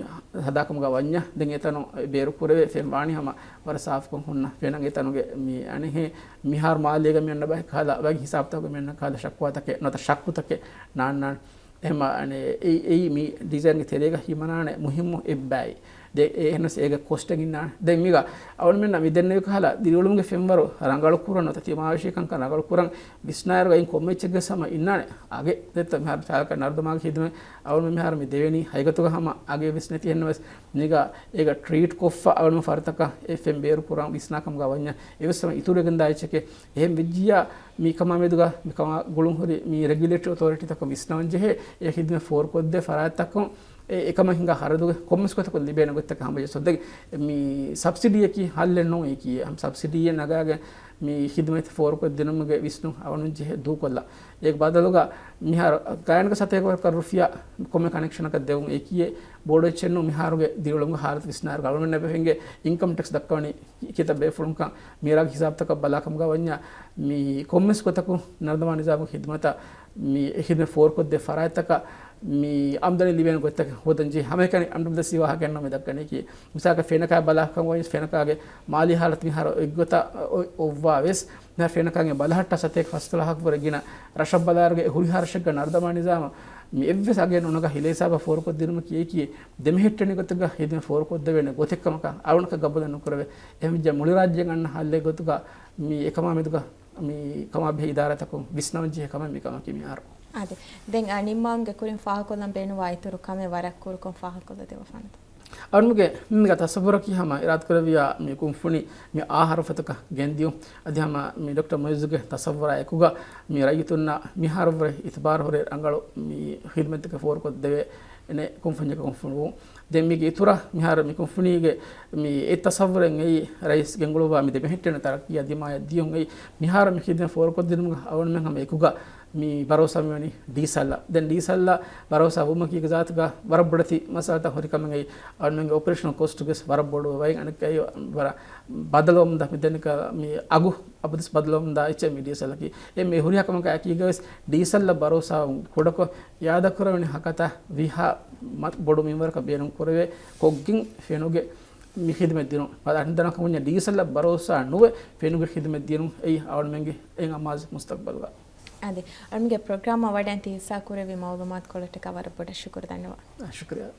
ހަދާކަމުގަ ވަންޏާ، ދެން އެތަނު ބޭރު ކުރެވޭ ފެން ވާނީ ހަމަ ވަރަށް ސާފުކޮށް ހުންނަ ފެނަށް. އެތަނުގެ މި އަނެއްހެން މިހާރު މާލޭގަ މި އަންނަ ބައެއް ކަހަލަ ވަކި ހިސާބުތަކުގަ މި އަންނަ ކަހަލަ ޝަކުވާތަކެއް ނުވަތަ ޝައްކުތަކެއް ނާންނާނެ. އެހެމަ އަނެ އެއީ، އެއީ މި ޑިޒައިންގެ ތެރޭގަ ހިމަނާނެ މުހިއްމު އެއްބައި. ދެ-، އެ އެހެނަސް އޭގެ ކޮސްޓެއް އިންނާނެ. ދެން މީގަ އަޅުމެންނަށް މި ދެންނެވި ކަހަލަ ދިރިއުޅުމުގެ ފެންވަރު ރަނގަޅު ކުރަން ނުވަތަ ތިމާވެށި ކަންކަން ރަނގަޅު ކުރަން ވިސްނާއިރު އިން ކޮންމެ އެއްޗެއްގެ ހަމަ އިންނާނެ. އަގެއް ދެއްތަ މިހާރު ތާކަށް ނަރުދަމާގެ ޚިދުމަތް އަޅުމެން މިހާރު މި ދެވެނީ ހަގީގަތުގަ ހަމަ އަގެއް ވެސް ނެތި ހެންނަވެސް މީގަ އޭގަ ޓްރީޓް ކޮށްފަ އަޅުމެން ފަރުތަކަށް އެ ފެން ބޭރު ކުރަން ވިސްނާ ކަމުގަ ވަންޏާ އެވެސް ހަމަ އިތުރުވެގެން ދާ އެއްޗެކޭ. އެހެން ވެއްޖިއްޔާ މި ކަމާ މެދުގަ މި ކަމާ ގުޅުން ހުރި މި ރެގިއުލޭޓްރީ އޮތޯރިޓީތަކަށް ވިސްނަވަން ޖެހޭ އެ ޚިދުމަތް ފޯރުކޮށްދޭ ފަރާތްތަކުން އެ އެކަމަށް ހިނގާ ހަރަދުގެ ކޮންމެސް ގޮތަކުން ލިބޭނެ ގޮތްތަކެއް ހަމަޖެއްސަ. ދެން މި ސަބްސިޑީއަކީ ހައްލެއް ނޫން އެކީ. ހަމަ ސަބްސިޑީއެއް ނަގާގެން މި ޚިދުމަތް ފޯރުކޮށްދިނުމުގެ ވިސްނުން އަޅުގަނޑު ޖެހޭ ދޫކޮށްލާ. އޭގެ ބަދަލުގަ މިހާރު ގާތްގަނޑަކަށް ސަތޭކަ ރުފިޔާ ކޮންމެ ކަނެކްޝަނަކަށް ދެވުން އެކީ ބޮޑު އެއްޗެއް ނޫން. މިހާރުގެ ދިރިއުޅުމުގެ ހާލަތު ވިސްނާއިރު އަޅުގަނޑުމެންނަށް އެބަ ހިނގޭ އިންކަމް ޓެކްސް ދައްކަވަނީ ކިތައް ބޭފުޅުންކަން މިރާގެ ހިސާބުތަކަށް ބަލާކަމުގަ ވަންޏާ މި ކޮންމެސް ގޮތަކުން ނަރުދަމާ ނިޒާމުގެ ޚިދުމަތަށް މި ޚިދުމަތް ފޯރުކޮށްދޭ ފަރާތްތަކަށް މި އާމްދަނީ ލިބޭނެ ގޮތްތަކެއް ހޯދަން ޖެހޭ. ހަމައެކަނި އަންޑަމްދަސީ ވާހަކައެއްނު މި ދައްކަނީކީ. މިސާލަކަށް ފެނަކާ ބަލާކަމުގަ ވަންޏާ ފެނަކާގެ މާލީ ހާލަތު މިހާރު އޮތްގޮތަށް އޮ-، އޮއްވާ ވެސް މިހާރު ފެނަކާގެ ބަލަހައްޓާ ސަތޭކަ ފަސްދޮޅަހަކަށްވުރެ ގިނަ ރަށަށް ބަލާއިރުގަ ހުރިހާ ރަށެއްގަ ނަރުދަމާ ނިޒާމަށް މި އެއްވެސް އަގެއް ނުނަގާ ހިލޭ ހިސާބަށް ފޯރުކޮށްދިނުމަކީ އެއީކީ ދެމެހެއްޓެނި ގޮތެއްގަ ޚިދުމަތް ފޯރުކޮށްދެވޭނެ ގޮތެއް ކަމަކަށް އަޅުގަނޑަކަށް ގަބޫލެއް ނުކުރެވޭ. އެހެންވެއްޖެ މުޅި ރާއްޖޭގަ އަންނަ ހައްލެއް ގޮތުގަ މި އެކަމާ މެދުގަ މި ކަމާ ބެހޭ އިދާރާތަކުން ވިސްނަވަން ޖެހޭ ކަމެއް މި ކަމަކީ މިހާރު. އާދެ. ދެން، އަ، ނިންމާލުމުގެ ކުރިން ފާހަގަކޮށްލަން ބޭނުންވާ އިތުރު ކަމެއް ވަރަށް ކުރުކޮށް ފާހަގަކޮށްލަދެއްވާ ފަންތަ. އަޅުގަނޑުގެ މިގަ ތަސައްވުރަކީ ހަމަ އިރާދަކުރެއްވިޔާ މި ކުންފުނި މި އާ ހަރުފަތަކަށް ގެންދިޔުން. އަދި ހަމަ މި ޑޮކްޓަރ މުއިއްޒުގެ ތަސައްވުރާ އެކުގަ މި ރައްޔިތުންނަށް މިހާރުވެރި އިތުބާރު ހުރި ރަނގަޅު މި ޚިދުމަތްތަކެއް ފޯރުކޮށްދެވޭ އެނެ ކުންފުންޏަކަށް ކުންފުނިވުން. ދެން މީގެ އިތުރަށް މިހާރު މި ކުންފުނީގެ މި އެ ތަސައްވުރެއް އެއީ ރައީސް ގެންގުޅުއްވާ މި ދެމެހެއްޓޭނެ ތަރައްޤީއާ ދިމާޔަށް ދިޔުން އެއީ މިހާރު މި ޚިދުމަތް ފޯރުކޮށްދިނުމުގަ އަޅުގަނޑުމެން ހަމަ އެކުގަ މި ބަރޯސާ މިވަނީ ޑީސަލްއަށް. ދެން ޑީސަލްއަށް ބަރޯސާ ވުމަކީ ޒާތުގަ ވަރަށް ބޮޑެތި މައްސަލަތައް ހުރި ކަމެއް އެއީ. އަޅުގަނޑުމެންގެ އޮޕަރޭޝަނަލް ކޮސްޓުގެ ވަރަށް ބޮޑު ވައި އަނެއްކާ ވަރަށް ބަދަލުވަމުންދާ މި ދެން މި އަގު އަބަދުސް ބަދަލުވަމުންދާ އެއްޗެއް މި ޑީސަލްއަކީ. އެ މި ހުރިހާ ކަމަކާ އެކީގަވެސް ޑީސަލްއަށް ބަރޯސާ ކުޑަކޮށް އިއާދަކުރެވެނީ ހަކަތަ ވީހާ މަ-، ބޮޑު މިންވަރަކަށް ބޭނުން ކުރެވޭ ކޮށްގެން ފެނުގެ މި ޚިދުމަތް ދިނުން. އަދި އަހަރެން ދަންނަ ކަމަށް ޑީސަލްއަށް ބަރޯސާ ނުވެ ފެނުގެ ޚިދުމަތް ދިނުން އެއީ އަޅުމެންގެ އެއިން އަމާޒު މުސްތަގްބަލްގަ. އަދި އަޅުމެންގެ ޕްރޮގްރާމަށް ވަޑައިގެން ތި ހިއްސާ ކުރެއްވި މައުލޫމާތު ކޮޅަށްޓަކާ ވަރަށް ބޮޑަށް ޝުކުރު ދަންނަވަން. އާ، ޝުކުރިއްޔާ.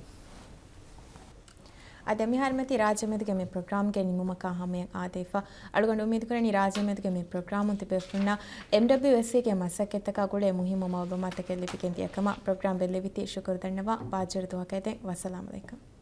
އަދި މިހާރުމެތި ރާއްޖެމެދުގެ މި ޕްރޮގްރާމްގެ ނިމުމަކާ ހަމަޔަށް އާދެވިފަ. އަޅުގަނޑު އުއްމީދުކުރަނީ ރާއްޖެމެދުގެ މި ޕްރޮގްރާމުން ތިބޭފުޅުންނަށް އެމްޑަބްލިއުއެސްސީގެ މަސައްކަތްތަކާ ގުޅޭ މުހިއްމު މައުލޫމާތަކެއް ލިބިގެން ދިޔަ ކަމަށް. ޕްރޮގްރާމް ބެއްލެވިތީ ޝުކުރު ދަންނަވާ. ބާއްޖަވެރި ދުވަހަކަށް އެދެން. ވައްސަލާމް ޢަލައިކުމް.